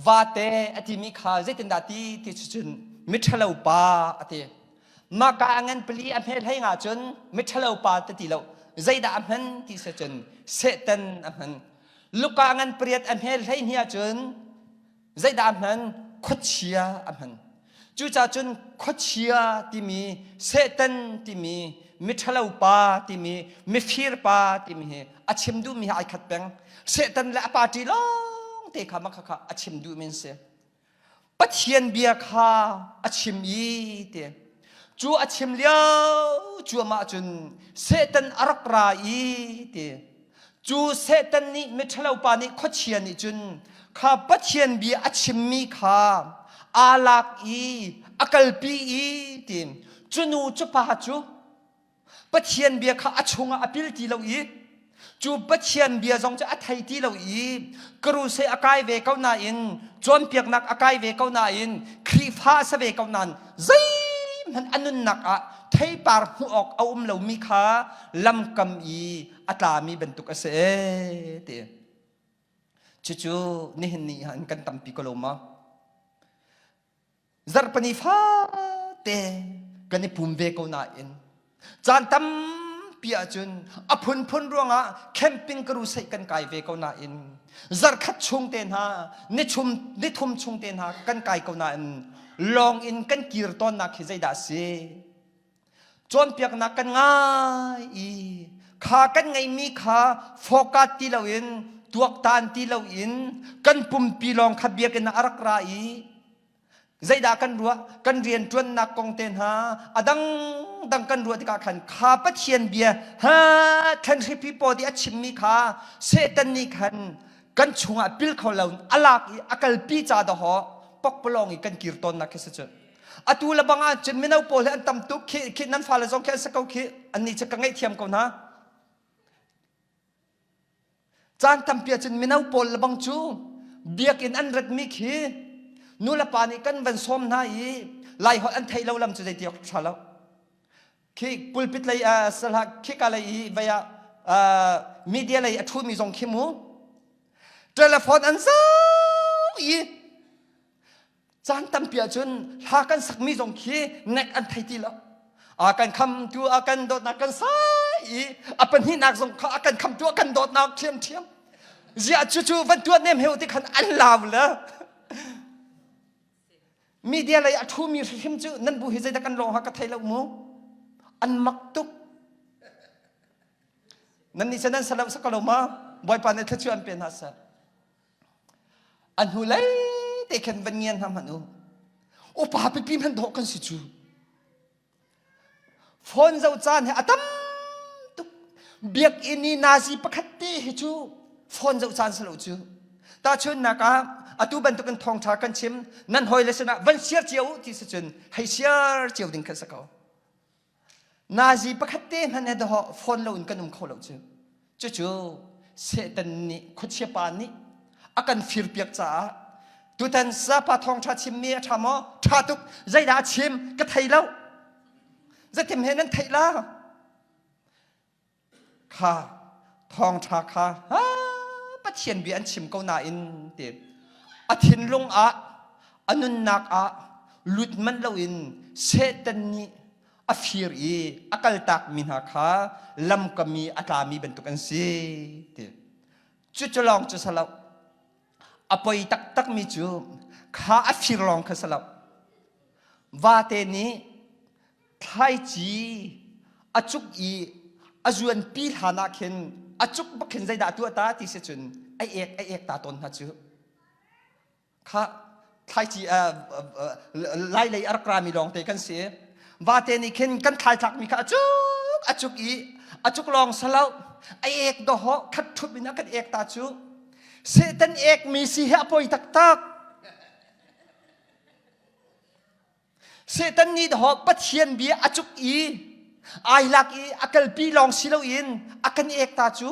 vate a timi kha zeitindah ti ti cun miṭhalo pa a ti. Maka a ngan pali a hme hlei nga cun miṭhalo pa ti ti lo zeidah a hman ti si cun Satan a hman. Luka ngan pariat a hme hlei hni ahcun zeidah a hman? Khuachia a hman. Cucaah cun khuachia timi, Satan timi, miṭhalo pa timi, mifir pa timi hi a chim duhmi hi ai khat peng. Satan le a party lawng te kha mah kha a chim duhmi an si. Pathian bia kha a chim i ti. Cu a chim lio cuahmah cun Satan a rak ra i ti. Cu Satan nih miṭhalo pa nih khuachia nih cun kha Pathian bia a chimmi kha aa lak i a kalpi i ti. Cu nu cu pa cu Pathian bia kha a chungah a pil ti lo i cu Pathian bia zong cu a thei ti lo i kruse a kai ve ko nain cawnpiaknak a kai ve ko nain Khrihfa a si ve ko nain zeihmanh a nunnak ah theipar hmuh awk a um lomi kha lamkam i a tlami bantuk a si ee ti. Cucu nihin ni ah kan tampi ko lo ma? Zarhpini fate kan i pum ve ko nain caan tampi ahcun a phunphun ruangah camping karuseih kan kai ve ko nain zarkhat chung te hna nichum nithum chung te hna kan kai ko nain lawng in kan kir tawnnak hi zeidah a si cawnpiaknak kan ngai i kha kan ngeihmi kha focus ti loin tuaktan ti loin kan pumpi lawng kha biakinn ah a rak ra i zeidah kan ruah kan rianṭuannak kong te hna a dangdang kan ruah tikah khan kha Pathian bia ha thlenhripi paw ti a chimmi kha Satan nih khan kan chungah pil kho lo a lak i a kalpi ca dahawh pokpalawng i kan kir tawnnak khi si cu atu le bang ah cun mino pawl hi an tam tuk khi khi nan fale zong khi an si ko khi annih cu ka ngaihthiam ko hna caan tampi ah cun mino pawl le bang cu biakinn an ratmi khi nu le pa nih kan van sawm hna i laiholh an theih lo lam cu zeiti awk ṭha lo khi pulpit lei salah khika lei i vei ah media lei a ṭhumi zong khi mu telephone an zau i Caan tampi ahcun hla kan sakmi zong khi nek an thei ti lo. A kan khamtu a kan dawtnak kan sai i a pahnihnak zong kha a kan khamtu a kan dawtnak ṭhiamṭhiam. Ziah cucu van tuah nem heu ti khan an lau le media lei a ṭhumi hrimhrim cu nan bu hi zeidah kan lawng ha ka thei lo mu. An mak tuk. Nan nih nan salo sa ko lo ma? Bawipa nih thluachuah an pe hna seh. A hnulei te khan van ngian hna hmanh u. Upa pipi hmanh dawh kan si cu. Phone zoh caan hi a tam tuk. Biakinn i nazi pakhat te hi cu phone zoh caan si lo cu. Tahchunhnak ah atu bantukin thawngṭha kan chim nan hawile sinah van share cio u ti si cun hei share cio ding kha si ko. Nazi pakhat te hmanh he dawh phone loin kan um kho lo cu. Cucu Satan nih khuachia pa nih a kan firpiak caah tutan sapa thawngṭha chimmi a ṭha maw? Ṭha tuk. Zeidah a chim? Ka thei lo. Zeitim he nan theih la? Kha thawngṭha kha ha! Pathian bia an chim ko nain ti a thinlung ah a nunnak ah lut manh loin Satan nih a fir i a kaltakmi hna kha lamkami a tlami bantuk an si ti. Cucu lawng cu salo. A poi taktakmi cu kha a fir lawng kha salo. Vate nih thlaici a cuk i a zuanpi hlan ah khin a cuk bak khin zeidah a tuah ta ti si cun a ek a ek ta tawn hna cu. Kha thlaici lai lei a rak rami lawngte kan si. Vate nih khin kan thlai tlakmi kha a cuk a cuk i a cuk lawng salo a ek dawhawh khat ṭhup in a kan ek ta cu. Satan ekmi si hi a poi taktak. Satan nih dawh Pathian bia a cuk i ai lak i a kalpi lawng si loin a kan ek ta cu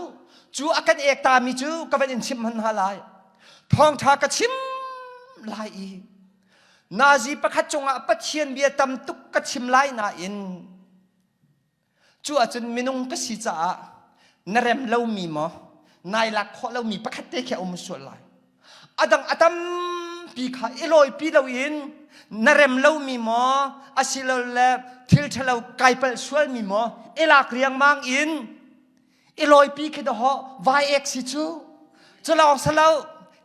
cu a kan ek ta mi cu ka van in chim hman hna lai. Thawngṭha ka chim lai i nazi pakhat cungah Pathian bia tam tuk ka chim lai nain Cu ahcun minung ka si caah na rem lomi maw nai lak khawh lomi pakhat te khi a um sual lai. A dang a tampi kha i lawipi loin na rem lomi maw asilole thil ṭhalo kai palh sualmi maw i lak riangmang in i lawipi khi dawhawh vai ek si cu. Cu lawng salo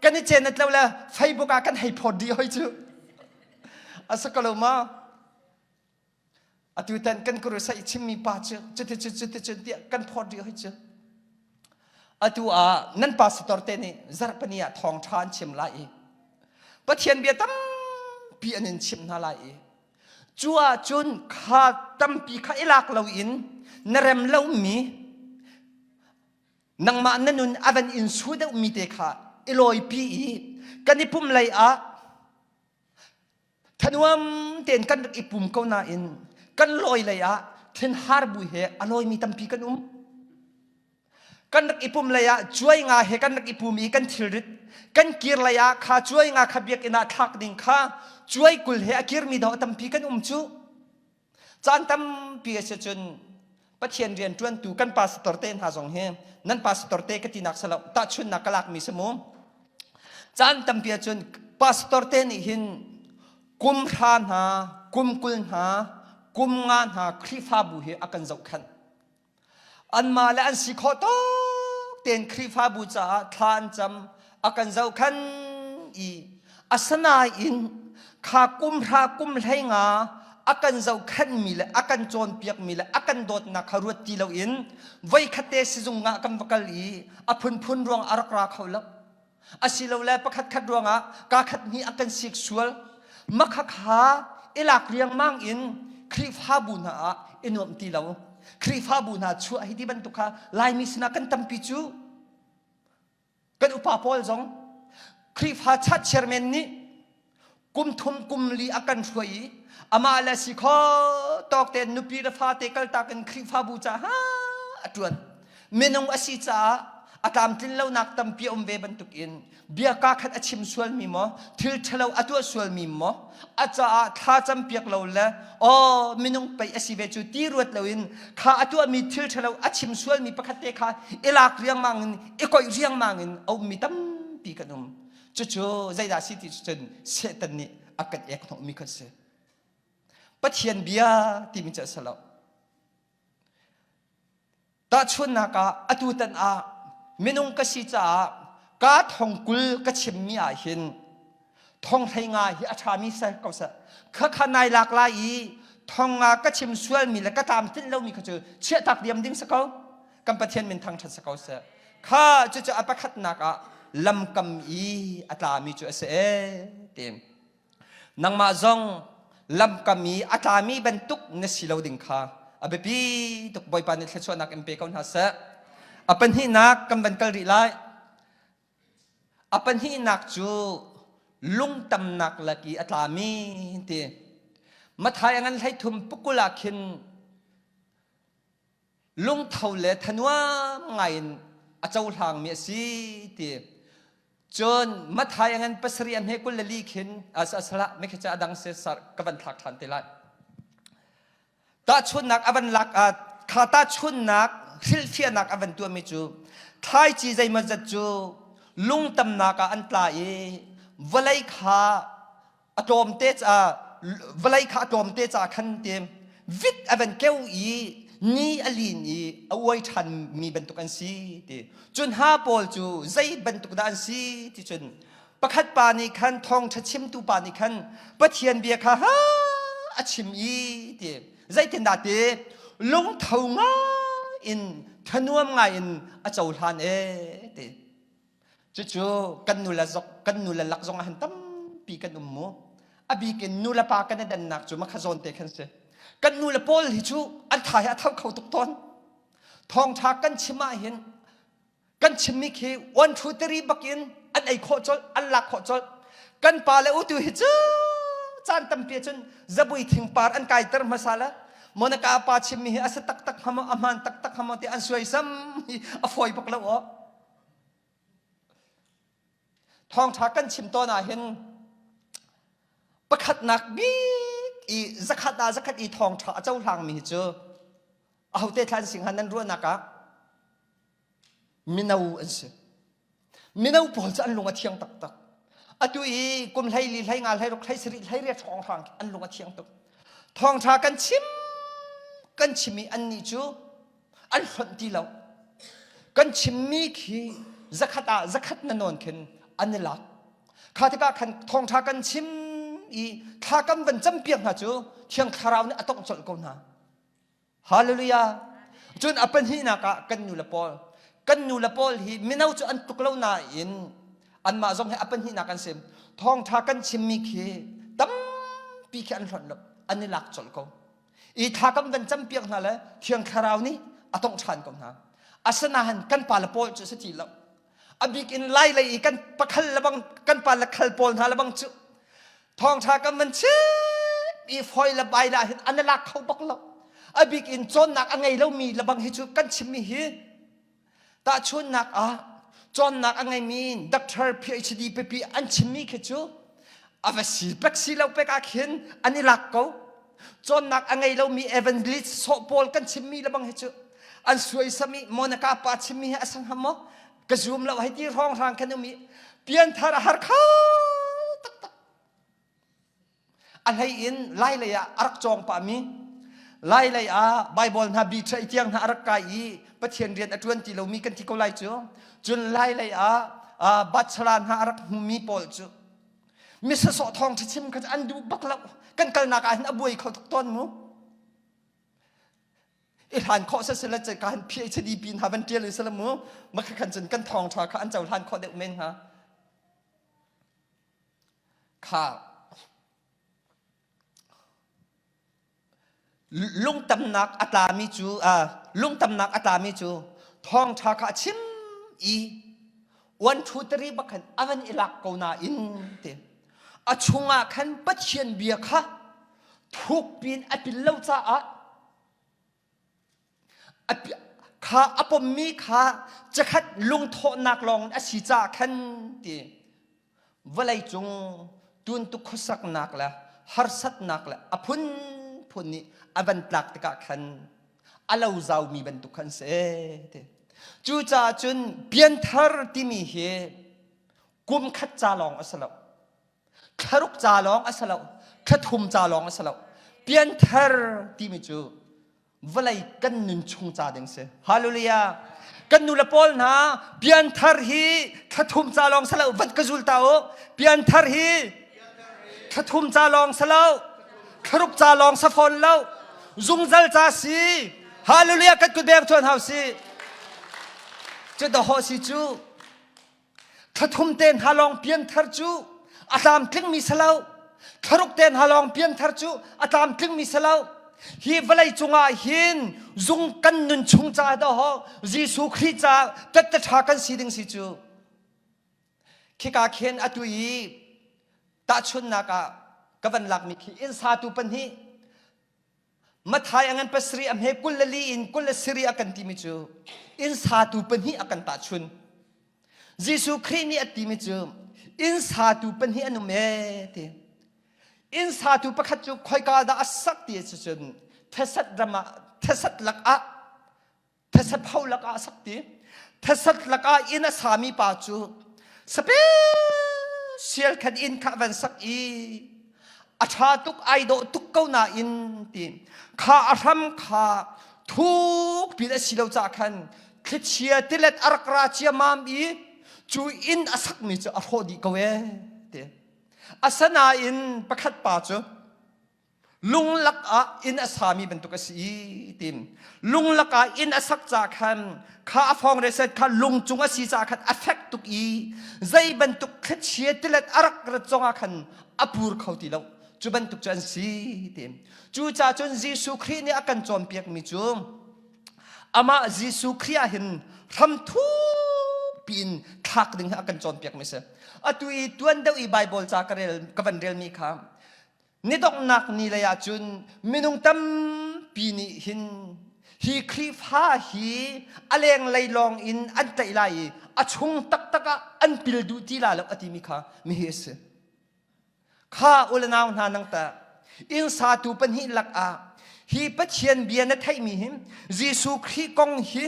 kan i cen at lo le Facebook ah kan hei phawt dih hoi cu. A si ko lo maw? Atu tan kan kurusai chimmi pa cu cuticun cuticun tiah kan phawt rih hoi cu. Atu ah nan pastor te nih zarhpani ah thawngṭha an chim lai i Pathian bia tampi an in chimh hna lai i cu ahcun kha tampi kha i lak loin na rem lomi nangmah na nun a van in su deuhmi te kha i lawipi i kan i pum lei ah Thanuam tein kan rak i pum ko nain kan lawi lei ah thinhar bu he a lawimi tampi kan um. Kan rak i pum lei ah cuai nga he kan rak i pum i kan thilrit kan kir lei ah kha cuai nga kha biakinn ah thlak ding kha cuai 20 he a kirmi dawh tampi kan um cu. Caan tampi a si cun Pathian rian ṭuantu kan pastor te hna zong hi nan pastor te ka tinak salo tahchunnak ka lakmi si mu. Caan tampi ahcun pastor te nih hin kum hra hna, kum 20 hna, kum nga hna Khrihfabu hi a kan zohkhenh. Anmah le an si khawh tawk tein Khrihfabu caah thla an cam, a kan zohkhan i asinain kha kum hra kum hlei nga a kan zohkhenhmi le a kan cawnpiakmi le a kan dawtnak kha ruat ti loin voikhatte sizung ah kan va kal i a phunphun ruang a rak ra kho lo. Asilole pakhatkhat ruangah kaa khat hnih a kan sik sual. Makhakha i lak riangmang in Khrihfabu hna ah i nuam ti lo. Khrihfabu hna chuah hi ti bantuk kha Laimi sinah kan tampi cu. Kan upa pawl zong Khrihfa church chairman nih kum thum kum li a kan hruai i amah le si kho tawk tein nupi le fate kaltak in Khrihfabu caah a ṭuan. Minung a si caah a tlamtlin lonak tampi a um ve bantukin bia kaa khat a chim sualmi maw thil ṭhalo a tuah sualmi maw a caah thla campiak lo le aw minung pei a si ve cu ti ruat loin kha a tuahmi thil ṭhalo a chim sualmi pakhat te kha i lak riangmang in i koih riangmang in a ummi tampi kan um. Cucu zeidah si ti cun Satan nih a kan ek hnawhmi kha si. Pathian bia timi cu a si lo. Tahchunhnak ah atutan ah minung ka si caah ka thong 20 ka chimmi ah hin thong 15 hi a ṭhami si ko seh. Khakha nai lak lai i thong nga ka chim sualmi le ka tlamtlinh lomi kha cu chiahtak diam ding si ko. Kan Pathian min thangṭhat si ko seh. Kha cucu a pakhatnak ah lamkam i a tlami cu a si ee ti. Nangmah zong lamkam i a tlami bantuk na si lo ding kha a biapi tuk Bawipa nih thluachuahnak in pe ko hna seh. A pahnihnak kan van kal rih lai. A pahnihnak cu lungtamnak lak i a tlami ti. Matthai a ngan 33 pukul ah khin lungtho le thanuam ngaiin a cohlangmi a si ti. Cun Matthai a ngan pasarih a hme 24 khin salah mekhe ca a dang se sar ka van thlak ṭhan te lai. Tahchunnak a van lak kha tahchunnak hrilhfiahnak a van tuahmi cu thlaici zeimawzat cu. Lungtamnak ah an tla i vawlei kha a tlawmte ca vawlei kha a tlawmte ca khan ti vit a van keu i ni a lin i a uai ṭhan mi bantuk an si ti. Cun ha pawl cu zei bantuk dah an si ti cun pakhat pa nih khan thawngṭha chimtu pa nih khan Pathian bia kha ha a chim i ti zeitindah ti lungtho ngai in thanuam ngai in a cohlan e ti cucu kan nu le zok kan nu le lak zong ah han tampi kan um mu a bik in nu le pa kan i dannak cu makha zawn te khan si kan nu le pawl hi cu an tha hi a tho kho tuk tawn thawngṭha kan chim ah hin kan chimmi khi one two three bakin an ei khawh colh an lak khawh colh kan pa le utu hi cu caan tampi cun zabui thingpar an kaiter hmasa le Monica pa chimmi hi a si taktak hnga maw a hmaan taktak hnga maw ti an suaisam hi a fawi bak lo aw thawngṭha kan chim tawn ah hin pakhatnak bik i zakhat ah zakhat i thawngṭha a cohlangmi hi cu ahote thlan sing han nan ruahnak ah mino an si. Mino pawl cu an lung a thiang taktak. Atu i kum 14, 15, 16, 17, 18 hrawnghrang an lung a thiang tuk. Thawngṭha kan chim kan chim i annih cu an hlonh ti lo. Kan chimmi khi zakhat ah zakhat na nawn khin an i lak. Kha tikah khan thawngṭha kan chim i thla kan van campiak hna cu Thiang Thlarau nih a tongh colh ko hna. Hallelujah. Cun a pahnihnak ah kan nu le pawl. Kan nu le pawl hi mino cu an tluk lo nain anmah zong hi a pahnihnak an si. Thawngṭha kan chimmi khi tampi khi an hlonh lo. An i lak colh ko. I thla kan van campiak hna le Thiang Thlarau nih a tongh ṭhan ko hna. Asinain kan pa le pawl cu a si ti lo. A bik in lai lei i kan pakhal lebang kan pa le khal pawl hna lebang cu thawngṭha kan van chim i foi le bai la hin an lak kho bak lo a bik in cawnnak a ngei lomi lebang hi cu kan chimmi hi tahchunnak ah cawnnak a ngeimi doctor PhD pipi an chimmi khi cu a va si pek si lo pek ah khin an i lak ko cawnnak a ngei lomi evangelist sawh pawl kan chimmi lebang hi cu an suaisam i Monica pa chimmi hi a sang ham maw ka zum lo hei ti hrawnghrang khan um i pianthar a har kho taktak a hlei in lai lei ah a rak cawng pah mi lai lei ah Bible hna bi ṭhei tiang hna a rak kai i Pathian rian a ṭuan ti lomi kan ti ko lai cu cun lai lei ah bachelor hna a rak hmumi pawl cu misasawh thawng ṭha chim kha an duh bak lo kan kalnak ah hin a buai kho tuk tawn mu i hlan khawh se sila ka han PhD pin ha van tial sila mu makha khan cun kan thawng tha kha an cohlan khawh deuh men hnga kha lungtamnak a tlami cu lungtamnak a tlami cu thawng tha kha a chim i one two three bak khan a van i lak ko nain ti a chungah khan Pathian bia kha thuk pin a pil lo caah kha a pommi kha cakhat lungthawhnak lawng a si caah khan ti vawlei cung tuntuk khuasaknak le harsatnak le a phunphun nih a van tlak tikah khan a lo zaumi bantuk khan si ti cucaah cun pianthar timi hi kum khat ca lawng a si lo thlaruk ca lawng a si lo thlathum ca lawng a si lo pianthar timi cu vawlei kan nun chung ca ding si hallelujah kan nu le pawl hna pianthar hi thlathum ca lawng si lo vat ka zul ta u pianthar hi thlathum ca lawng si lo thlaruk ca lawng sa fawn lo zungzal ca si hallelujah kan kut beng chuan hau si cu da ho si cu Thlathum te hna lawng pianthar cu a tlamtlingmi si lo. Thlaruk te hna lawng pianthar cu a tlamtlingmi si lo. Hi vawlei cungah hin zung kan nun chung caah dawh Jesuh Khrih caah tette ṭha kan si ding si cu. Khika khin atu i tahchunnak ah ka van lakmi khi inn satu pahnih Mathai a ngan pasarih a hme 24 in 27 a kan timi cu inn satu pahnih a kan tahchun. Jesuh Khrih nih a timi cu inn satu pahnih an um ee ti. Inn satu pakhat cu khoika dah a sak ti a si cun thesat ram ah thesat lak ah thesat pho lakah a sak ti. Thesat lakah inn a sami pa cu. Special khan inn kha van sak i a ṭha tuk ai dawh tuk ko nain ti kha a hram kha thuk pin a si lo caah khan thlichia tilet a rak ra ciamam i cu inn a sakmi cu a hrawh dih ko ee ti. Asinain pakhat pa cu lunglak ah inn a sami bantuk a si i tin lunglak ah inn a sak ca khan kha a fong re set kha lung cung a si ca khan a fek tuk i zei bantuk thlichia tilet a rak rat zong ah khan a pur kho ti lo cu bantuk cu an si tin cucaah cun Jesuh Khrih nih a kan cawnpiak mi cu amah Jesuh Khrih ah hin hram thuk piin thlak ding hi a kan cawnpiak mi si atu i tuan deuh i Bible ca ka rel ka van rel mi kha Ni donghnak ni lei ah cun minung tampi nih hin hi Khrihfa hi a lenglei lawng in an tlaih lai i a chung taktak ah an pil duh ti la lo a timi kha mihi a si. Kha u le nau hna nang tah inn satu pahnih lakah hi Pathian bia na theihmi hi Jesuh Khrih kong hi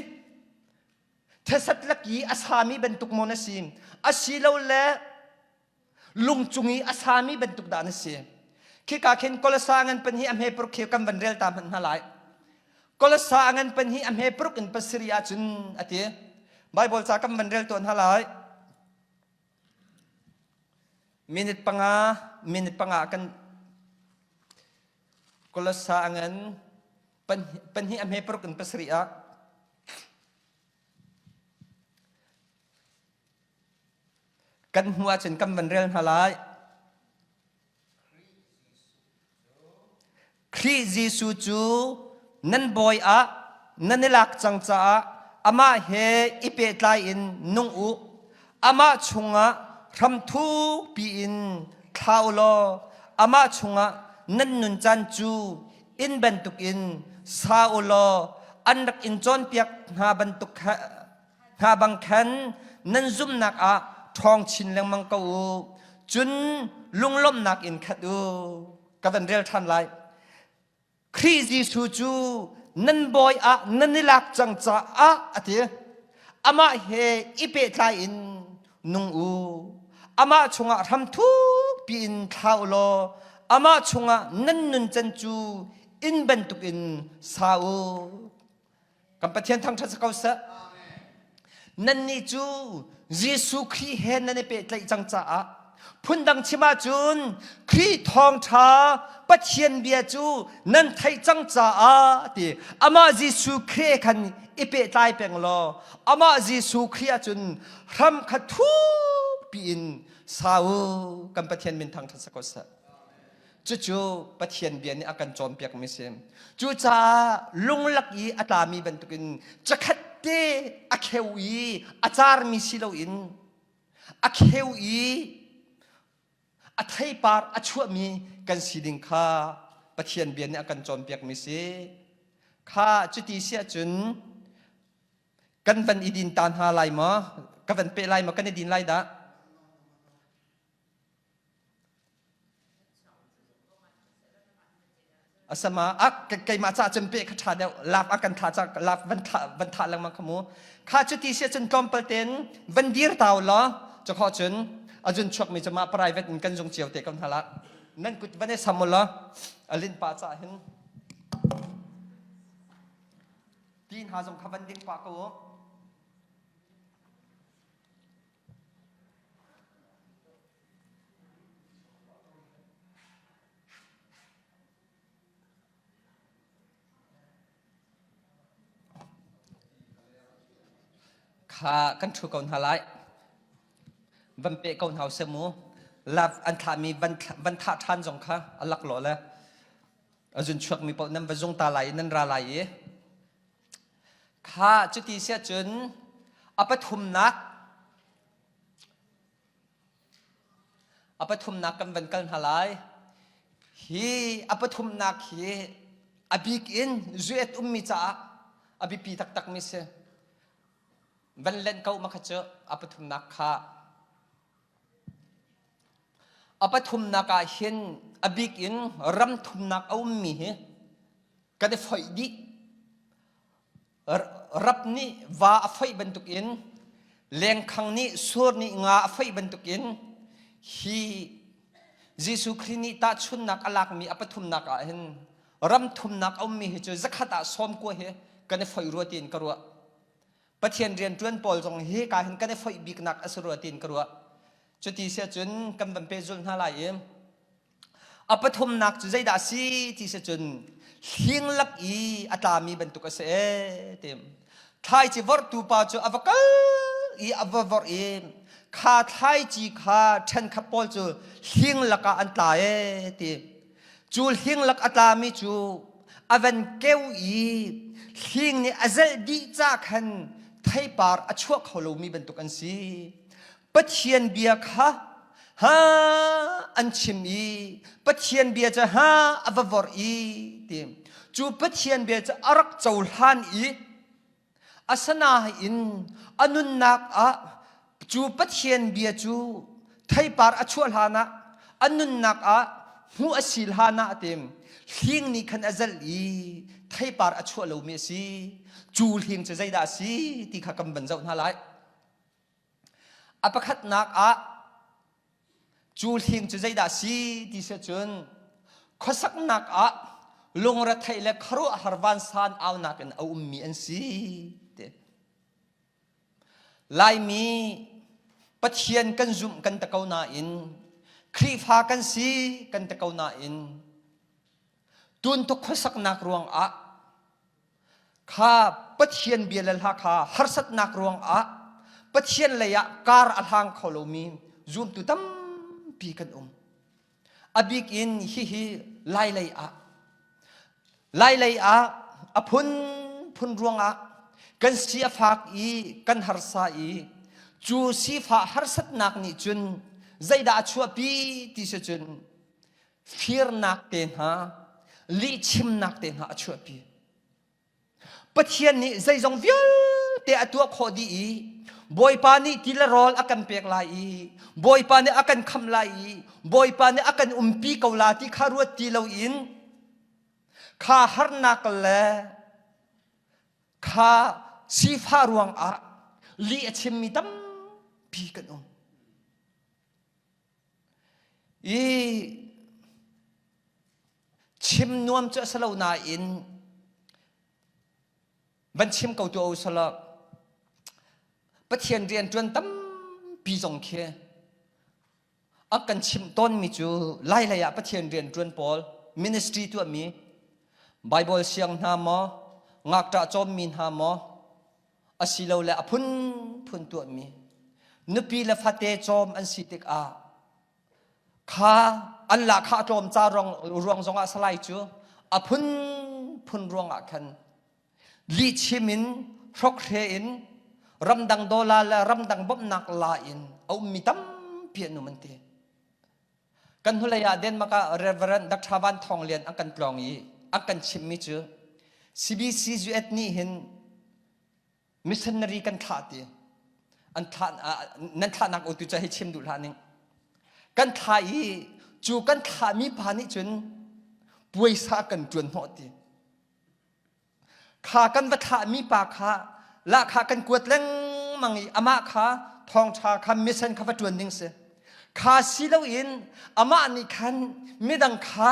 thesat lak i a sami bantuk maw na si asilole lungcung i a sami bantuk dah na si khika khin Kolosa ngan pan hi a hme paruk khi kan van rel ta hmanh hna lai Kolosa ngan pan hi a hme paruk in pasarih ahcun a ti Bible ca kan van rel tawn hna lai minute panga minute panga kan Kolosa ngan pan hi a hme paruk in pasarih ah Kan hnu ahcun kan van rel hna lai. Khrih Jesuh cu nan bawi ah nan i lak cang caah amah he i pehtlai in nung u. Amah chungah hram thukpi in thla u law amah chungah nan nun caan cu inn bantukin sa u law an rak in cawnpiak hna bantuk hna bang khan nan zumhnak ah ṭhawng chin lengmang ko u. Cun lunglawmhnak in khat u. Ka van rel ṭhan lai. Khrih Jesuh cu nan bawi ah nan i lak cang caah a ti. Amah he i pehtlai in nung u. Amah chungah hram thukpi in thla u law amah chungah nan nuncan cu inn bantukin sa u. Kan Pathian thangṭhat si ko seh. Nannih cu Jesuh Khrih he nan i pehtlaih cang caah phundang chim ahcun Khrih thawngṭha Pathian bia cu nan theih cang caah ti amah Jesuh Khrih khan i pehtlai peng law amah Jesuh Khrih ahcun hram kha thukpi in sa u kan Pathian min thangṭhat si ko seh. Cucu Pathian bia nih a kan cawnpiakmi si. Cucaah lunglak i a tlami bantukin cakhat te a kheu i a carmi si loin a kheu i a theipar a chuahmi kan si ding kha Pathian bia nih a kan cawnpiakmi si. Kha cuti si ahcun kan van i din ta hna lai maw? Ka van peh lai maw? Kan i din lai dah? Asama a keimah ca cun pe kha ṭha deuh lak a kan thlah ca lak van thlah van thah lengmang kha mu kha cu ti si cun tlawmpal tein van dir tau law cu kho cun a zun chuak mi cu mah private in kan zung cio te ko hna la nan kut van i sam u law a lin pa ca hin ti hna zong kha van ding pa ko u Kha kan ṭhu ko hna lai. Van peh ko hna usih mu. Love an thlahmi van, van thah ṭhan zong kha a laklawh le a zun chuakmi paoh nan va zung ta lai i nan ra lai i Kha cuti siah cun a pathumnak a pathumnak kan van kal hna lai. Hi a pathumnak hi a bik in zuet ummi caah a biapi taktakmi si. Van lenh ko ma kha cu a pathumnak kha. A pathumnak ah hin a bik in ram thumnak a ummi hi kan i foih dih. Rap nih va a foih bantukin Lengkhang nih sur nih nga a foih bantukin hi Jesuh Khrih nih tahchunnak a lakmi a pathumnak ah hin ram thumnak a ummi hi cu zakhat ah 90 hi kan i foih rua tiin ka ruah. Pathian rianṭuan pawl zong hi ka hin kan i foih biknak a si rua tiin ka ruah. Cuti si ahcun kan van pehzulh hna lai i A pathumnak cu zeidah a si ti si cun hling lak i a tlami bantuk a si ee ti. Thlaici vorhtu pa cu a va kal i a va vorh i kha thlaici kha ṭhenkhat pawl cu hling lakah an tla ee ti. Cu hling lak a tlami cu a van keu i hling nih a zelh dih ca khan theipar a chuah kho lomi bantuk an si. Pathian bia kha ha an chim i Pathian bia cu ha a va vorh i ti cu Pathian bia cu a rak cohlan i asanain a nunnak ah cu Pathian bia cu theipar a chuah hlan ah a nunnak ah hmuh a si hlan ah tim hling nih khan a zalh i theipar a chuah lomi a si cu hling cu zeidah a si ti kha kan van zoh hna lai. A pakhatnak ah cu hling cu zeidah si ti si cun khuasaknak ah lungretheih le khuaruahhar vansan aunak in a ummi an si ti. Laimi Pathian kan zumh kan ti ko nain Khrihfa kan si kan ti ko nain tuntuk khuasaknak ruangah Kha Pathian bia le hla kha harsatnak ruangah Pathian lei ah kar a hlang kho lomi zumtu tampi kan um. A bik in hihi Lai lei ah Lai lei ah a phunphun ruangah kan si a fak i kan harsa i cu sifah harsatnak nih cun zeidah a chuahpi ti si cun firnak te hna lihchimnak te hna a chuahpi Pathian nih zeizong vialte a tuah khawh dih i Bawipa nih ti le rawl a kan pek lai i Bawipa nih a kan khamh lai i Bawipa nih a kan umpi ko la ti kha ruat ti loin kha harnak le kha sifah ruangah lih a chimmi tampi kan um. I chim nuam cu a si lo nain van chim ko tuah u selaw Pathian rian ṭuan tampi zong khi a kan chimh tawnmi cu Lailei ah Pathian rian ṭuan pawl ministry tuahmi Bible siang hna maw ngakṭah cawmmi hna maw asilole a phunphun tuahmi nupi le fate cawm an si tikah kha an lahkhah tlawm ca ruang, ruang zongah salai cu a phunphun ruangah khan lihchim in hrokhre in ramdang dollar le ramdang bawmhnak la in a ummi tampi an um an ti. Kan hnulei ah Denmark ah Reverend Dr. Van Thawng Lian an kan tlawng i an kan chimmi cu CBCUS nih hin missionary kan thlah ti an thlah nan thlahnak u tu ca hi chim duh hlah ning kan thlah i cu kan thlahmi pa nih cun puaisa kan ṭuan hnawh ti Kha kan va thlahmi pa kha lahkhah kan kuat lengmang i amah kha thawngṭha kha mission kha va ṭuan ding si. Kha si loin amah nih khan midang kha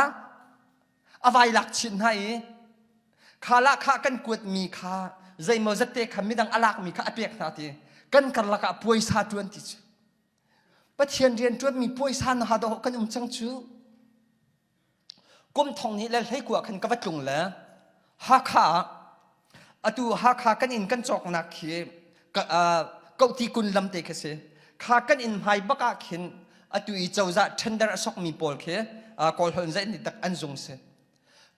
a vai lak chin hna i kha lahkhah kan kuatmi kha zeimaw zatte kha midang a lakmi kha a pek hna ti kan karlak ah puaisa ṭuan ti cu. Pathian rian ṭuanmi puaisa na ha dawh kan um cang cu. Kum thong hnih le 19 khan ka va tlung le Hakha ah atu Hakha kan inn kan cawknak khi Kohti kun lam te khi si. Kha kan inn hmai bak ah khin atu i cozah tender a sokmi pawl khi Kawlholh in zei tak an zung si.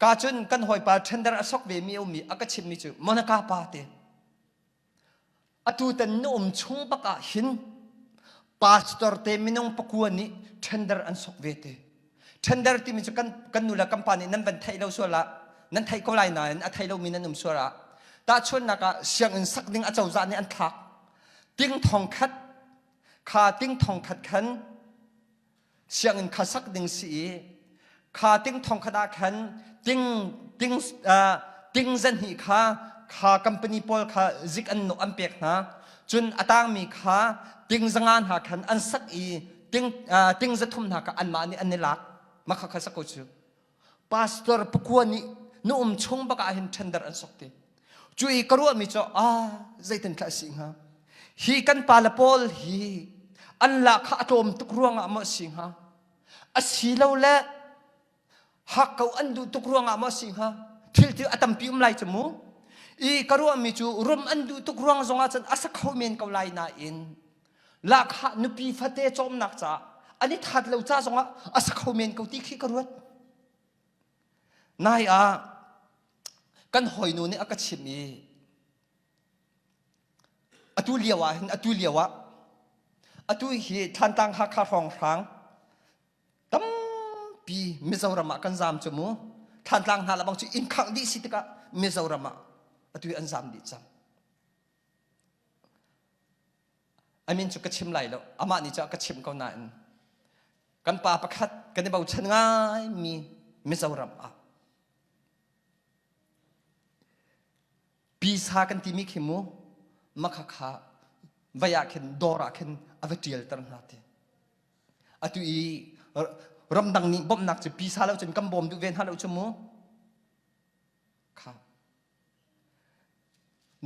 Ka cun kan hawipa tender a sok ve mi a um i a ka chimmi cu Monica pa te Atutan na um chung bak ah hin pastor te minung pakua nih tender an sok ve te. Tender timi cu kan, kan nu le kan pa nih nan van theih lo sual ah nan theih ko lai nain a thei lomi nan um sual ah tahchunhnak ah sianginn sak ding acozah nih an thlak ting thong khat kha ting thong khat khan sianginn kha sak ding si i kha ting thong khat ah khan ting ting uh, ting zan hnih kha kha company pawl kha zik an an pek hna. Cun a tangmi kha ting zanga hna khan an sak i ting, ting 300 hna kha anmah nih an i lak. Mah kha kha sak ko cu. Pastor pakua nih na um chung bak ah hin tender an sok ti. Cu i ka ruahmi cu ah zeitin thlah si hnga. Hi kan pa le pawl hi an lah kha a tlawm tuk ruangah maw si hnga? Asilole hak ko an duh tuk ruangah maw si hnga? Thil ti a tampi um lai cu mu. I ka ruahmi cu rum an duh tuk ruang zongah cun a sa kho men ko lai nain lahkhah nupi fate cawmnak caah an i that lo ca zongah a sa kho men ko ti khi ka ruat. Nai ah kan hawinu nih a ka chimh i atu lio ah hin atu lio ah atu hi Thlantlang Hakha hrawnghrang tampi Mizoram ah kan zaam cu mu. Thlantlang hna lebang cu inn khangh dih si tikah Mizoram ah atu hi an zaam dih cang. A min cu ka chim lai lo. Amah nih cu a ka chimh ko nain kan pa pakhat kan i bochan ngaimi Mizoram ah pisa kan timi khi mu makha kha vai ah khin dawr ah khin a va ṭialter hna ti. Atu i ramdang nih bawmhnak cu pisa lo cun kan bawm duh ve hna lo cu mu. Kha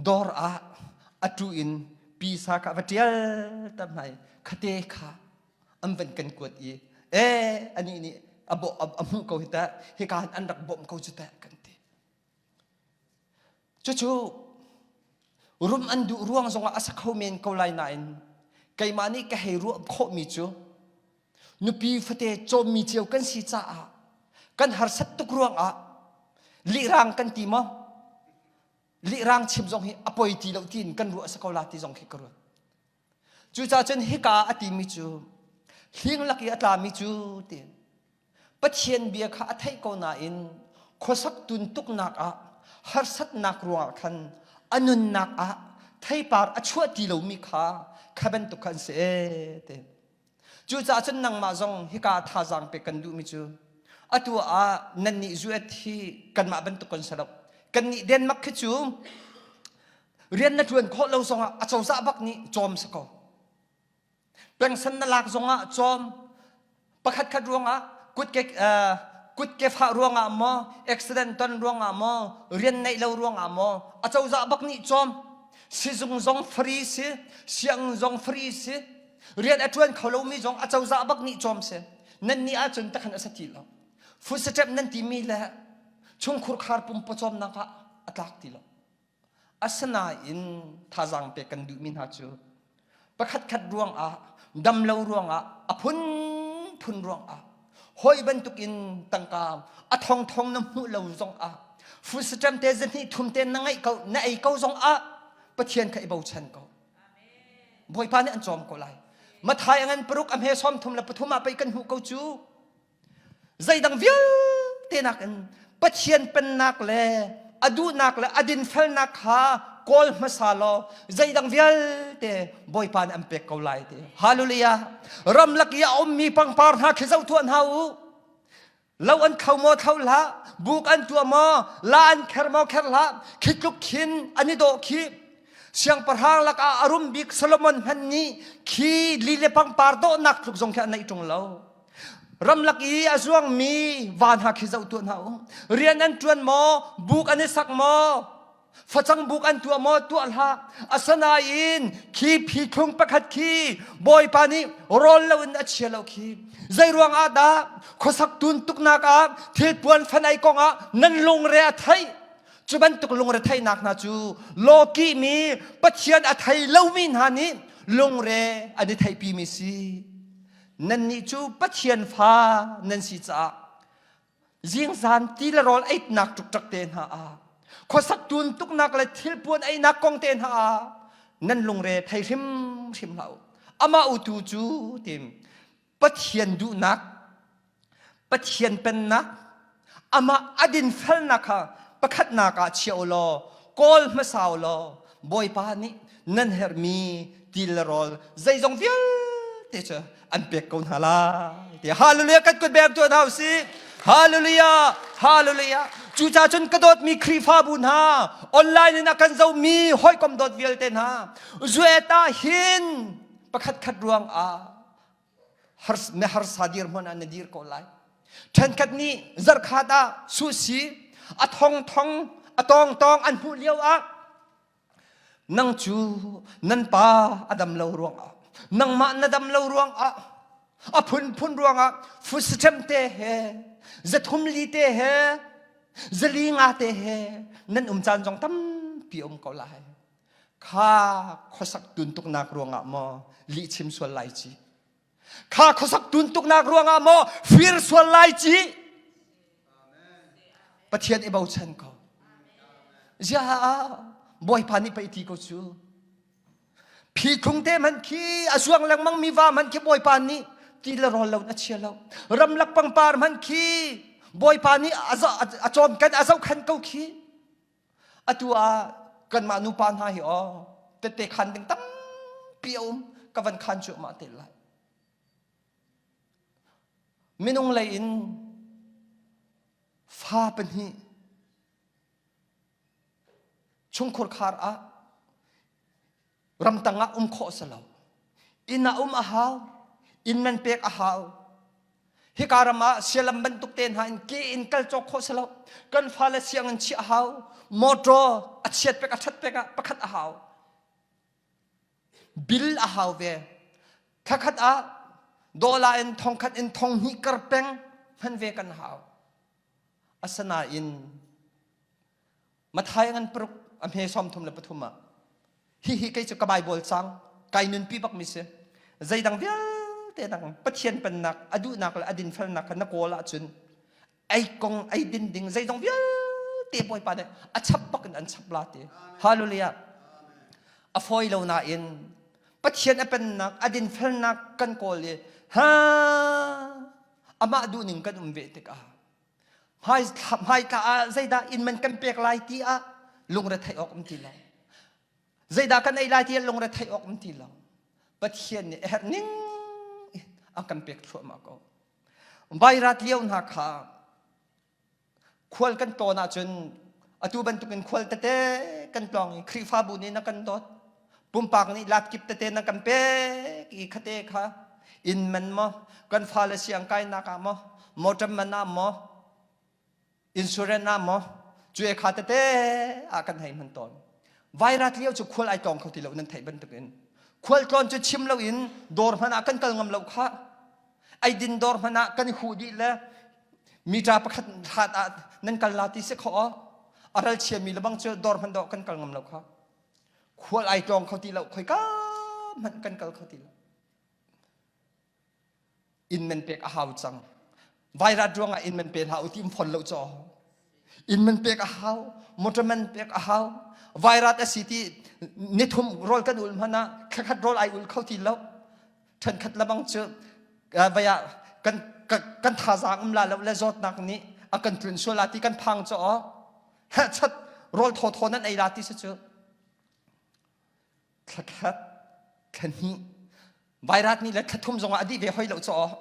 Dawr ah a ṭu in pisa kha va ṭial ter hna i khate kha an van kan kuat i ee anih nih a bawh a hmuh ko hi teh hika hin an rak bawmh ko cu teh kan ti. Cucu rum an duh ruang zongah a sa kho men ko lai nain keimah nih ka hei ruah khawhmi cu nupi fate cawmmi cio kan si caah kan harsat tuk ruangah lihrang kan ti maw lihrang chim zong hi a poi ti lo tiin kan ruah sa ko la ti zong khi ka ruat cucaah cun hika a timi cu hling lak i a tlami cu tiin Pathian bia kha a theih ko nain khuasak tuntuknak ah harsatnak ruangah khan a nunnak ah theipar a chuah ti lomi kha kha bantuk kha an si ee ti. Cucaah cun nangmah zong hika thazaang pek kan duhmi cu atu ah nannih zuet hi kanmah bantuk kan si lo. Kannih Denmark khi cu rian na ṭuan khawh lo zongah a cozah bak nih cawm si ko. Pengsan na lak zongah cawm pakhat khat ruangah kutke kutke fah ruangah maw accident ton ruangah maw rian neih lo ruangah maw a cozah bak nih cawm sizung zong free si sianginn zong free si rian a ṭuan kho lomi zong a cozah bak nih cawm si nan nih ahcun takhan a sa ti lo food stamp nan timi le chungkhur khar pum pawcawmnak ah a tlak ti lo Asinain thazaang pek kan duhmi hna cu pakhatkhat ruangah damlo ruangah a phunphun ruangah hawi bantukin tangka a thongthong na hmuh lo zongah food stamp te zahnih thum te na ngeih ko na ei ko zongah Pathian kha i bochan ko. Bawipa nih an cawm ko lai. Mathai a ngan paruk a hme 33 ah pei kan hmuh ko cu. Zeidang vialte nakin Pathian pennak le a duhnak le a dinfelnak kha kawl hmasa law zeidang vialte Bawipa nih an pek ko lai ti. Hallelujah. Ramlak i a ummi pangpar hna khi zoh tuah hna u. Lo an thlo maw thlo hlah, buk an tuah maw, la an kher maw kher hlah, khi tluk khin an i dawh khi. Siangpahrang lakah a rum bik Solomon hmanh nih khi li le pangpar dawhnak tluk zong khi a neih ṭung lo. Ramlak i a zuangmi va hna khi zoh tuah hna u. Rian an ṭuan maw? Buk an i sak maw? Facang buk an tuah maw? Tuah hlah. Asinain khi pithlung pakhat khi Bawipa nih rawl loin a chia lo khi. Zeiruang ah dah khuasak tun tuknak ah thilpuan fanai kong ah nan lungre a theih? Cu bantuk lungre theihnak hna cu lawkihmi Pathian a thei lomi hna nih lungre an i theihpimi si. Nannih cu Pathian fa nan si caah zingzan ti le rawl eitnak ṭukṭak te hna ah khuasak tun tuknak le thilpuan einak kong te hna ah nan lungre thei hrimhrim hlah u. Amah utu cu tim Pathian duhnak Pathian pennak amah a dinfelnak kha pakhatnak ah chia u law kawl hmasa u law Bawipa nih nan herhmi ti le rawl zeizong vialte cu an pek ko hna lai ti hallelujah kan kut beng tuah hna usih. Hallelujah! Hallelujah! Cucaah cun ka dawtmi Khrihfabu hna, online in a kan zohmi hawikom dawt vialte hna, zueta hin pakhat khat ruang ah na harsa dirhmun ah na dir ko lai. Ṭhenkhat nih zarkhat ah suhsi a thong thong a tawng tawng an hmuh lio ah Nang cu nan pa a dam lo ruangah, nangmah na dam lo ruangah, a phunphun ruangah fusṭem te he, zathum li te he, zali nga te he nan um caan zong tampi um ko lai. Kha khuasak tuntuknak ruangah maw lihchim sual lai ci? Kha khuasak tuntuknak ruangah maw fir sual lai ci? Pathian i bochan ko. Ziah Bawipa nih pei ti ko cu. Phikhung te man khi a zuang lengmang mi va man khi Bawipa nih ti le rawl lo a chia lo. Ramlak pangpar man khi Bawipa nih a cawm kan a zohkhan ko khi. Atu ah kanmah nupa hna hi aw tette khan ding tampi a um ka van khan cuahmah te lai. Minung lei in fa pahnih chungkhur khar ah ramtang ah um khawh si lo inn ah um a hau inn man pek a hau hika ram ah sialam bantuk te hna in ke in kal cawk khawh si lo kan fale sianginn chiah a hau motor a chiat pek a that pek ah pakhat a hau bil a hau ve thlakhat ah dollar in thongkhat in thonghnih kar peng hman ve kan hau asanain Mathai ngan paruk a hme 33 ah hihi kei cu ka Bible cang kai nunpi bak mi si zeidang vialte dang Pathian pennak a duhnak le a dinfelnak kha na kawl ahcun ei kong ei din ding zeidang vialte Bawipa nih a chap bak in an chap la ti hallelujah a fawi lo nain Pathian a pennak a dinfelnak kan kawl i ha amah duhning kan um ve tikah hmaithla ah zeidah inn man kan pek lai ti ah lungre theih awk um ti lo zeidah kan ei lai ti ah lungre theih awk um ti lo pathian nih a herh ning a kan pek thluahmah ko vairat lio hna kha khual kan tawn ahcun atu bantukin khual tete kan tlawng i Khrihfabu nih na kan dawt pumpak nih latkip tete na kan pek i khate kha inn man maw kan fale siang kainak ah maw motor man ah maw insurance ah maw cu e kha tete ah kan hei hman tawn vairat lio cu khual ai tawng kho ti lo nan theih bantukin khual tlawn cu chim lo in dawr hmanh ah kan kal ngam lo kha eidin dawr hmanh ah kan i huh dih le mita pakhat hlat ah nan kal la ti si kho a ral chiami le bang cu dawr hmanh dawh kan kal ngam lo kha khual ai tlawng kho ti lo khoika hmanh kan kal kho ti lo inn man pek a hau cang vairat ruangah inn man pe hlah u ti um fon lo caw inn man pek a hau motor man pek a hau vairat a si ti nithum rawl kan ul hmanh ah thlakhat rawl ai ul kho ti lo ṭhenkhat lebang cu vei ah kan kan thazaang um la lo le zawtnak nih a kan tlun sual la ti kan phang cu aw chat rawl thawthaw nan ei la ti si cu thlakhat thlahnih vairat nih le thlathum zongah a dih ve hoi lo cu aw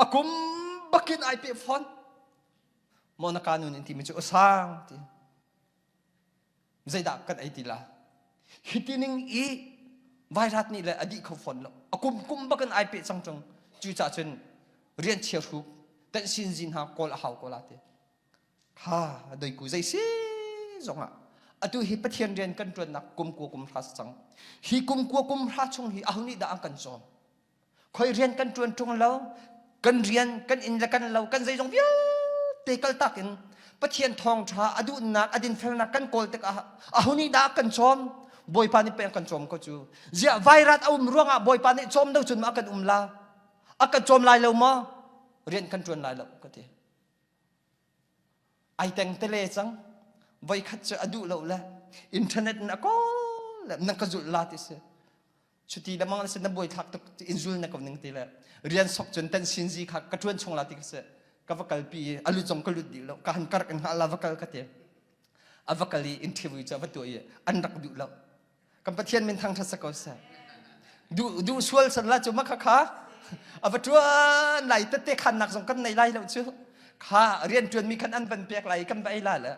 a kum bakin ai pe fawn monaka nun in timi cu usang ti zeidah kan ei ti la hiti ning i vairat nih le a dih kho fawn lo a kum kum bakin ai pe cang cang cucaah cun rian chia hruk tenh sin zin ha kawl a hau ko la ti ha doiku zei si zongah atu hi pathian rian kan tuannak kum kua kum hra cang hi kum kua kum hra chung hi aho nih dah an kan cawm khoi rian kan ṭuan ṭung lo kan rian kan inn le kan lo kan zeizong vialte kaltak in Pathian thawngṭha a duhnak a dinfelnak kan kawl tikah aho nih dah kan cawm Bawipa nih pei kan cawm ko cu ziah vairat a um ruangah Bawipa nih cawm do cun ma kan um la a kan cawm lai lo maw rian kan ṭuan lai lo ka ti ai teng tele cang voikhat cu a duh lo le internet in a kawl le na ka zulh la ti si chuti le mang na buai thlak tuk in zul na ko ning ti le rian sok cun tan sin zi kha ka tuan chung la ti ka si ka va kal pi a lu cong ka lut dih lo ka han kar in la va kal ka ti a va kal i interview cu a va tuah i an rak duh lo kan pathian min thang that ko sa duh duh sual san la cu ma kha kha a va tuan lai tette khan nak zong kan nei lai lo cu. Kha rianṭuanmi khan an van pek lai i kan va ei lai le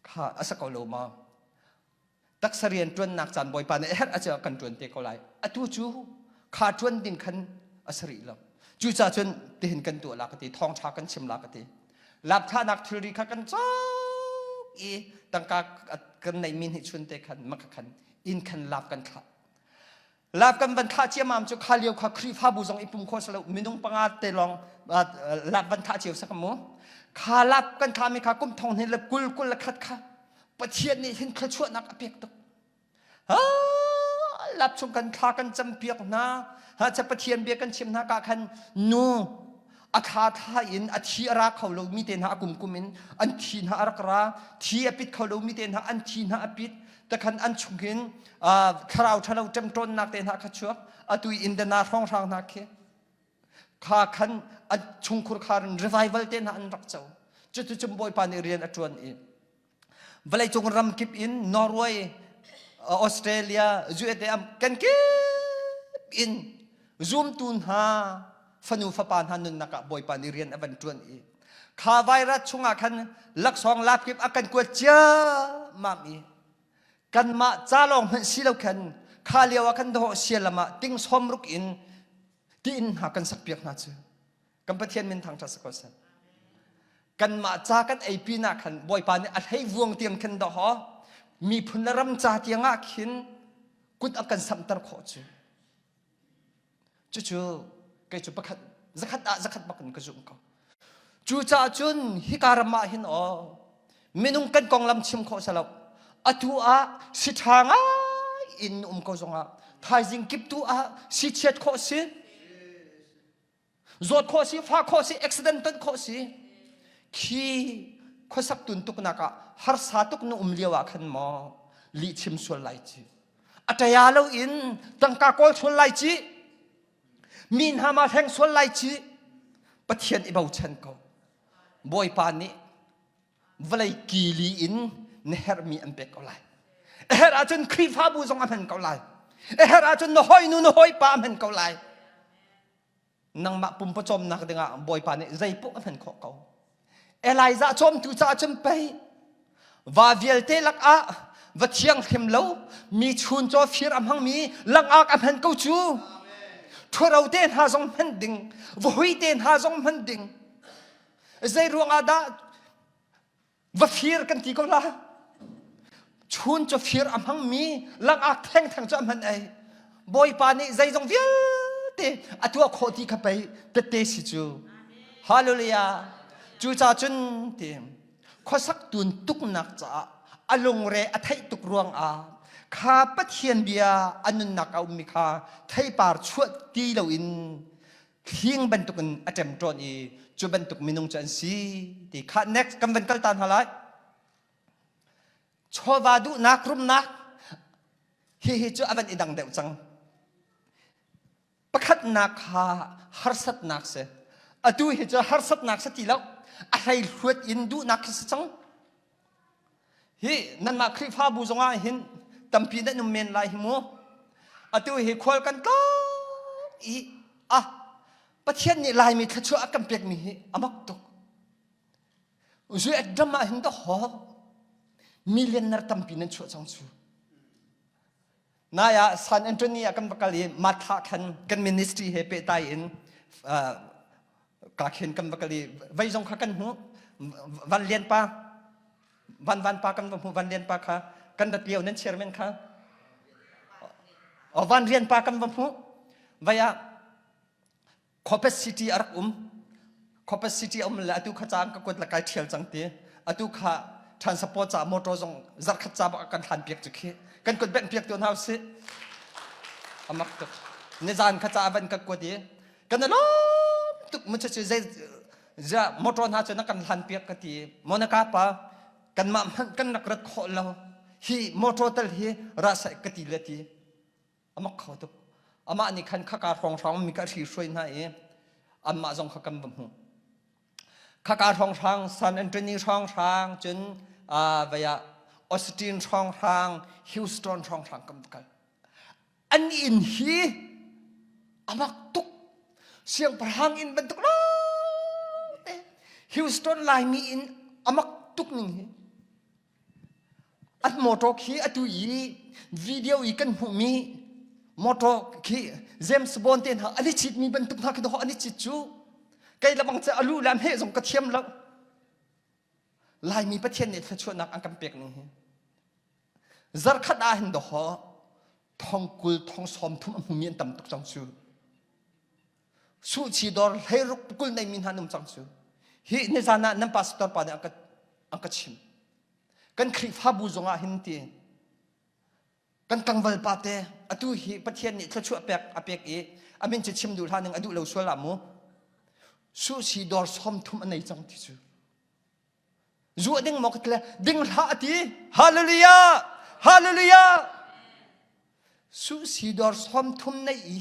kha a si ko lo ma? Taksa rian ṭuannak caan Bawipa nih a herh a kan ṭuan te ko lai. Atu cu kha ṭuan ding khan a si rih lo. Cucaah cun tihin kan tuah la ka ti, thawngṭha kan chim la ka ti. Lapthahnak thilri kha kan cawk i tangka kan neihmi nih chun te khan maka khan inn khan lap kan thlah. Lap kan van thlah ciamam cu kha lio kha Khrihfabu zong i pum khawh si lo minung panga te lawng lap van thlah cio sak mu. Kha lap kan thlami kha kum thong hnih le kul kul le khat kha Pathian nih hin thluachuahnak a pek tuk. Lap chung kan thla kan campiak hna. Ha cha Pathian bia kan chim hna ka khan nu a thla thla in a thi a ra kho lo mi te hna a kum kum in an thi hna a rak ra thi a pit kho lo mi te hna an thi hna a pit takhan an chungin thlarau ṭhalo ṭemṭawnnak te hna kha chuak atu i Indiana hrawnghrang hna khi kha khan an chungkhur khar in revival te hna an rak co cuticun Bawipa nih rian a ṭuan i vawleicung ram kip in Norway Australia USA kan kip in zumtu hna fanu fapa hna nunnak ah Bawipa nih rian a van ṭuan i kha virus chungah khan laksawng lap kip a kan kuat ciammam i kanmah ca lawng hmanh si lo khan kha lio ah khan dawh sialam ah ting sawm ruk in tiin hna kan sak piak hna cu kan Pathian min thangṭhat si ko seh kanmah ca kan ei pinah khan Bawipa nih a hlei vuang tiang khin dawh miphun le ram ca tiang ah khin kut a kan samhter khawh cu Cucu kei cu pakhat zakhat ah zakhat bak in ka zumh ko. Cucaah cun hika ram ah hin aw minung kan konglam chim khawh si lo. Atu ah si ṭha ngai in um ko zongah thaizing kip tu ah si chiat khawh si zawt khawh si fah khawh si accident ton khawh si khi khuasak tun tuknak ah harsa tuk na um lio ah khan maw lih chim sual lai ci a ṭaya lo in tangka kawl sual lai ci mi hna ma hleng sual lai ci Pathian i bochan ko Bawipa nih vawlei kili in na herhmi an pek ko lai a herh ahcun Khrihfabu zong a hman ko lai a herh ahcun na hawinu na hawipa a hman ko lai nangmah pumpawcawmnak dingah Bawipa nih zeipoh a hman khawh ko. Elijah cawmtu caah cun pei va vialte lakah va thianghlim lo mi chuncaw fir a hmangmi langak a hman ko cu ṭhuaro te hna zong hman ding vahui te hna zong hman ding zei ruangah dah va fir kan ti ko la chun cu fir a hmangmi langak thengtheng cu a hman ei bawipa nih zeizong vialte a tuah khawh ti kha pei tette si cu hallelujah cuca cun ti khuasak tun tuknak caah a lungre a theih tuk ruangah kha Pathian bia a nunnak a ummi kha theipar chuah ti loin Hling bantukin a ṭemṭawn i cu bantuk minung cu an si ti kha next kan van kal ta hna lai. Chawva duhnak rumnak hihi cu a van i dang deuh cang. Pakhatnak kha harsatnak si. Atu hi cu harsatnak si ti lo. A hleihluat in duhnak khi si cang. Hi nanmah Khrihfabu zongah hin tampi nan um men lai hi mu. Atu hi khual kan tlawng i ah Pathian nih Laimi thluachuah a kan pekmi hi a mak tuk. US ram ah hin dawh millionaire tampi nan chuah cang cu. Nai ah San Antonio ah kan va kal i Martha khan kan ministry he pehtlai in ka khen kan va kal i vei zong kha kan hmuh van lian pa van van pa kan va hmuh van lian pa kha kan rat lio nan chairman kha o van rian pa kan va hmuh vai ah Corpus City a rak um Corpus City a um le atu kha cang ka kuat le kai thial cang ti atu kha transport ca motor zong zarkhat ca bak kan hlan piak cu khi kan kut bengh piak tu hna usih amak tuk nizan kha ca van ka kuat i kan i lawm tuk mu cu zei zia motor hna cu na kan hlan piak ka ti Monica pa kanmah hmanh kan rak rat khawh lo hi motor tal hi ra sai ka ti le ti amak kho tuk amah nih khan khaka hrawnghrang mi ka hri hruai hna i anmah zong kha kan va hmuh khaka hrawnghrang San Antonio hrawnghrang cun vaya Austin hrawnghrang Houston hrawnghrang kan va kal an inn hi amak tuk siangpahrang inn bantuk te. Houston Laimi in amak tuk ning hi. An motor khi atu i video i kan hmuhmi motor khi James Bond te hna an i citmi bantuk hna khi dawh an i cit cu. Kei lebang cu a lu le a hmeh zong ka thiam lo. Laimi Pathian nih thluachuahnak an kan pek ning hi. Zarkhat ah hin dawh thong 20 thong 30 a hmumi an tam tuk cang cu. Suhchi dawr hleiruk 20 neimi hna an um cang cu. Hi nizan ah nan pastor pa nih an ka an ka chim. Kan Khrihfabu zong ah hin ti kan tlangval pa te atu hi Pathian nih thluachuah pek a pek i a min cu chim duh hlah ning a duh lo sual ah mu. Suhsi dawr 30 a nei cang ti cu. Zuah ding maw ka ti le ding hlah a ti. Hallelujah! Hallelujah! Suhsi dawr 30 nei i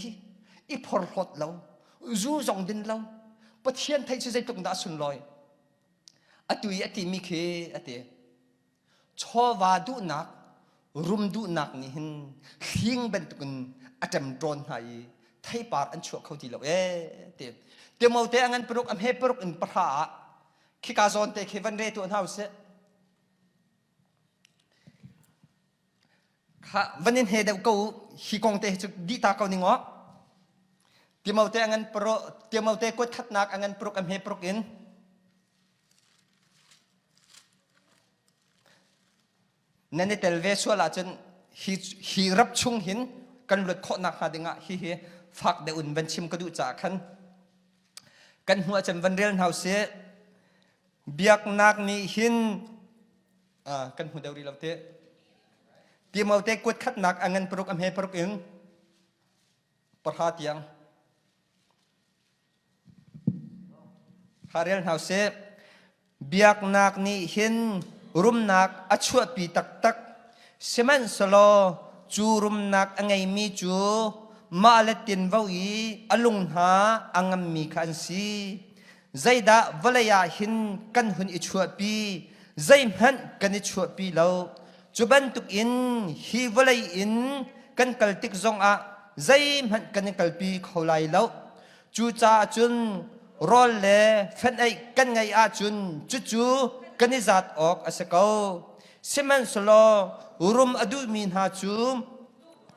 i phorhlawt lo, zu zong din lo. Pathian theih cu zeitluk dah a sunlawi. Atu i a timi khi a ti. Chawva duhnak, rum duhnak nih hin hling bantukin a ṭemṭawn hna i theipar an chuah kho ti lo ee ti. Timote a ngan paruk a hme paruk in pahra ah khika zawn te khi van re tuah hna usih. Kha van in he deuh ko hi kong te hi cu dih ta ko ning aw. Timote a ngan paruk Timote kuat khatnak a ngan paruk a hme paruk in Nan i tel ve sual ahcun hi, hi rap chung hin kan luat khawh nakhnga dingah hihi fak deuh in van chim ka duh caah khan kan hnu ahcun van rel hna usih. Biaknak nih hin uh, kan hmu deuh rih lo te. Timote kuat khatnak a ngan paruk a hme paruk in pahra tiang. Kha rel hna usih. Biaknak nih hin rumnak a chuahpi taktak. Sihmanhsehlaw cu rumnak a ngeimi cu mah le tinvo i a lung hna a ngammi kha an si. Zeidah vawlei ah hin kan hun i chuahpi? Zeihmanh kan i chuahpi lo. Cu bantukin hi vawlei in kan kal tik zongah zeihmanh kan i kalpi kho lai lo. Cucaah cun rawl le fenh-eih kan ngeih ahcun cucu kan i zat awk a si ko. Sihmanhsehlaw rum a duhmi hna cu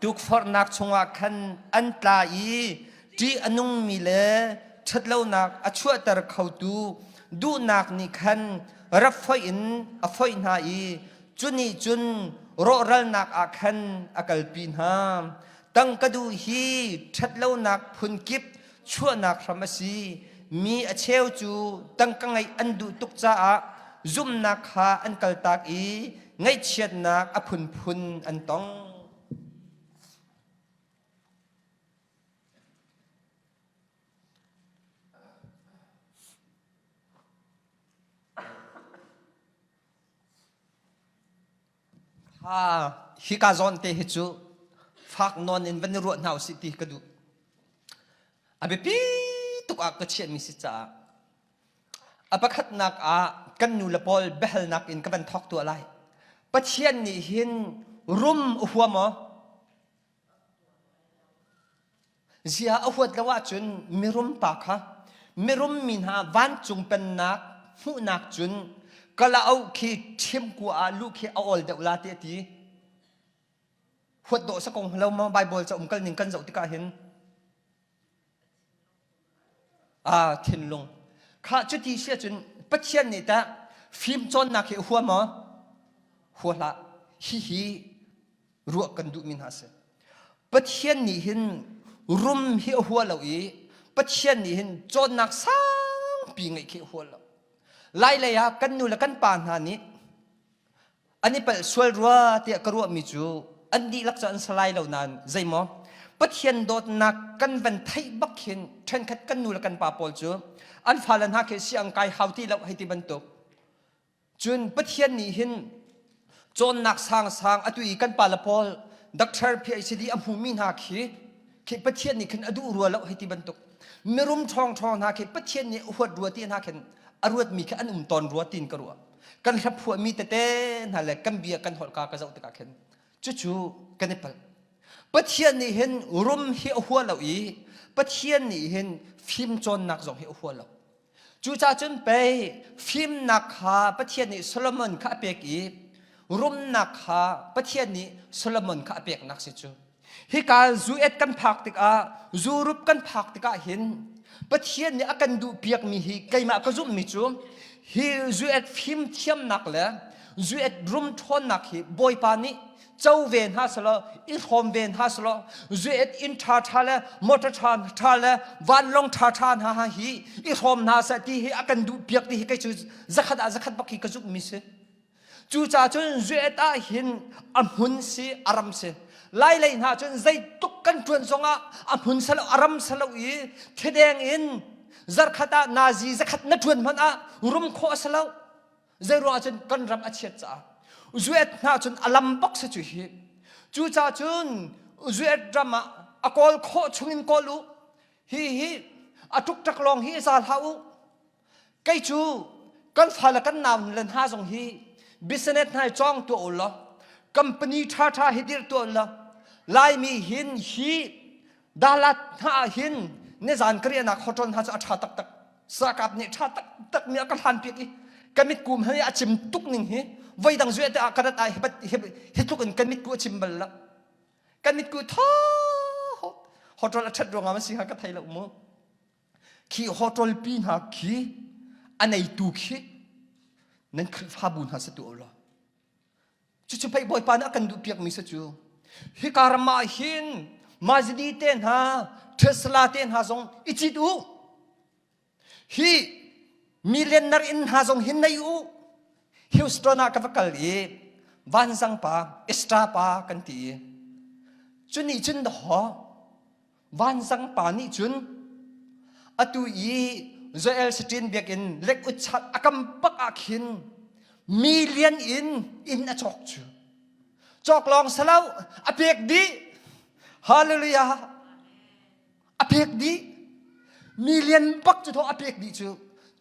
tukforhnak chungah khan an tla i ṭih a nungmi le ṭhatlonak a chuahter khotu duhnak nih khan rap foih in a foih hna i cu nih cun rawhralnak ah khan a kalpi hna. Tangka duh hi ṭhatlonak phunkip chuahnak hram a si. Mi a cheu cu tangka ngeih an duh tuk caah zumhnak kha an kaltak i ngaihchiatnak a phunphun an tong. Ha, hika zawn te hi cu fak nawn in van i ruah hna usih ti ka duh. A biapi tuk ah ka chiahmi si caah a pakhatnak ah kan nu le pawl biahalnak in ka van thawk tuah lai. Pathian nih hin rum a huam maw? Ziah a huat lo ahcun mirum pa kha mirum mi hna vancung pennak hmuhnak cun kalauk khi ṭhim kua ah luh khi a awl deuh la ti a ti. Huat dawh sa kong lo maw Bible ca um kal ning kan zoh tikah hin ah thinlung kha cuti si ahcun Pathian nih tah fim cawnnak hi a hua maw? Hua hlah. Hihi ruah kan duhmi hna a si. Pathian nih hin rum hi a hua lo i Pathian nih hin cawnnak sangpi ngeih khi a hua lo. Lailei ah kan nu le kan pa hna nih an i palh sual rua tiah ka ruahmi cu an dihlak cu an salai lo nain zeimaw Pathian dawtnak kan van theih bak hin ṭhenkhat kan nu le kan pa pawl cu an fale hna khi siang kai hau ti lo hei ti bantuk Cun Pathian nih hin cawnnak sangsang atu i kan pale pawl doctor PhD a hmumi hna khi khi Pathian nih khin a duh rua lo hei ti bantuk mirum ṭhawng ṭhawng hna khi Pathian nih a huat rua ti hna khin a ruatmi khi an um tawn rua tiin ka ruah kan hlaphuahmi tete hna le kan bia kan holhka ka zoh tikah khin cucu kan i palh Pathian nih hin rum hi a hua lo i Pathian nih hin fim cawnnak zong hi a hua lo. Cucaah cun pei fimnak kha Pathian nih Solomon kha a pek i rumnak kha Pathian nih Solomon kha a peknak si cu. Hika zu-et kan phak tikah, zurup kan phak tikah hin Pathian nih a kan duhpiakmi hi keimah ka zumhmi cu hi zu-et fimthiamnak le zu-et rum ṭhawnnak hi Bawipa nih co ve hna selaw i hrawm ve hna selaw zuet inn ṭha ṭha le motor ṭha ṭha le vanlawng ṭha ṭha hna hi i hrawm hna seh ti hi a kan duh piak ti hi kei cu zakhat ah zakhat bak hi ka zumhmi si. Cucaah cun zuet ah hin a hmun si a ram si. Lailei hna cun zeitluk kan ṭuan zongah a hmun selo a ram selo i thedeng in zarkhat ah nazi zakhat na ṭuan hmanh ah rum khawh a si lo. Zeiruang ah cun kan ram a chiat caah zuet hna cun a lam bak si cu hi. Cucaah cun zuet ram ah a kawl khawh chungin kawl u. Hi hi a ṭukṭak lawng hi za hlah u. Kei cu kan fale kan nau le hna zong hi business hna hi cawng tuah u law company ṭhaṭha hi dirh tuah u law Laimi hin hi Dalat hna ah hin nizan ka riahnak hotel hna cu a ṭha taktak. Sakap nih ṭha taktak mi a ka hlan piak i ka mitku hmanh a cim tuk ning hi voidang zueh te ah ka rat ah hi tluk in ka mitku a cim bal lo. Ka mitku thaw hotel a ṭhat ruangah ma si hnga ka thei lo mu. Khi hotel pi hna khi a neitu khi nan Khrihfabu hna si tu law. Cucu pei Bawipa nih a kan duhpiakmi si cu. Hika ram ah hin Mazidi te hna, Tesla te hna zong i cit u. Hi millionaire inn hna zong hin nei u. Houston ah ka va kal i vanzang pa, Estra pa kan ti i cu nih cun dawh Vanzang pa nih cun atu i Joel Stin biakinn lek utchat a kam bak ah khin million in inn a cawk cu. Cawk lawng salo a pek dih. Hallelujah. A pek dih. Million bak cu thaw a pek dih cu.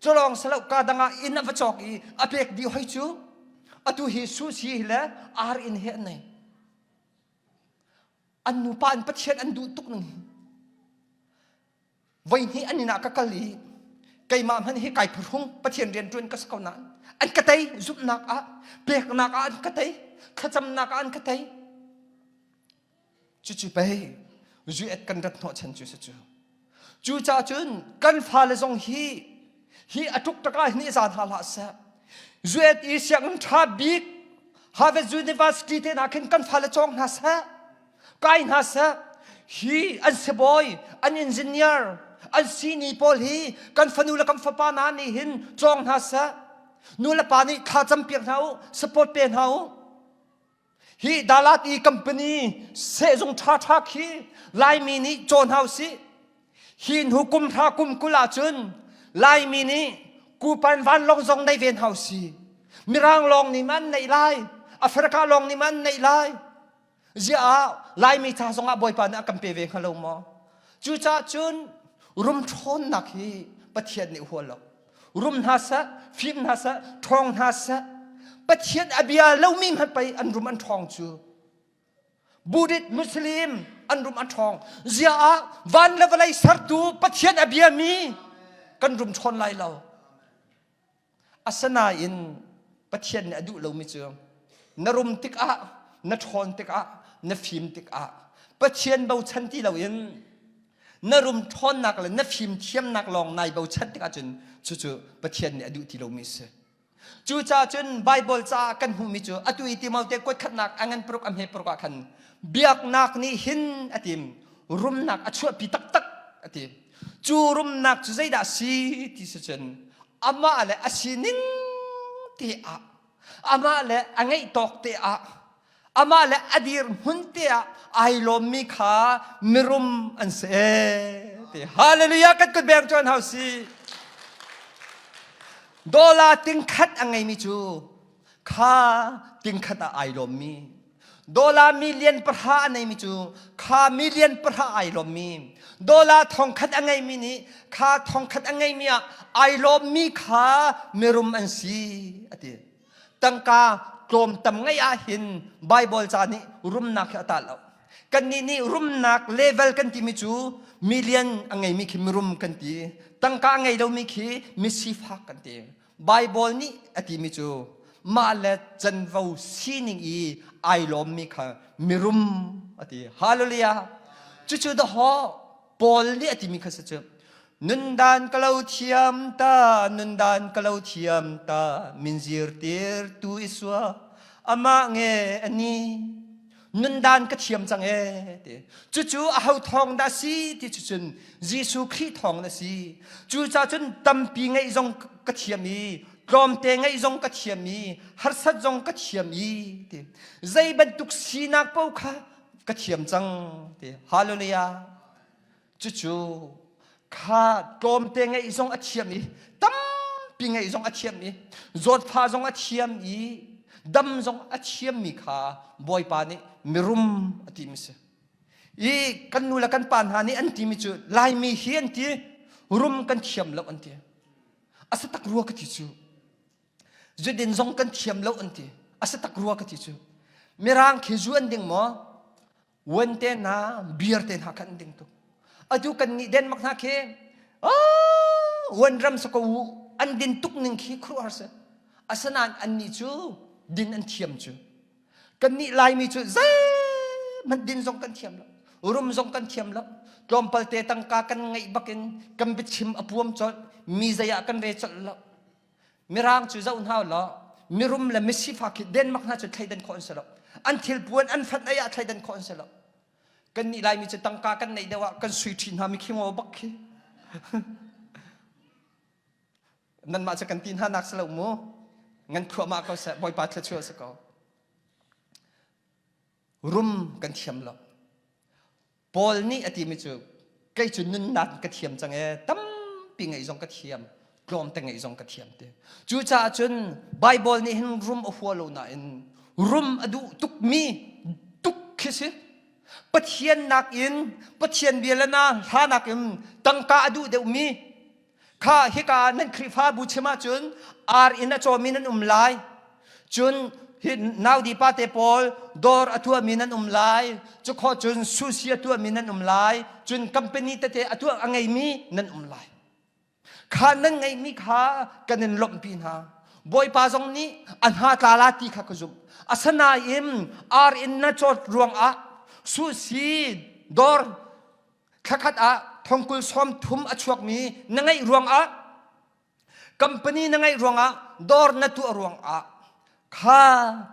Cu lawng salo ka dang ah inn a va cawk i a pek dih hoi cu. Atu hi sushi le ar inn he an nei. An nupa in Pathian an duh tuk ning hi. Voi hnih an inn ah ka kal i keimah hmanh hi kai phuhrung Pathian rian ṭuan ka si ko nain an ka tei zumhnak ah peknak ah an ka tei thlacamnak ah an ka tei cucu pei zuet kan rat hnawh chan cu si cu Cucaah cun kan fale zong hi hi a ṭukṭak ah hin i zaan hna hlah seh. Zuet i sianginn ṭha bik Harvard University te hna khin kan fale cawng hna seh, kai hna seh. Hi an sibawi, an engineer, an sini pawl hi kan fanu le kan fapa hna nih hin cawng hna seh. Nu le pa nih thla campiak hna u, support pe hna u. Hi Dalat i company sehzung ṭhaṭha khi Laimi nih caw hna usih. Hi hnu kum hra kum 20 ahcun Laimi nih kupan vanlawng zong nei ve hna usih. Mirang lawng nih ma an neih lai, Africa lawng nih ma an neih lai. Ziah ah Laimi ca zongah Bawipa nih a kan pe ve hnga lo maw? Cucaah cun rum ṭhawnnak hi Pathian nih hua lo. Rum hna seh, fim hna seh, ṭhawng hna seh, Pathian a bia lomi hmanh pei an rum an ṭhawng cu. Buddhist, Muslim an rum an ṭhawng. Zia ah van le vawlei sertu Pathian a biami kan rum ṭhawn lai lo. Asinain Pathian nih a duh lomi cu na rum tikah, na ṭhawn tikah, na fim tikah Pathian bochan ti loin na rum ṭhawnnak le na fimthiamnak lawng nai bochan tikah cun cucu Pathian nih a duh ti lomi a si. Cucaah cun Baibal caah kan hmuhmi cu atu i Timote kuat khatnak a ngan paruk a hme paruk ah khan biaknak nih hin a tim rumnak a chuahpi taktak a ti. Cu rumnak cu zeidah a si ti si cun amah le a sining te ah amah le a ngeih tawk te ah amah le a dirhmun te ah ai lawmmi kha mirum an si ti hallelujah kan kut beng chuan hau si dollar tingkhat a ngeimi cu kha tingkhat ah ai lawmmi dollar million pahra a neimi cu kha million pahra ai lawmmi dollar thongkhat a ngeimi nih kha thongkhat a ngeimi ah ai lawmmi kha mirum an si a ti tangka tlawmtam ngeih ah hin Bible ca nih rumnak hi a tah lo kannih nih rumnak level kan timi cu million a ngeimi khi mirum kan ti. Tangka ngei lomi khi misifak kan ti. Bible nih a timi cu mah le canvo sining i ai lawmmi kha mirum a ti. Hallelujah. Cucu dahawh Paul nih a timi kha si cu nundan ka lo thiam ta nundan ka lo thiam ta min zirtir tu isua amah nge ani nundan ka thiam cang e ti cucu a ho thawng dah si ti cu cun Jesuh Khrih thawng na si cucaah cun tampi ngeih zong ka thiam i tlawmte ngeih zong ka thiam i harsat zong ka thiam i ti zei bantuk sinak paoh kha ka thiam cang ti hallelujah cucu kha tlawmte ngeih zong a thiam i tampi ngeih zong a thiam i zawtfa zong a thiam i dam zong a thiammi kha Bawipa nih mirum a timi si i kan nu le kan pa hna nih an timi cu Laimi hi an ti rum kan thiam lo an ti a si tak rua ka ti cu Zudin zong kan thiam lo an ti. A si tak rua ka ti cu. Mirang khi zu an ding maw? Wan te hna, beer te hna khan an ding tuk. Atu kan nih Denmark hna khi wan ram sa ko u an din tuk ning khi khuaruahhar si. Asinain annih cu din an thiam cu. Kannih Laimi cu zeihmanh din zong kan thiam lo. Rum zong kan thiam lo. Tlawmpal te tangka kan ngeih bakin kan biachim a puam colh. Mi zei ah kan re colh lo. Mirang cu zoh hna law mirum le misifak hi Denmark hna cu thleidan khawh an si lo. An thilpuan an fat ei ah thleidan khawh an si lo. Kan nih Laimi cu tangka kan neih deuh ah kan sui ṭhi hna mikhi ngaw bak khi. Nanmah cu kan ti hna nak si lo mu. Ngan thluahmah ko seh Bawipa thluachuah si ko. Rum kan thiam lo. Paul nih a timi cu kei cu nunnak ka thiam cang ee tampi ngeih zong ka thiam tlawmte ngeih zong ka thiam ti cucaah cun Bible nih hin rum a hua lo nain rum a duh tukmi tuk khi si Pathian nakin Pathian bia le na hla nakin tangka a duh deuhmi Kha hika nan Khrihfabu chim ahcun ar in a cawmi nan um lai. Cun hi naudi pate pawl dawr a tuahmi nan um lai. Cukhawh cun sushi a tuahmi nan um lai. Cun company tete a tuah a ngeimi nan um lai. Kha nan ngeihmi kha kan in lawmhpi hna. Bawipa zong nih a hna tla la ti kha ka zumh. Asinain ar in na cawt ruangah sushi dawr Thlakhat ah thongkul 30 a chuakmi na ngeih ruangah company na ngeih ruangah dawr na tuah ruangah kha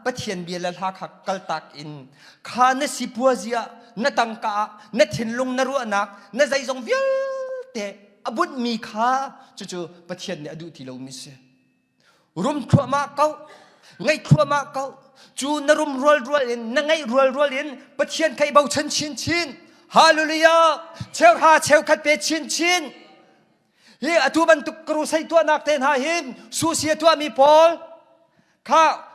Pathian bia le hla kha kaltak in kha na sipuazi ah na tangka ah na thinlung na ruahnak na zeizong vialte a bunhmi kha cucu Pathian nih a duh ti lomi si. Rum thluahmah ko, ngaih thluahmah ko. Cu na rum rual rual in, na ngaih rual rual in Pathian kha i bochan chinchin. Hallelujah! Cheuhra cheukhat pe chinchin. Hi atu bantuk crusade tuahnak te hna hin susia tuahmi pawl kha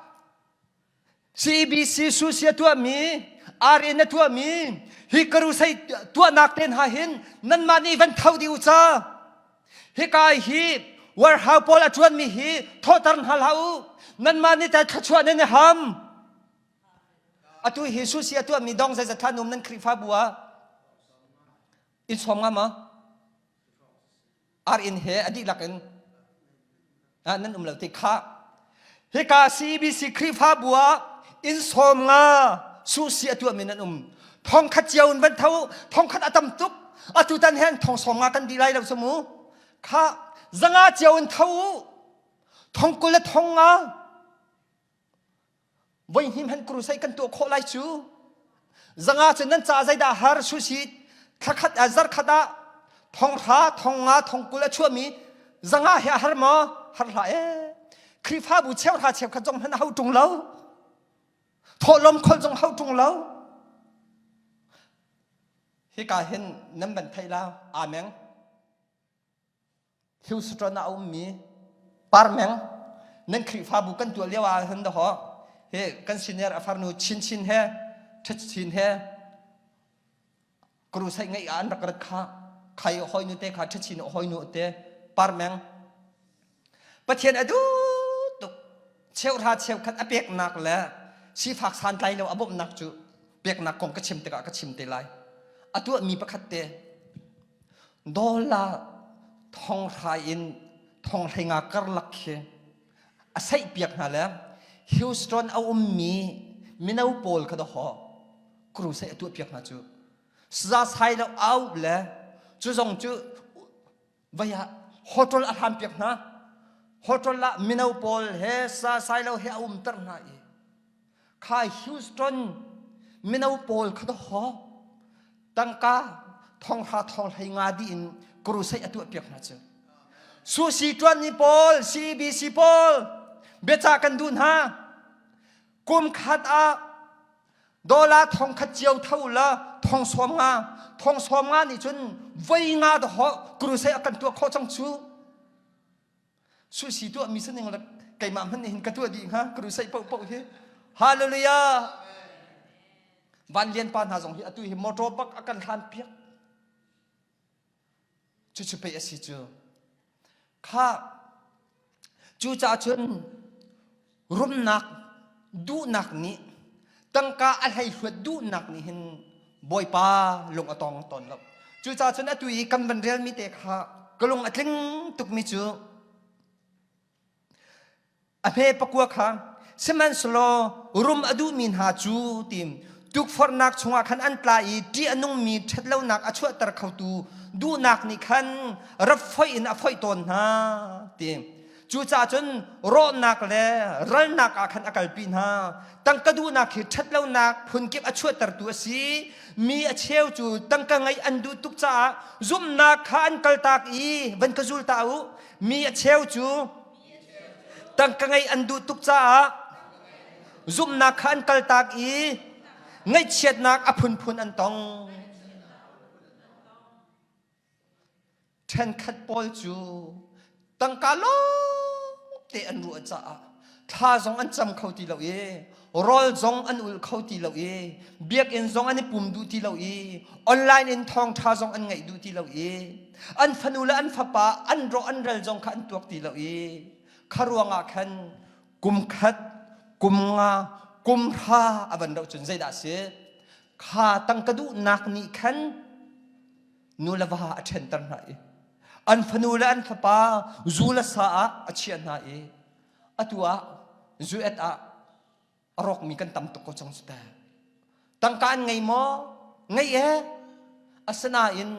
CBC susia tuahmi RN na tuahmi hi crusade tuahnak te hna hin nanmah nih van tho dih u ca. Hika hi warehouse pawl a ṭuanmi hi thawhter hna hlah u. Nanmah nih teh thluachuah nan i ham. Atu hi susi a tuahmi dong zeizat hlan um nan Khrihfabu ah in sawm nga maw? Ar inn he a dihlak in nan um lo ti kha. Hika CBC Khrihfabu ah inn sawm nga susi a tuahmi nan um. Thongkhat cio in van tho, thongkhat a tam tuk. Atu tan hen thong sawm nga kan dih lai lo samu. Kha zanga cio in tho u. Thong kul le thong nga. Voi hnih hmanh crusade kan tuah khawh lai cu. Zanga cu nan ca zeidah har susi thlakhat ah zarkhat ah thonghra thongnga thongkul a chuahmi zanga he a har maw har hlah ee Khrihfabu cheuhra cheukhat zong hmanh a hau ṭung lo thawhlawm khol zong hau ṭung lo hika hin nan ban theih la amen Houston ah a ummi Parmeng nan Khrihfabu kan tuah lio ah hin dahawh hi kan senior a farnu Chinchin he Ṭhatchin he crusade ngeih ah an rak rat kha khai hoi nu te kha Ṭhatchin hoi nu te Parmeng Pathian a duh tuk cheuhra cheukhat a peknak le sifak santlai lo a bawmhnak cu peknak kong ka chim tikah ka chim te lai a tuahmi pakhat te dollar. Thonghra in thonghleinga karlak khi a saih piak hna le Houston a ummi mino pawl kha dawhaw crusade a tuah piak hna cu. Saza sai lo au le cu zong cu vai ah hotel a hlan piak hna. Hotel ah mino pawl he sa sai lo he a umter hna i kha Houston mino pawl kha dawhaw tangka thonghra thonghlei nga dih in crusade a tuah piak hna cu. Susi ṭuanmi pawl CBC pawl biacah kan duh hna. Kum khat ah dollar thongkhat cio tho la thong sawm nga thong sawm nga nih cun voi nga dawh crusade a kan tuah khawh cang cu. Susi tuah mi saning le keimah hmanh nih hin ka tuah dih hnga crusade paoh paoh hi. Hallelujah. Van Lian pa hna zong hi atu hi motor bak a kan hlan piak. Cucu pei a si cu. Kha cucaah cun rumnak duhnak nih tangka a hleihluat duhnak nih hin Bawipa lung a tong tawn lo. Cucaah cun atu i kan van relmi te kha ka lung a tling tukmi cu A hme pakua kha sihmanhsehlaw rum a duhmi hna cu tim tukforhnak chungah khan an tla i ṭih a nungmi ṭhatlonak a chuahter khotu duhnak nih khan rat foih in a foih tawn hna ti. Cucaah cun rawhnak le ralnak ah khan a kalpi hna. Tangka duhnak hi ṭhatlonak phunkip a chuahtertu a si. Mi a cheu cu tangka ngeih an duh tuk caah zumhnak kha an kaltak i van ka zul ta u. Mi a cheu cu Tangka ngeih an duh tuk caah zumhnak kha an kaltak i ngaihchiatnak a phunphun an tong. Ṭhenkhat pawl cu tangka lawngte an ruah caah thla zong an cam kho ti lo i rawl zong an ul kho ti lo i biakinn zong an i pum duh ti lo i online in thawngṭha zong an ngaih duh ti lo i an fanu le an fapa an rawh an ral zong kha an tuak ti lo i kha ruangah khan kum khat kum nga kum hra a van roh cun zeidah a si kha tangka duhnak nih khan nu le va a ṭhenter hna i an fanu le an fapa zu le sa ah a chiah hna i atu ah zu et ah a rawkmi kan tam tuk ko cang cu ta. Tangka an ngei maw? Ngei e. Asinain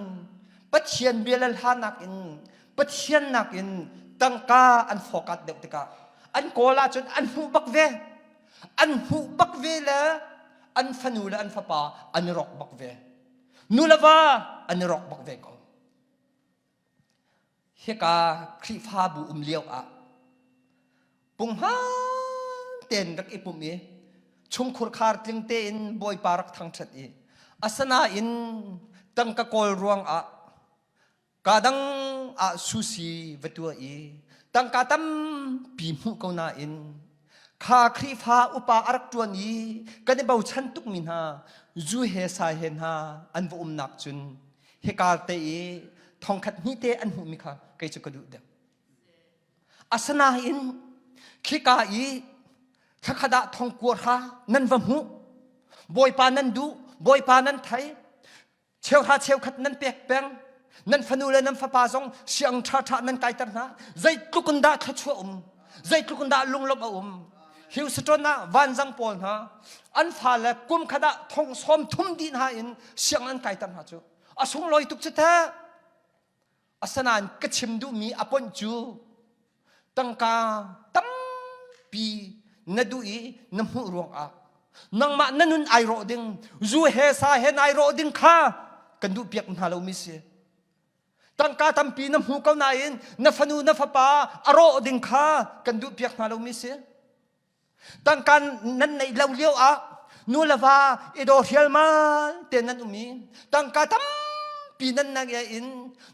Pathian bia le hla nakin Pathian nakin tangka an fokat deuh tikah an kawl ahcun an hmuh bak ve. An hmuh bak ve le an fanu le an fapa an i rawk bak ve. Nu le va an i rawk bak ve ko. Hika Khrihfabu um lio ah punghman tein rak i pumh i chungkhur khar tling tein Bawipa rak thangṭhat i asinain tangka kawl ruangah ka dang ah susi va tuah i tangka tampi hmuh ko nain kha Khrihfa upa a rak ṭuan i kan i bochan tukmi hna zu he sa he hna an va umnak cun hika te i thongkhat hnih te an hmuhmi kha kei cu ka duh deuh. Asinain khika i thlakhat ah thongkua hra nan va hmuh Bawipa nan duh Bawipa nan thei cheuhra cheukhat nan pek peng nan fanu le nan fapa zong siang ṭhaṭha nan kaiter hna zeitluk in dah thluachuah um zeitluk in dah lunglawmh a um Houston ah vanzang pawl hna an fale kum khat ah thong sawm thum dih hna in siang an kaiter hna cu a sunglawi tuk cu teh Asinain ka chim duhmi a ponh cu tangka tampi na duh i na hmuh ruangah nangmah na nun ai rawh ding zu he sa he nai rawh ding kha kan duh piak hna lomi si. Tangka tampi na hmu ko nain na fanu na fapa a rawh ding kha kan duh piak hna lomi si. Tangka nan neih lo lio ah nu le va i daw hrialmal te nan um i tangka tampi nan na in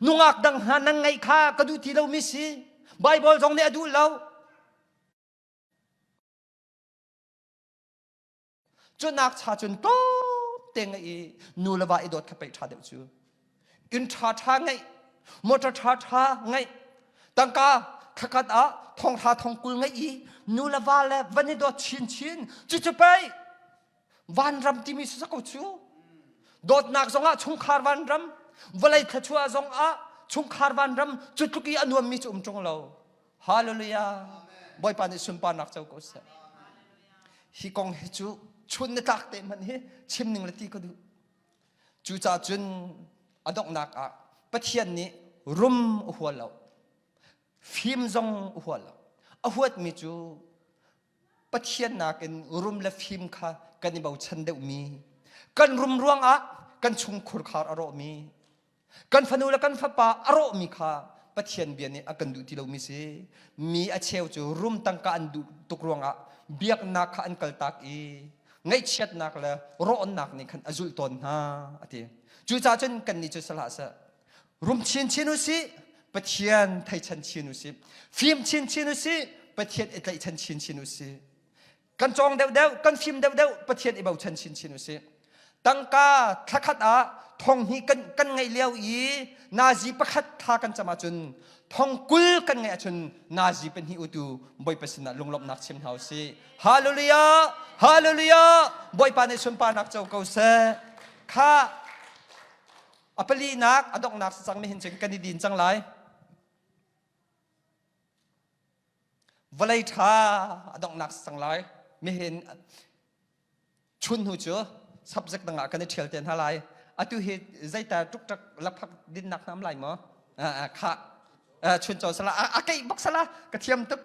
nungak dang hna nan ngeih kha ka duh ti lomi si. Bible zong nih a duh lo. Cu nak cha cun tlawmte ngeih i nu le va i dawt kha pei ṭha deuh cu. Inn ṭhaṭha ngeih, motor ṭhaṭha ngeih, tangka thlakhat ah thonghra thongkul ngeih i nu le va le van i dawt chinchin cucu pei vanram timi si ko cu. Dawtnak zongah chungkhar vanram, vawlei thluachuah zongah. Chungkhar vanram cu tluk i a nuammi cu um ṭung lo. Hallelujah. Bawipa nih sunparnak co ko seh. Hi kong hi cu chun ni tlak te hmanh hi chim ning le ti ka duh. Cucaah cun a donghnak ah Pathian nih rum a hua lo. Fim zong a hua lo. A huatmi cu Pathian nakin rum le fim kha kan i bochan deuhmi, kan rum ruangah kan chungkhur khar a rawhmi, kan fanu le kan fapa a rawhmi kha Pathian bia nih a kan duh ti lomi si. Mi a cheu cu rum tangka an duh tuk ruangah biaknak kha an kaltak i ngaihchiatnak le rawhnak nih khan a zulh tawn hna a ti. Cucaah cun kannih cu salah seh rum chinchin u sih Pathian theichan chin u sih fim chinchin u sih Pathian i tlaihchan chinchin u sih kan cawng deuhdeuh kan fim deuhdeuh Pathian i bochan chinchin u sih tangka thlakhat ah thong hnih kan, kan ngeih lio i nazi pakhat thla kan cam ahcun thong kul kan ngeih ahcun nazi pahnih utu Bawipa sinah lunglawmhnak chim hna u sih Hallelujah Hallelujah Bawipa nih sunparnak co ko seh kha A palinak a donghnak si cang mi hin cun kan i din cang lai. Vawlei ṭha a donghnak si cang lai. Mihin chun hnu cu subject dang ah kan i ṭhial te hna lai. Atu hi zeita ṭukṭak lakphak dinnak hna am lai maw? Kha chun caw sala a keih bak sala ka thiam tuk.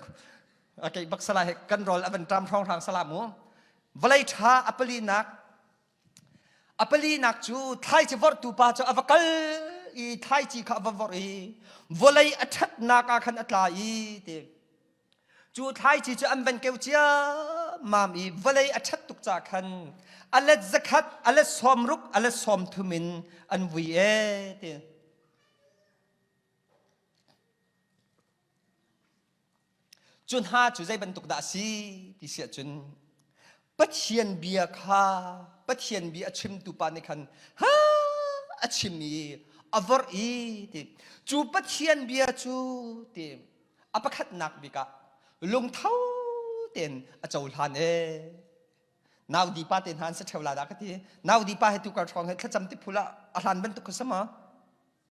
A keih bak sala he kan rawl a van ṭam hrawng hrang sala mu. Vawlei ṭha a palinak A palinak cu thlaici vorhtu pa cu a va kal i thlaici kha a va vorh i vawlei a ṭhatnak ah khan a tla i ti. Cu thlaici cu an van keu ciammam i vawlei a ṭhat tuk caah khan a let zakhat, a let sawmruk, a let sawmthum in an vui ee ti. Cu hna cu zei bantuk dah a si ti si ahcun Pathian bia kha Pathian bia a chimtu pa nih khan ha a chim i a vorh i ti cu Pathian bia cu ti a pakhatnak bik ah lungtho tein a cohlan ee nau di pa te hna an si ṭheo la dah ka ti nau di pa he tukar hrawng he thlacam ti phul ah a hlan bantuk kha sama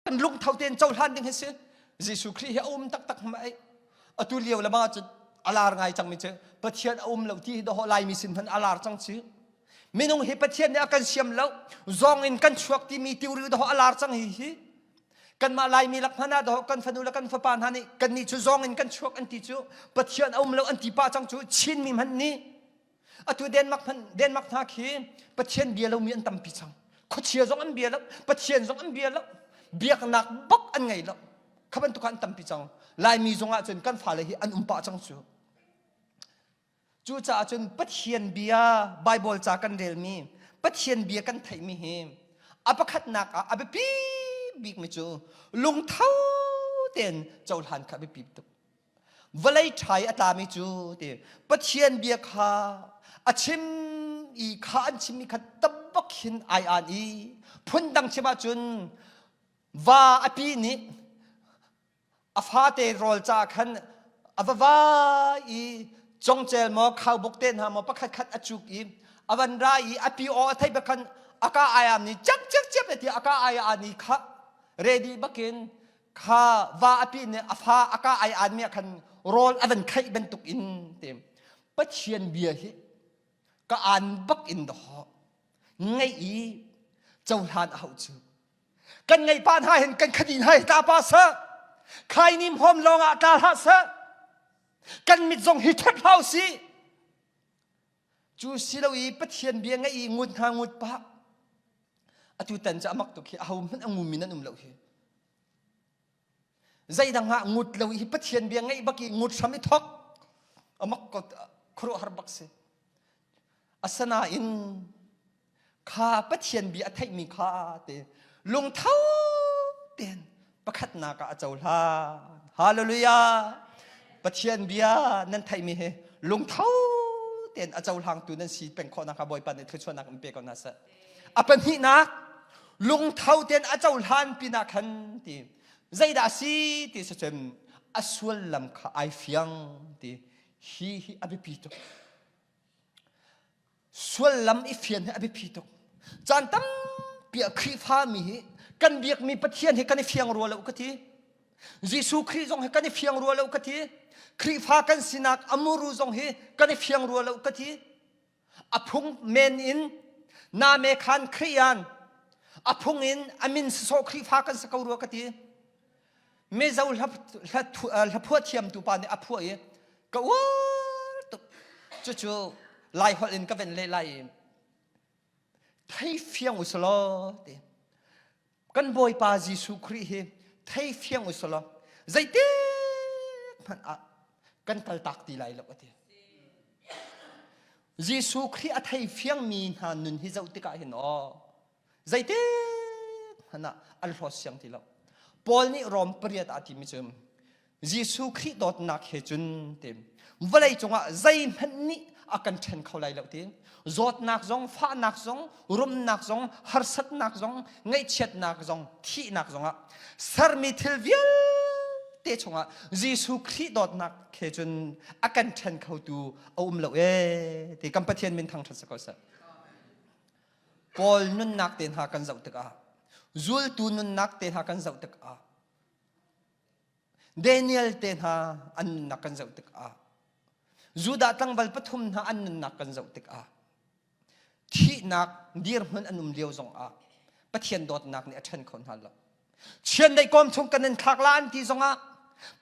Kan lungtho tein cohlan ding hi si. Jesuh Khrih hi a um taktak ma ei. Atu lio le ma cu a lar ngai cangmi cu Pathian a um lo ti hi dawh Laimi sin hmanh a lar cang si. Minung hi Pathian nih a kan siam lo. Zawng in kan chuak timi tiuri dawh a lar cang hi hi. Kanmah Laimi lak hmanh ah dawh kan fanu le kan fapa hna nih kannih cu zawng in kan chuak an ti cu Pathian a um lo an ti pah cang cu Chinmi hmanh nih Atu Denmark hmanh Denmark hna khi Pathian bia lomi an tampi cang. Khuachia zong an bia lo, Pathian zong an bia lo, biaknak bak an ngei lo. Kha bantuk an tampi cang. Laimi zong ah cun kan fale hi an um pah cang cu. Cucaah cun Pathian bia Bible ca kan relmi, Pathian bia kan theihmi hi a pakhatnak ah a biapi bikmi cu lungtho tein cohlan kha a biapi tuk. Vawlei ṭha i a tlami cu ti Pathian bia kha a chim i kha an chimmi kha tabak hin ai aan i phundang chim ahcun va a pi nih a fate rawl ca khan a va va i congcel maw khaubuk te hna maw pakhat khat a cuk i a van ra i a pi aw a theih bak khan a ka ai am ni cep cep cep ti a ka ai a ni kha ready bakin kha va a pi nih a fa a ka ai aan mi ah khan rawl a van khaih bantuk in te Pathian bia hi ka aan bak in dawh ngeih i cohlan a hauh cu kan ngeih pa hna hin kan khadi hna hi tla pa sa khai nim hom lawng ah tla hlah sa kan mit zong hi ṭhat hlah si cu si lo i Pathian bia ngeih i ngut hna ngut pa Atu tan cu a mak tuk hi aho hmanh a ngumi nan um lo hi. Zeidang ah ngut lo hi Pathian bia ngeih bak i ngut hram i thok. A mak ko khuaruahhar bak si. Asinain kha Pathian bia a theihmi kha te lungtho tein pakhatnak ah a cohlan. Hallelujah! Pathian bia nan theihmi hi lungtho tein a cohlangtu nan si peng khawh nakhnga Bawipa nih thluachuahnak in pe ko hna seh. A pahnihnak lungtho tein a cohlan pinah khan ti zeidah a si ti si cun a sullam kha ai fiang ti hi hi a biapi tuk. Suallam i fian hi a biapi tuk. Caan tampi ah Khrihfami hi Kan biakmi Pathian hi kan i fiang rua lo ka ti. Jesuh Khrih zong hi kan i fiang rua lo ka ti. Khrihfa kan sinak a muru zong hi kan i fiang rua lo ka ti. A phung men in name khan Khriyan a phung in a min sawh Khrihfa kan si ko rua ka ti. Mizo hlaphuah thiamtu pa nih a phuah i ka uar tuk. Cucu Lai holh in ka ven leh lai i thei fiang usulaw ti. Kan Bawipa Jesuh Khrih hi thei fiang usulaw zeitik hmanh ah kan kaltak ti lai lo a ti. Jesuh Khrih a thei fiangmi hna nun hi zoh tikah hin aw zeitik hmanh ah an hlawt siang ti lo. Paul nih Rom pariat ah timi cu Jesuh Khrih dawtnak he cun ti vawlei cungah zeihmanh nih a kan ṭhen kho lai lo ti zawtnak zong fahnak zong rumnak zong harsatnak zong ngaihchiatnak zong thihnak zongah sermi thil vialte chungah Jesuh Khrih dawtnak he cun a kan ṭhen khotu a um lo ee ti kan Pathian min thangṭhat si ko seh. Paul nunnak te hna kan zoh tikah zultu nunnak te hna kan zoh tikah Daniel te hna an nunnak kan zoh tikah Judah tlangval pathum hna an nunnak kan zoh tikah thihnak dirhmun an um lio zongah Pathian dawtnak nih a ṭhen kho hna lo. Chiandeih kawm chung kan in thlak la an ti zongah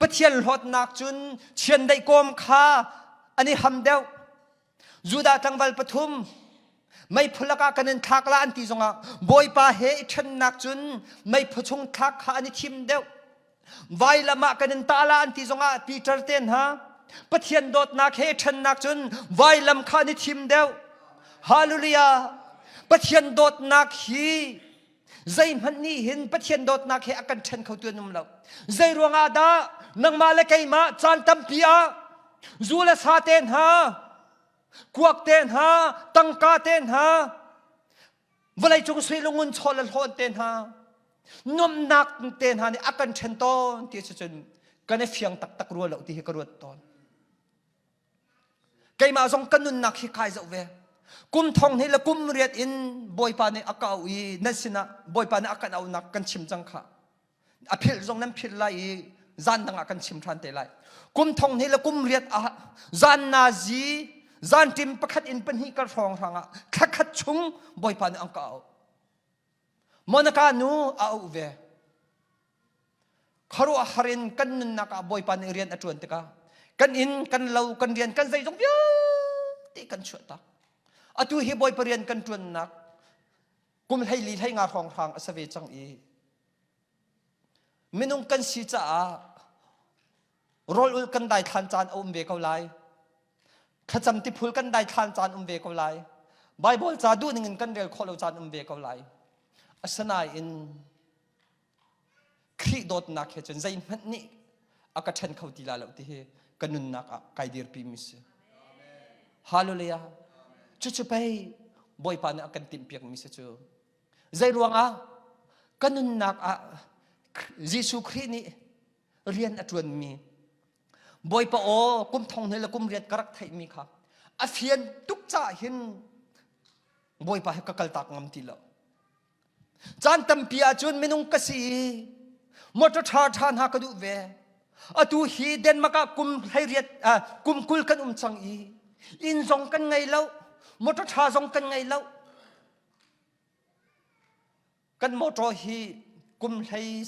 Pathian hlawtnak cun chiandeih kawm kha an i ham deuh. Judah tlangval pathum meiphu lakah kan in thlak la an ti zongah Bawipa he i ṭhennak cun meiphu chung thlak kha an i thim deuh. Vailam ah kan in tah la an ti zongah Peter te hna Pathian dawtnak he ṭhennak cun vailam kha an i thim deuh. Hallelujah! Pathian dawtnak hi zeihmanh nih hin Pathian dawtnak he a kan ṭhen kho tu an um lo. Zei ruangah dah nangmah le keimah caan tampi ah zu le sa te hna, kuak te hna, tangka te hna, vawleicung sui lungun chaw le hlawn te hna, nuamhnak te hna nih a kan ṭhen tawn ti si cun kan i fiang taktak rua lo ti hi ka ruat tawn. Keimah zong ka nunnak hi kai zoh ve. Kum thong hnih le kum riat in Bawipa nih a ka auh i nan sinah Bawipa nih a kan auhnak kan chim cang kha. A philh zong nan philh lai i zan dang ah kan chim ṭhan te lai. Kum thong hnih le kum riat ah zan nazi zan ṭim pakhat in pahnih kar hrawng hrang ah thla khat chung Bawipa nih an ka auh. Monica nu a auh ve. Khuaruahhar in kan nunnak ah Bawipa nih rian a ṭuan tikah kan inn, kan lo, kan rian, kan zeizong vialte kan chuahtak. Atu hi Bawipa rian kan ṭuannak kum 14 hlei nga hrawnghrang a si ve cang i minung kan si caah rawl ul kan daithlan caan a um ve ko lai. Thlacam tiphul kan daithlan caan um ve ko lai. Bible ca duh ning in kan rel khawh lo caan um ve ko lai. Asinain Khrih dawtnak he cun zeihmanh nih a ka ṭhen kho ti la lo ti hi ka nunnak ah kai dirpi mi si. Hallelujah. Cucu pei Bawipa nih a kan timhpiak mi si cu. Zei ruangah ka nunnak ah Jesuh Khrih nih rian a ṭuanmi Bawipa aw kum thong hnih le kum riat ka rak theihmi kha a fian tuk caah hin Bawipa hi ka kaltak ngam ti lo. Caan tampi ahcun minung ka si i motor ṭha ṭha hna ka duh ve. Atu hi Denmark ah kum 18 kum 20 kan um cang i inn zong kan ngei lo, motor ṭha zong kan ngei lo. Kan motor hi kum hlei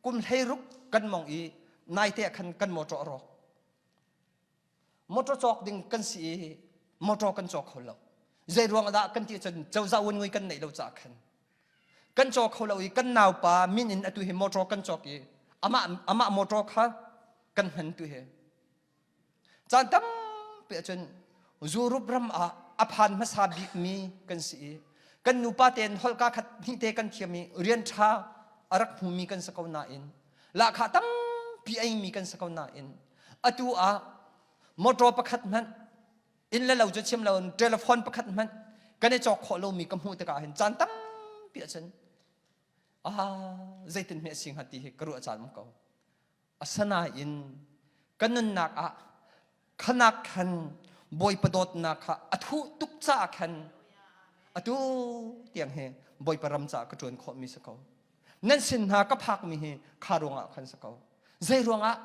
kum 16 kan mong i naite ah khan kan motor a rawk. Motor cawk ding kan si i motor kan cawk kho lo. Zei ruang dah kan ti cun cozah ngui kan neih lo caah khan. Kan caw kho lo i kan naupa min in atu hi motor kan cawk i amah amah motor kha kan hman tu hi. Caan tampi ahcun Europe ram ah a phan hmasa bikmi kan si i kan nupa tein holhka khat hnih te kan thiam i rian ṭha a rak hmumi kan si ko nain lahkhah tampi eimi kan si ko nain atu ah motor pakhat hmanh inn le lo cu chim lo telephone pakhat hmanh kan i cawk khawh lomi ka hmuh tikah hin caan tampi ahcun ah zeitin hme a si hnga ti hi ka ruah caan um ko asanain ka nunnak ah khanak khan bawipa dawtnak kha a thuh tuk caah khan atu tiang hi bawipa ram caah ka ṭuan khawhmi si ko. Nan sin hna ka phakmi hi kha ruangah khan si ko. Zei ruangah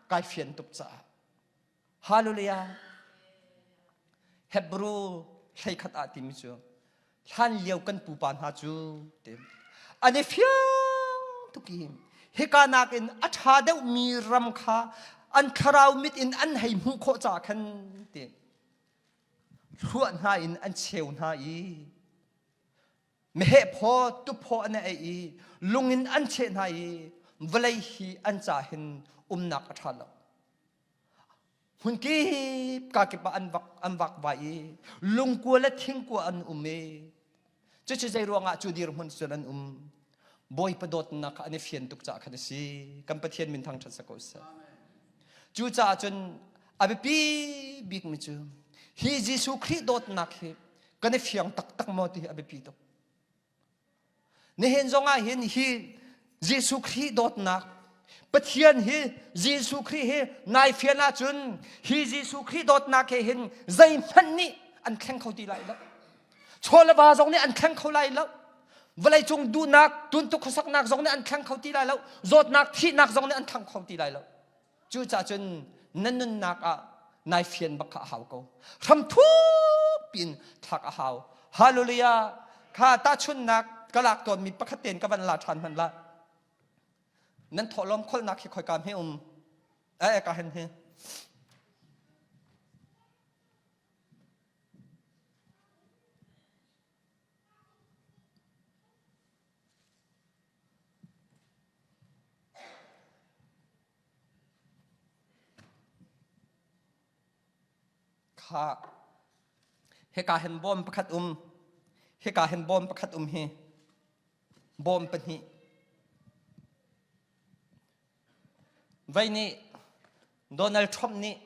kai fian tuk caah. Hallelujah. Hebrew 11 ah timi cu hlan lio kan pupa hna cu ti an i fiang tuk i hika nakin a ṭha deuhmi ram kha an thlarau mit in an hei hmuh khawh caah khan ti hruah hna in an cheu hna i meheh phaw tuphaw an ei i lung in an cheh hna i vawlei hi an ca hin umnak a ṭha lo Hmunkip kakip ah an vak an vakvai i lungkua le thingkua an um i cucu zei ruangah cu dirhmun cun an um. Bawipa dawtnak kha an i fian tuk caah khan a si. Kan Pathian min thangṭhat sa ko seh. Cucaah cun a biapi bikmi cu hi Jesuh Khrih dawtnak hi kan i fiang taktak maw ti hi a biapi tuk. Nihin zongah hin hi Jesuh Khrih dawtnak Pathian hi Jesuh Khrih hi nai fian ahcun hi Jesuh Khrih dawtnak he hin zeihmanh nih an thleng kho ti lai lo. Chaw le va zong nih an thleng kho lai lo. Vawleicung duhnak, tuntuk khuasaknak zong nih an thleng kho ti lai lo. Zawtnak, thihnak zong nih an thleng kho ti lai lo. Cucaah cun na nunnak ah nai fian bak kha a hau ko. Hram thuk piin thlak a hau. Hallelujah! Kha tahchunhnak ka lak tawnmi pakhat tein ka van la ṭhan hmanh la. Nan thawhlawm kholhnak hi khoika hme um? Eh, ka hen hi. Kha hika hin bawm pakhat um hika hin bawm pakhat um hi bawm pahnih vei nih Donald Trump nih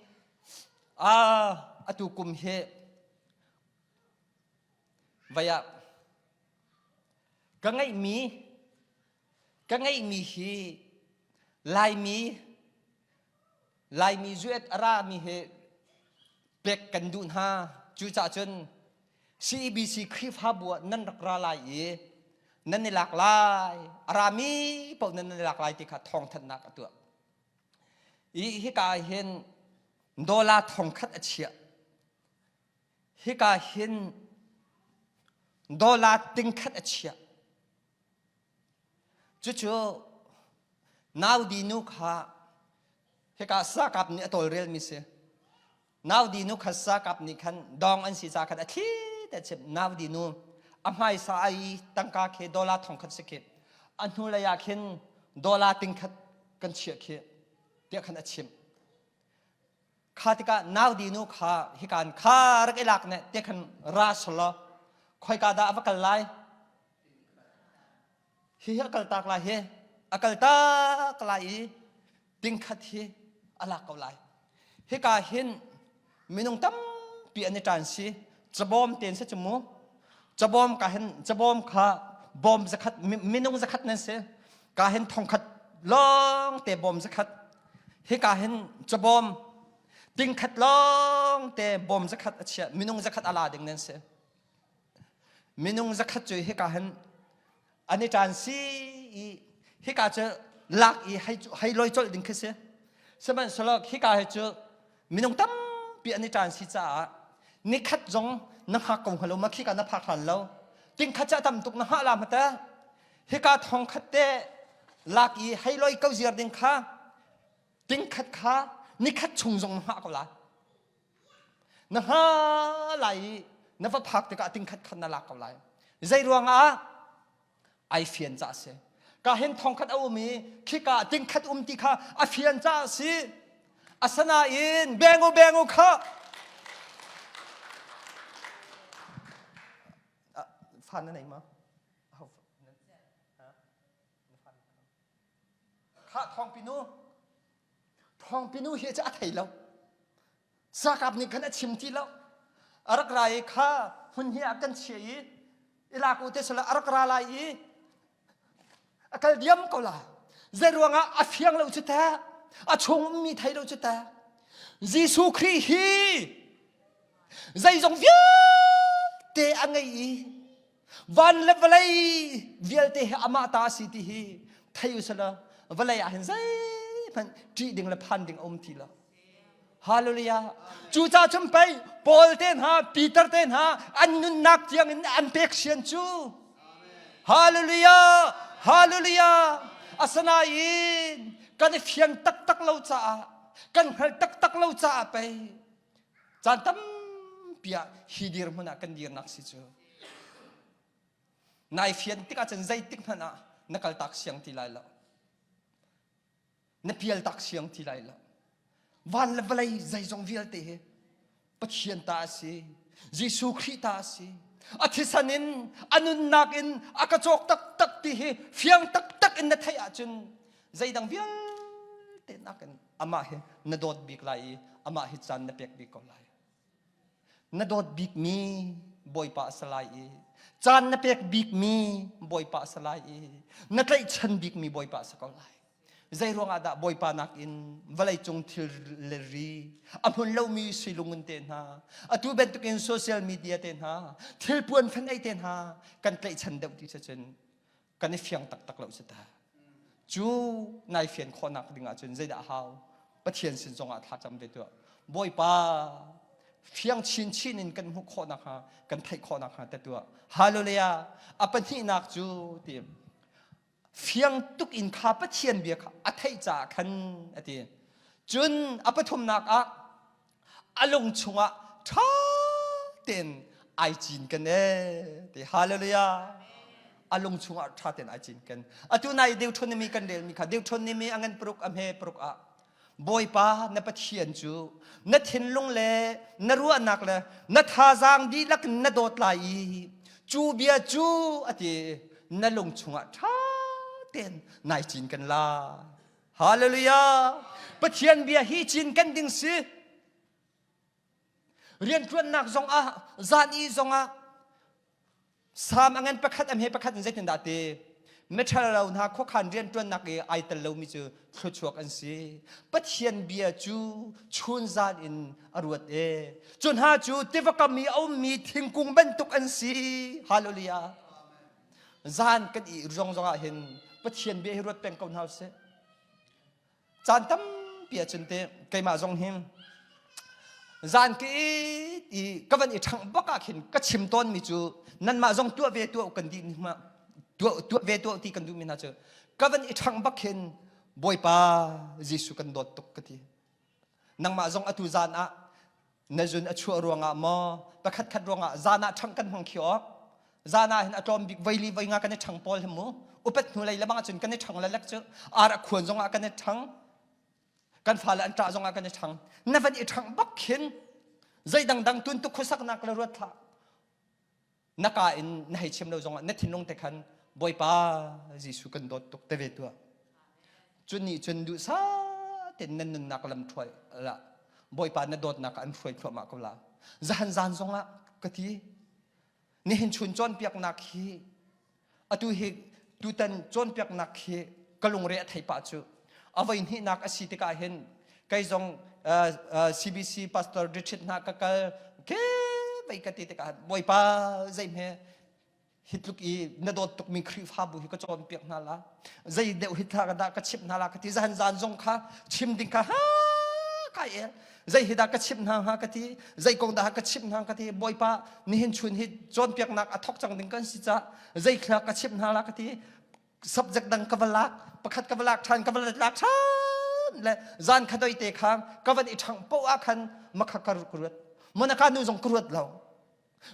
a atu kum hi vei ah ka ngeihmi Ka ngeihmi hi Laimi Laimi zuet a rami hi pek kan duh hna. Cucaah cun CEBC Khrihfabu ah nan rak ra lai i nan i lak lai, a rami paoh nan i lak lai ti kha thawngthanhnak a tuah. I hika ah hin dollar thongkhat a chiah. Hika hin dollar tingkhat a chiah. Cucu Naudi nu kha hika sakap nih a tawlrelmi si. Naudi nu kha sakap nih khan dawng an si ca khan a thli te chim Naudi nu a hmaisa ai tangka khi dollar thongkhat si khi a hnulei ah khin dollar tingkhat kan chiah khi tiah khan a chimh. Kha tikah Naudi nu kha hikan kha rak i lak ne tiah khan ra solo khoika dah a va kal lai Hihi a kaltak lai hi a kaltak lai i tingkhat hi a lak ko lai. Hika hin minung tampi an i ṭan si. Cabawm tein si cu mu. Cabawm ka hin cabawm kha bawm zakhat minung zakhat nan si. Ka hin thongkhat lawng te bawm zakhat. Hika hin cabawm tingkhat lawng te bawm zakhat a chiah minung zakhat a la ding nan si. Minung zakhat cu hika hin an i ṭan si i hika cu lak i hei, hei loi colh ding khi si. Sihmanhsehlaw hika hi cu minung tampi an i ṭan si caah nikhat zong na hngak ko hnga lo ma khika na phak hlan lo. Tingkhat cu a tam tuk na hngah la hmata. Hika thong khat te lak i hei loi ko ziar ding kha tingkhat kha nikhat chung zong na hngah ko lai. Na hnga lai i na va phak tikah tingkhat khan na lak ko lai. Zei ruangah ai fian ca a si. Ka hin thongkhat a um i khika tingkhat um ti kha a fian ca a si. Asanain bengu bengu kha fa na nei ma? Kha thawngpinu Thawngpinu hi cu a thei lo. Sakap nih khan a chim ti lo. A rak ra i kha hmun hi ah kan chia i i lak u te sala a rak ra lai i a kal diam ko la. Zei ruangah a fiang lo cu ta. A chung ummi thei lo cu ta. Jesuh Khrih hi zeizong vialte a ngei i van le vawlei vialte hi amah ta a si ti hi. Thei u selaw vawlei ah hin zeihmanh ṭih ding le phan ding a um ti lo. Hallelujah. Cucaah cun pei Paul te hna, Peter te hna an nunnak tiang in an pek sian cu. Hallelujah. Hallelujah. Asinain kan i fian taktak lo caah kan hngalh taktak lo caah pei caan tampi ah hi dirhmun ah kan dirnak si cu. Nai fian tikah cun zeitik hmanh ah na kaltak siang ti lai lo. Na pial tak siang ti lai lo. Van le vawlei zeizong vialte hi Pathian ta a si. Jesuh Khrih ta a si. A thisan in a nunnak in a ka cawk taktak ti hi fiang taktak in na theih ahcun zeidang vialte nakin amah hi na dawt bik lai i amah hi caan na pek bik ko lai. Na dawt bikmi Bawipa a si lai i caan na pek bikmi Bawipa a si lai i na tlaihchan bikmi Bawipa a si ko lai. Zei ruangah dah Bawipa nakin vawleicung thil le ri a hmun lomi suilungun te hna atu bantukin social media te hna thil puan fan ei te hna kan tlaihchan deuh ti cun kan i fiang taktak lo si ta. Cu nai fian khawhnak ding ahcun zeidah a hau? Pathian sin zongah thlacam ve tuah. Bawipa fiang chinchin in kan hmuh khawh nakhnga kan theih khawh nakhnga te tuah. Hallelujah. A pahnihnak cu ti fiang tuk in kha Pathian bia kha a theih caah khan a ti. Cun a pathumnak ah a lung chungah ṭha tein ai cinken ee ti hallelujah a lung chungah ṭha tein ai cinken atu nai Deuteronomy kan relmi kha Deuteronomy a ngan paruk a hme paruk ah Bawipa na Pathian cu na thinlung le na ruahnak le na thazaang dihlak in na dawt lai i cu bia cu a ti na lung chungah ṭha tein nai cinken lai Hallelujah! Pathian bia hi cinken ding si. Rianṭuannak zong ah, zan i zong ah, Salm a ngan pakhat a hme pakhat in zeitindah ti? Miṭhalo hna khuakhan rianṭuannak i ai tel lomi cu thluachuak an si. Pathian bia cu chun zan in a ruat e. Cu hna cu tiva kam i a ummi thingkung bantuk an si. Hallelujah! Zan kan i zong zong ah hin Pathian bia hi ruat peng ko hna usih. Caan tampi ahcun te keimah zong hi zan ka i ka van i ṭhangh bak ah khin ka chim tawnmi cu nanmah zong tuah ve tuah kan dih tuah tuah ve tuah ti kan duhmi hna cu ka van i ṭhangh bak khin Bawipa Jesuh kan dawt tuk ka ti. Nangmah zong atu zan ah na zun a chuah ruangah maw pakhat khat ruangah zan ah ṭhangh kan hmang khi awk zan ah hin a tlawm bik voi li voi nga kan i ṭhang pawl hi mu upat hnu lei lebang ahcun kan i ṭhang lalek cu ar a khuan zongah kan i ṭhang kan fale an ṭah zongah kan i ṭhang na van i ṭhangh bak khin zei dangdang tun tuk khuasaknak le ruat hlah na ka in na hei chim lo zongah na thinlung te khan Bawipa Jesuh kan dawt tuk te ve tuah cun nih cun duhsah tein nan nunnak lam ṭhuai la Bawipa na dawtnak an hruai thluahmah ko la zahan zan zongah ka ti nihin chun cawnpiaknak hi atu hi tutan cawnpiaknak hi ka lungre a thei pah cu a voi hnihnak a si tikah hin kei zong CBC pastor retreat hna ka kal ke vei ka ti tikah bawipa zeihme hi tluk i na dawt tukmi Khrihfabu hi ka cawnpiak hna la zei deuh hi thla dah ka chimh hna la ka ti zahan zan zong kha chim ding kha ha kai el zei hi dah ka chimh hna hnga ka ti zei kong dah ka chimh hna ka ti bawipa nihin chun hi cawnpiaknak a thok cang ding kan si ca zei thla ka chimh hna la ka ti subject dang ka va lak pakhat ka va lak ṭhan ka va lak ṭhan le zan kha doi te kha ka van i ṭhang poh ah khan makha ka ruat monaka nu zong ka ruat lo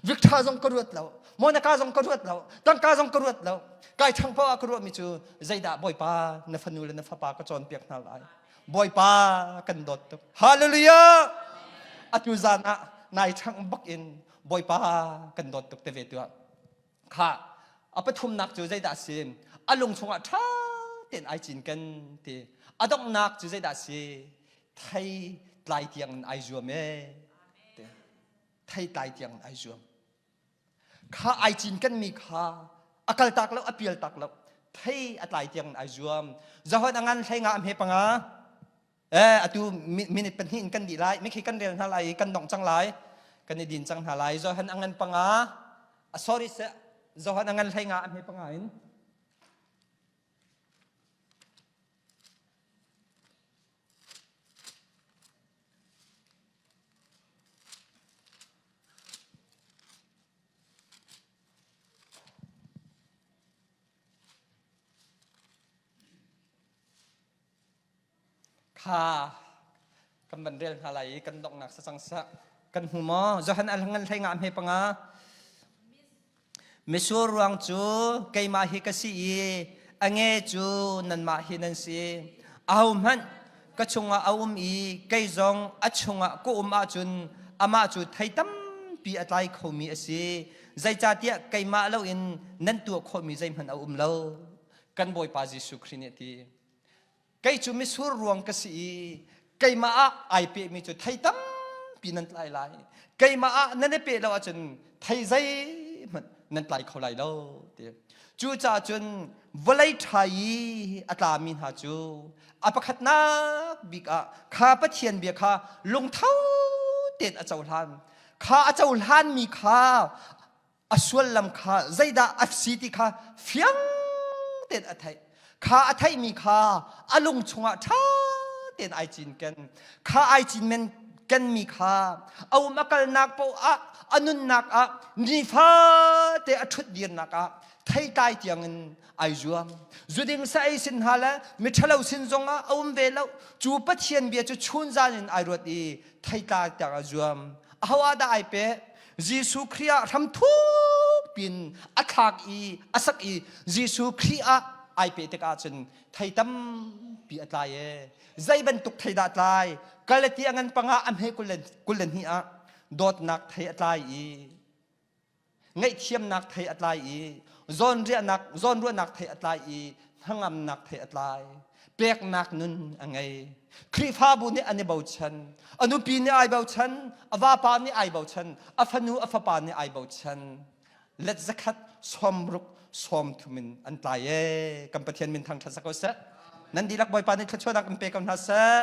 Victor zong ka ruat lo Monica zong ka ruat lo tangka zong ka ruat lo kai ṭhang poh ah ka ruahmi cu zeidah Bawipa na fanu le na fapa ka cawnpiak hna lai Bawipa kan dawt tuk Hallelujah atu zan ah nai ṭhang bak in Bawipa kan dawt tuk te ve tuah kha a pathumnak cu zeidah si a lung chungah ṭha tein ai cinken ti a donghnak cu zeidah si thei tlai tiang in ai zuam ee ti thei tlai tiang in ai zuam kha ai cinken mi kha a kal tak lo a pial tak lo thei a tlai tiang in ai zuam Johan a ngan hlei nga a hme panga Eh, atu minute pahnih in kan dih lai. Mikhi kan rel hna lai i kan dongh cang lai. Kan i din cang hna lai. Johan a ngan panga. Sorry, seh. Johan a ngan hlei nga a hme panga in. Kha kan van rel hna lai i kan donghnak sa cang sah. Kan hmu maw? Johan al ngan hlei nga hme panga. Misur ruang cu keimah hi ka si i a nge cu nanmah hi nan si. Ahohmanh ka chungah a um i kei zong a chungah ka um ahcun amah cu thei tampi a tlai khomi a si. Zeicahtiah keimah loin nan tuah khawhmi zeihmanh a um lo. Kan Bawipa Jesuh Khrih nih a ti. Kei cu misur ruang ka si i keimah ah ai pehmi cu thei tampi nan tlai lai. Keimah ah nan i peh lo ahcun thei zeihmanh nan tlai kho lai lo ti. Cucaah cun vawlei ṭha i a tlami hna cu a pakhatnak bik ah kha Pathian bia kha lungtho tein a cohlan. Kha a cohlanmi kha a suallam kha zeidah a si ti kha fiang tein a theih kha a theihmi kha a lung chungah ṭha tein ai cinken kha ai cinmen kenmi kha a um a kalnak paoh ah a nunnak ah nifate a ṭhut dirnak ah theitlai tiangin ai zuam zuding sa ei sin hna le miṭhalo sin zongah a um ve lo cu Pathian bia cu chunzan in ai ruat i theitlai tiang a zuam aho ah dah ai peh Jesuh Khrih ah hram thuk pin a thlak i a sak i Jesuh Khrih ah ai pe tikah cun thei tampi a tlai e zei bantuk thei dah tlai Galati a ngan panga a hme 22 ah dawtnak thei a tlai i ngaihthiamnak thei a tlai i zawnriahnak zawnruahnak thei a tlai i hnangamnak thei a tlai peknak nun a ngei Khrihfabu nih an i bochan a nupi nih ai bochan a vapa nih ai bochan a fanu a fapa nih ai bochan let zakhat sawmruk sawmthum in an tlai e kan Pathian min thangṭhat sak ko seh nan dihlak Bawipa nih thluachuahnak in pe ko hna seh.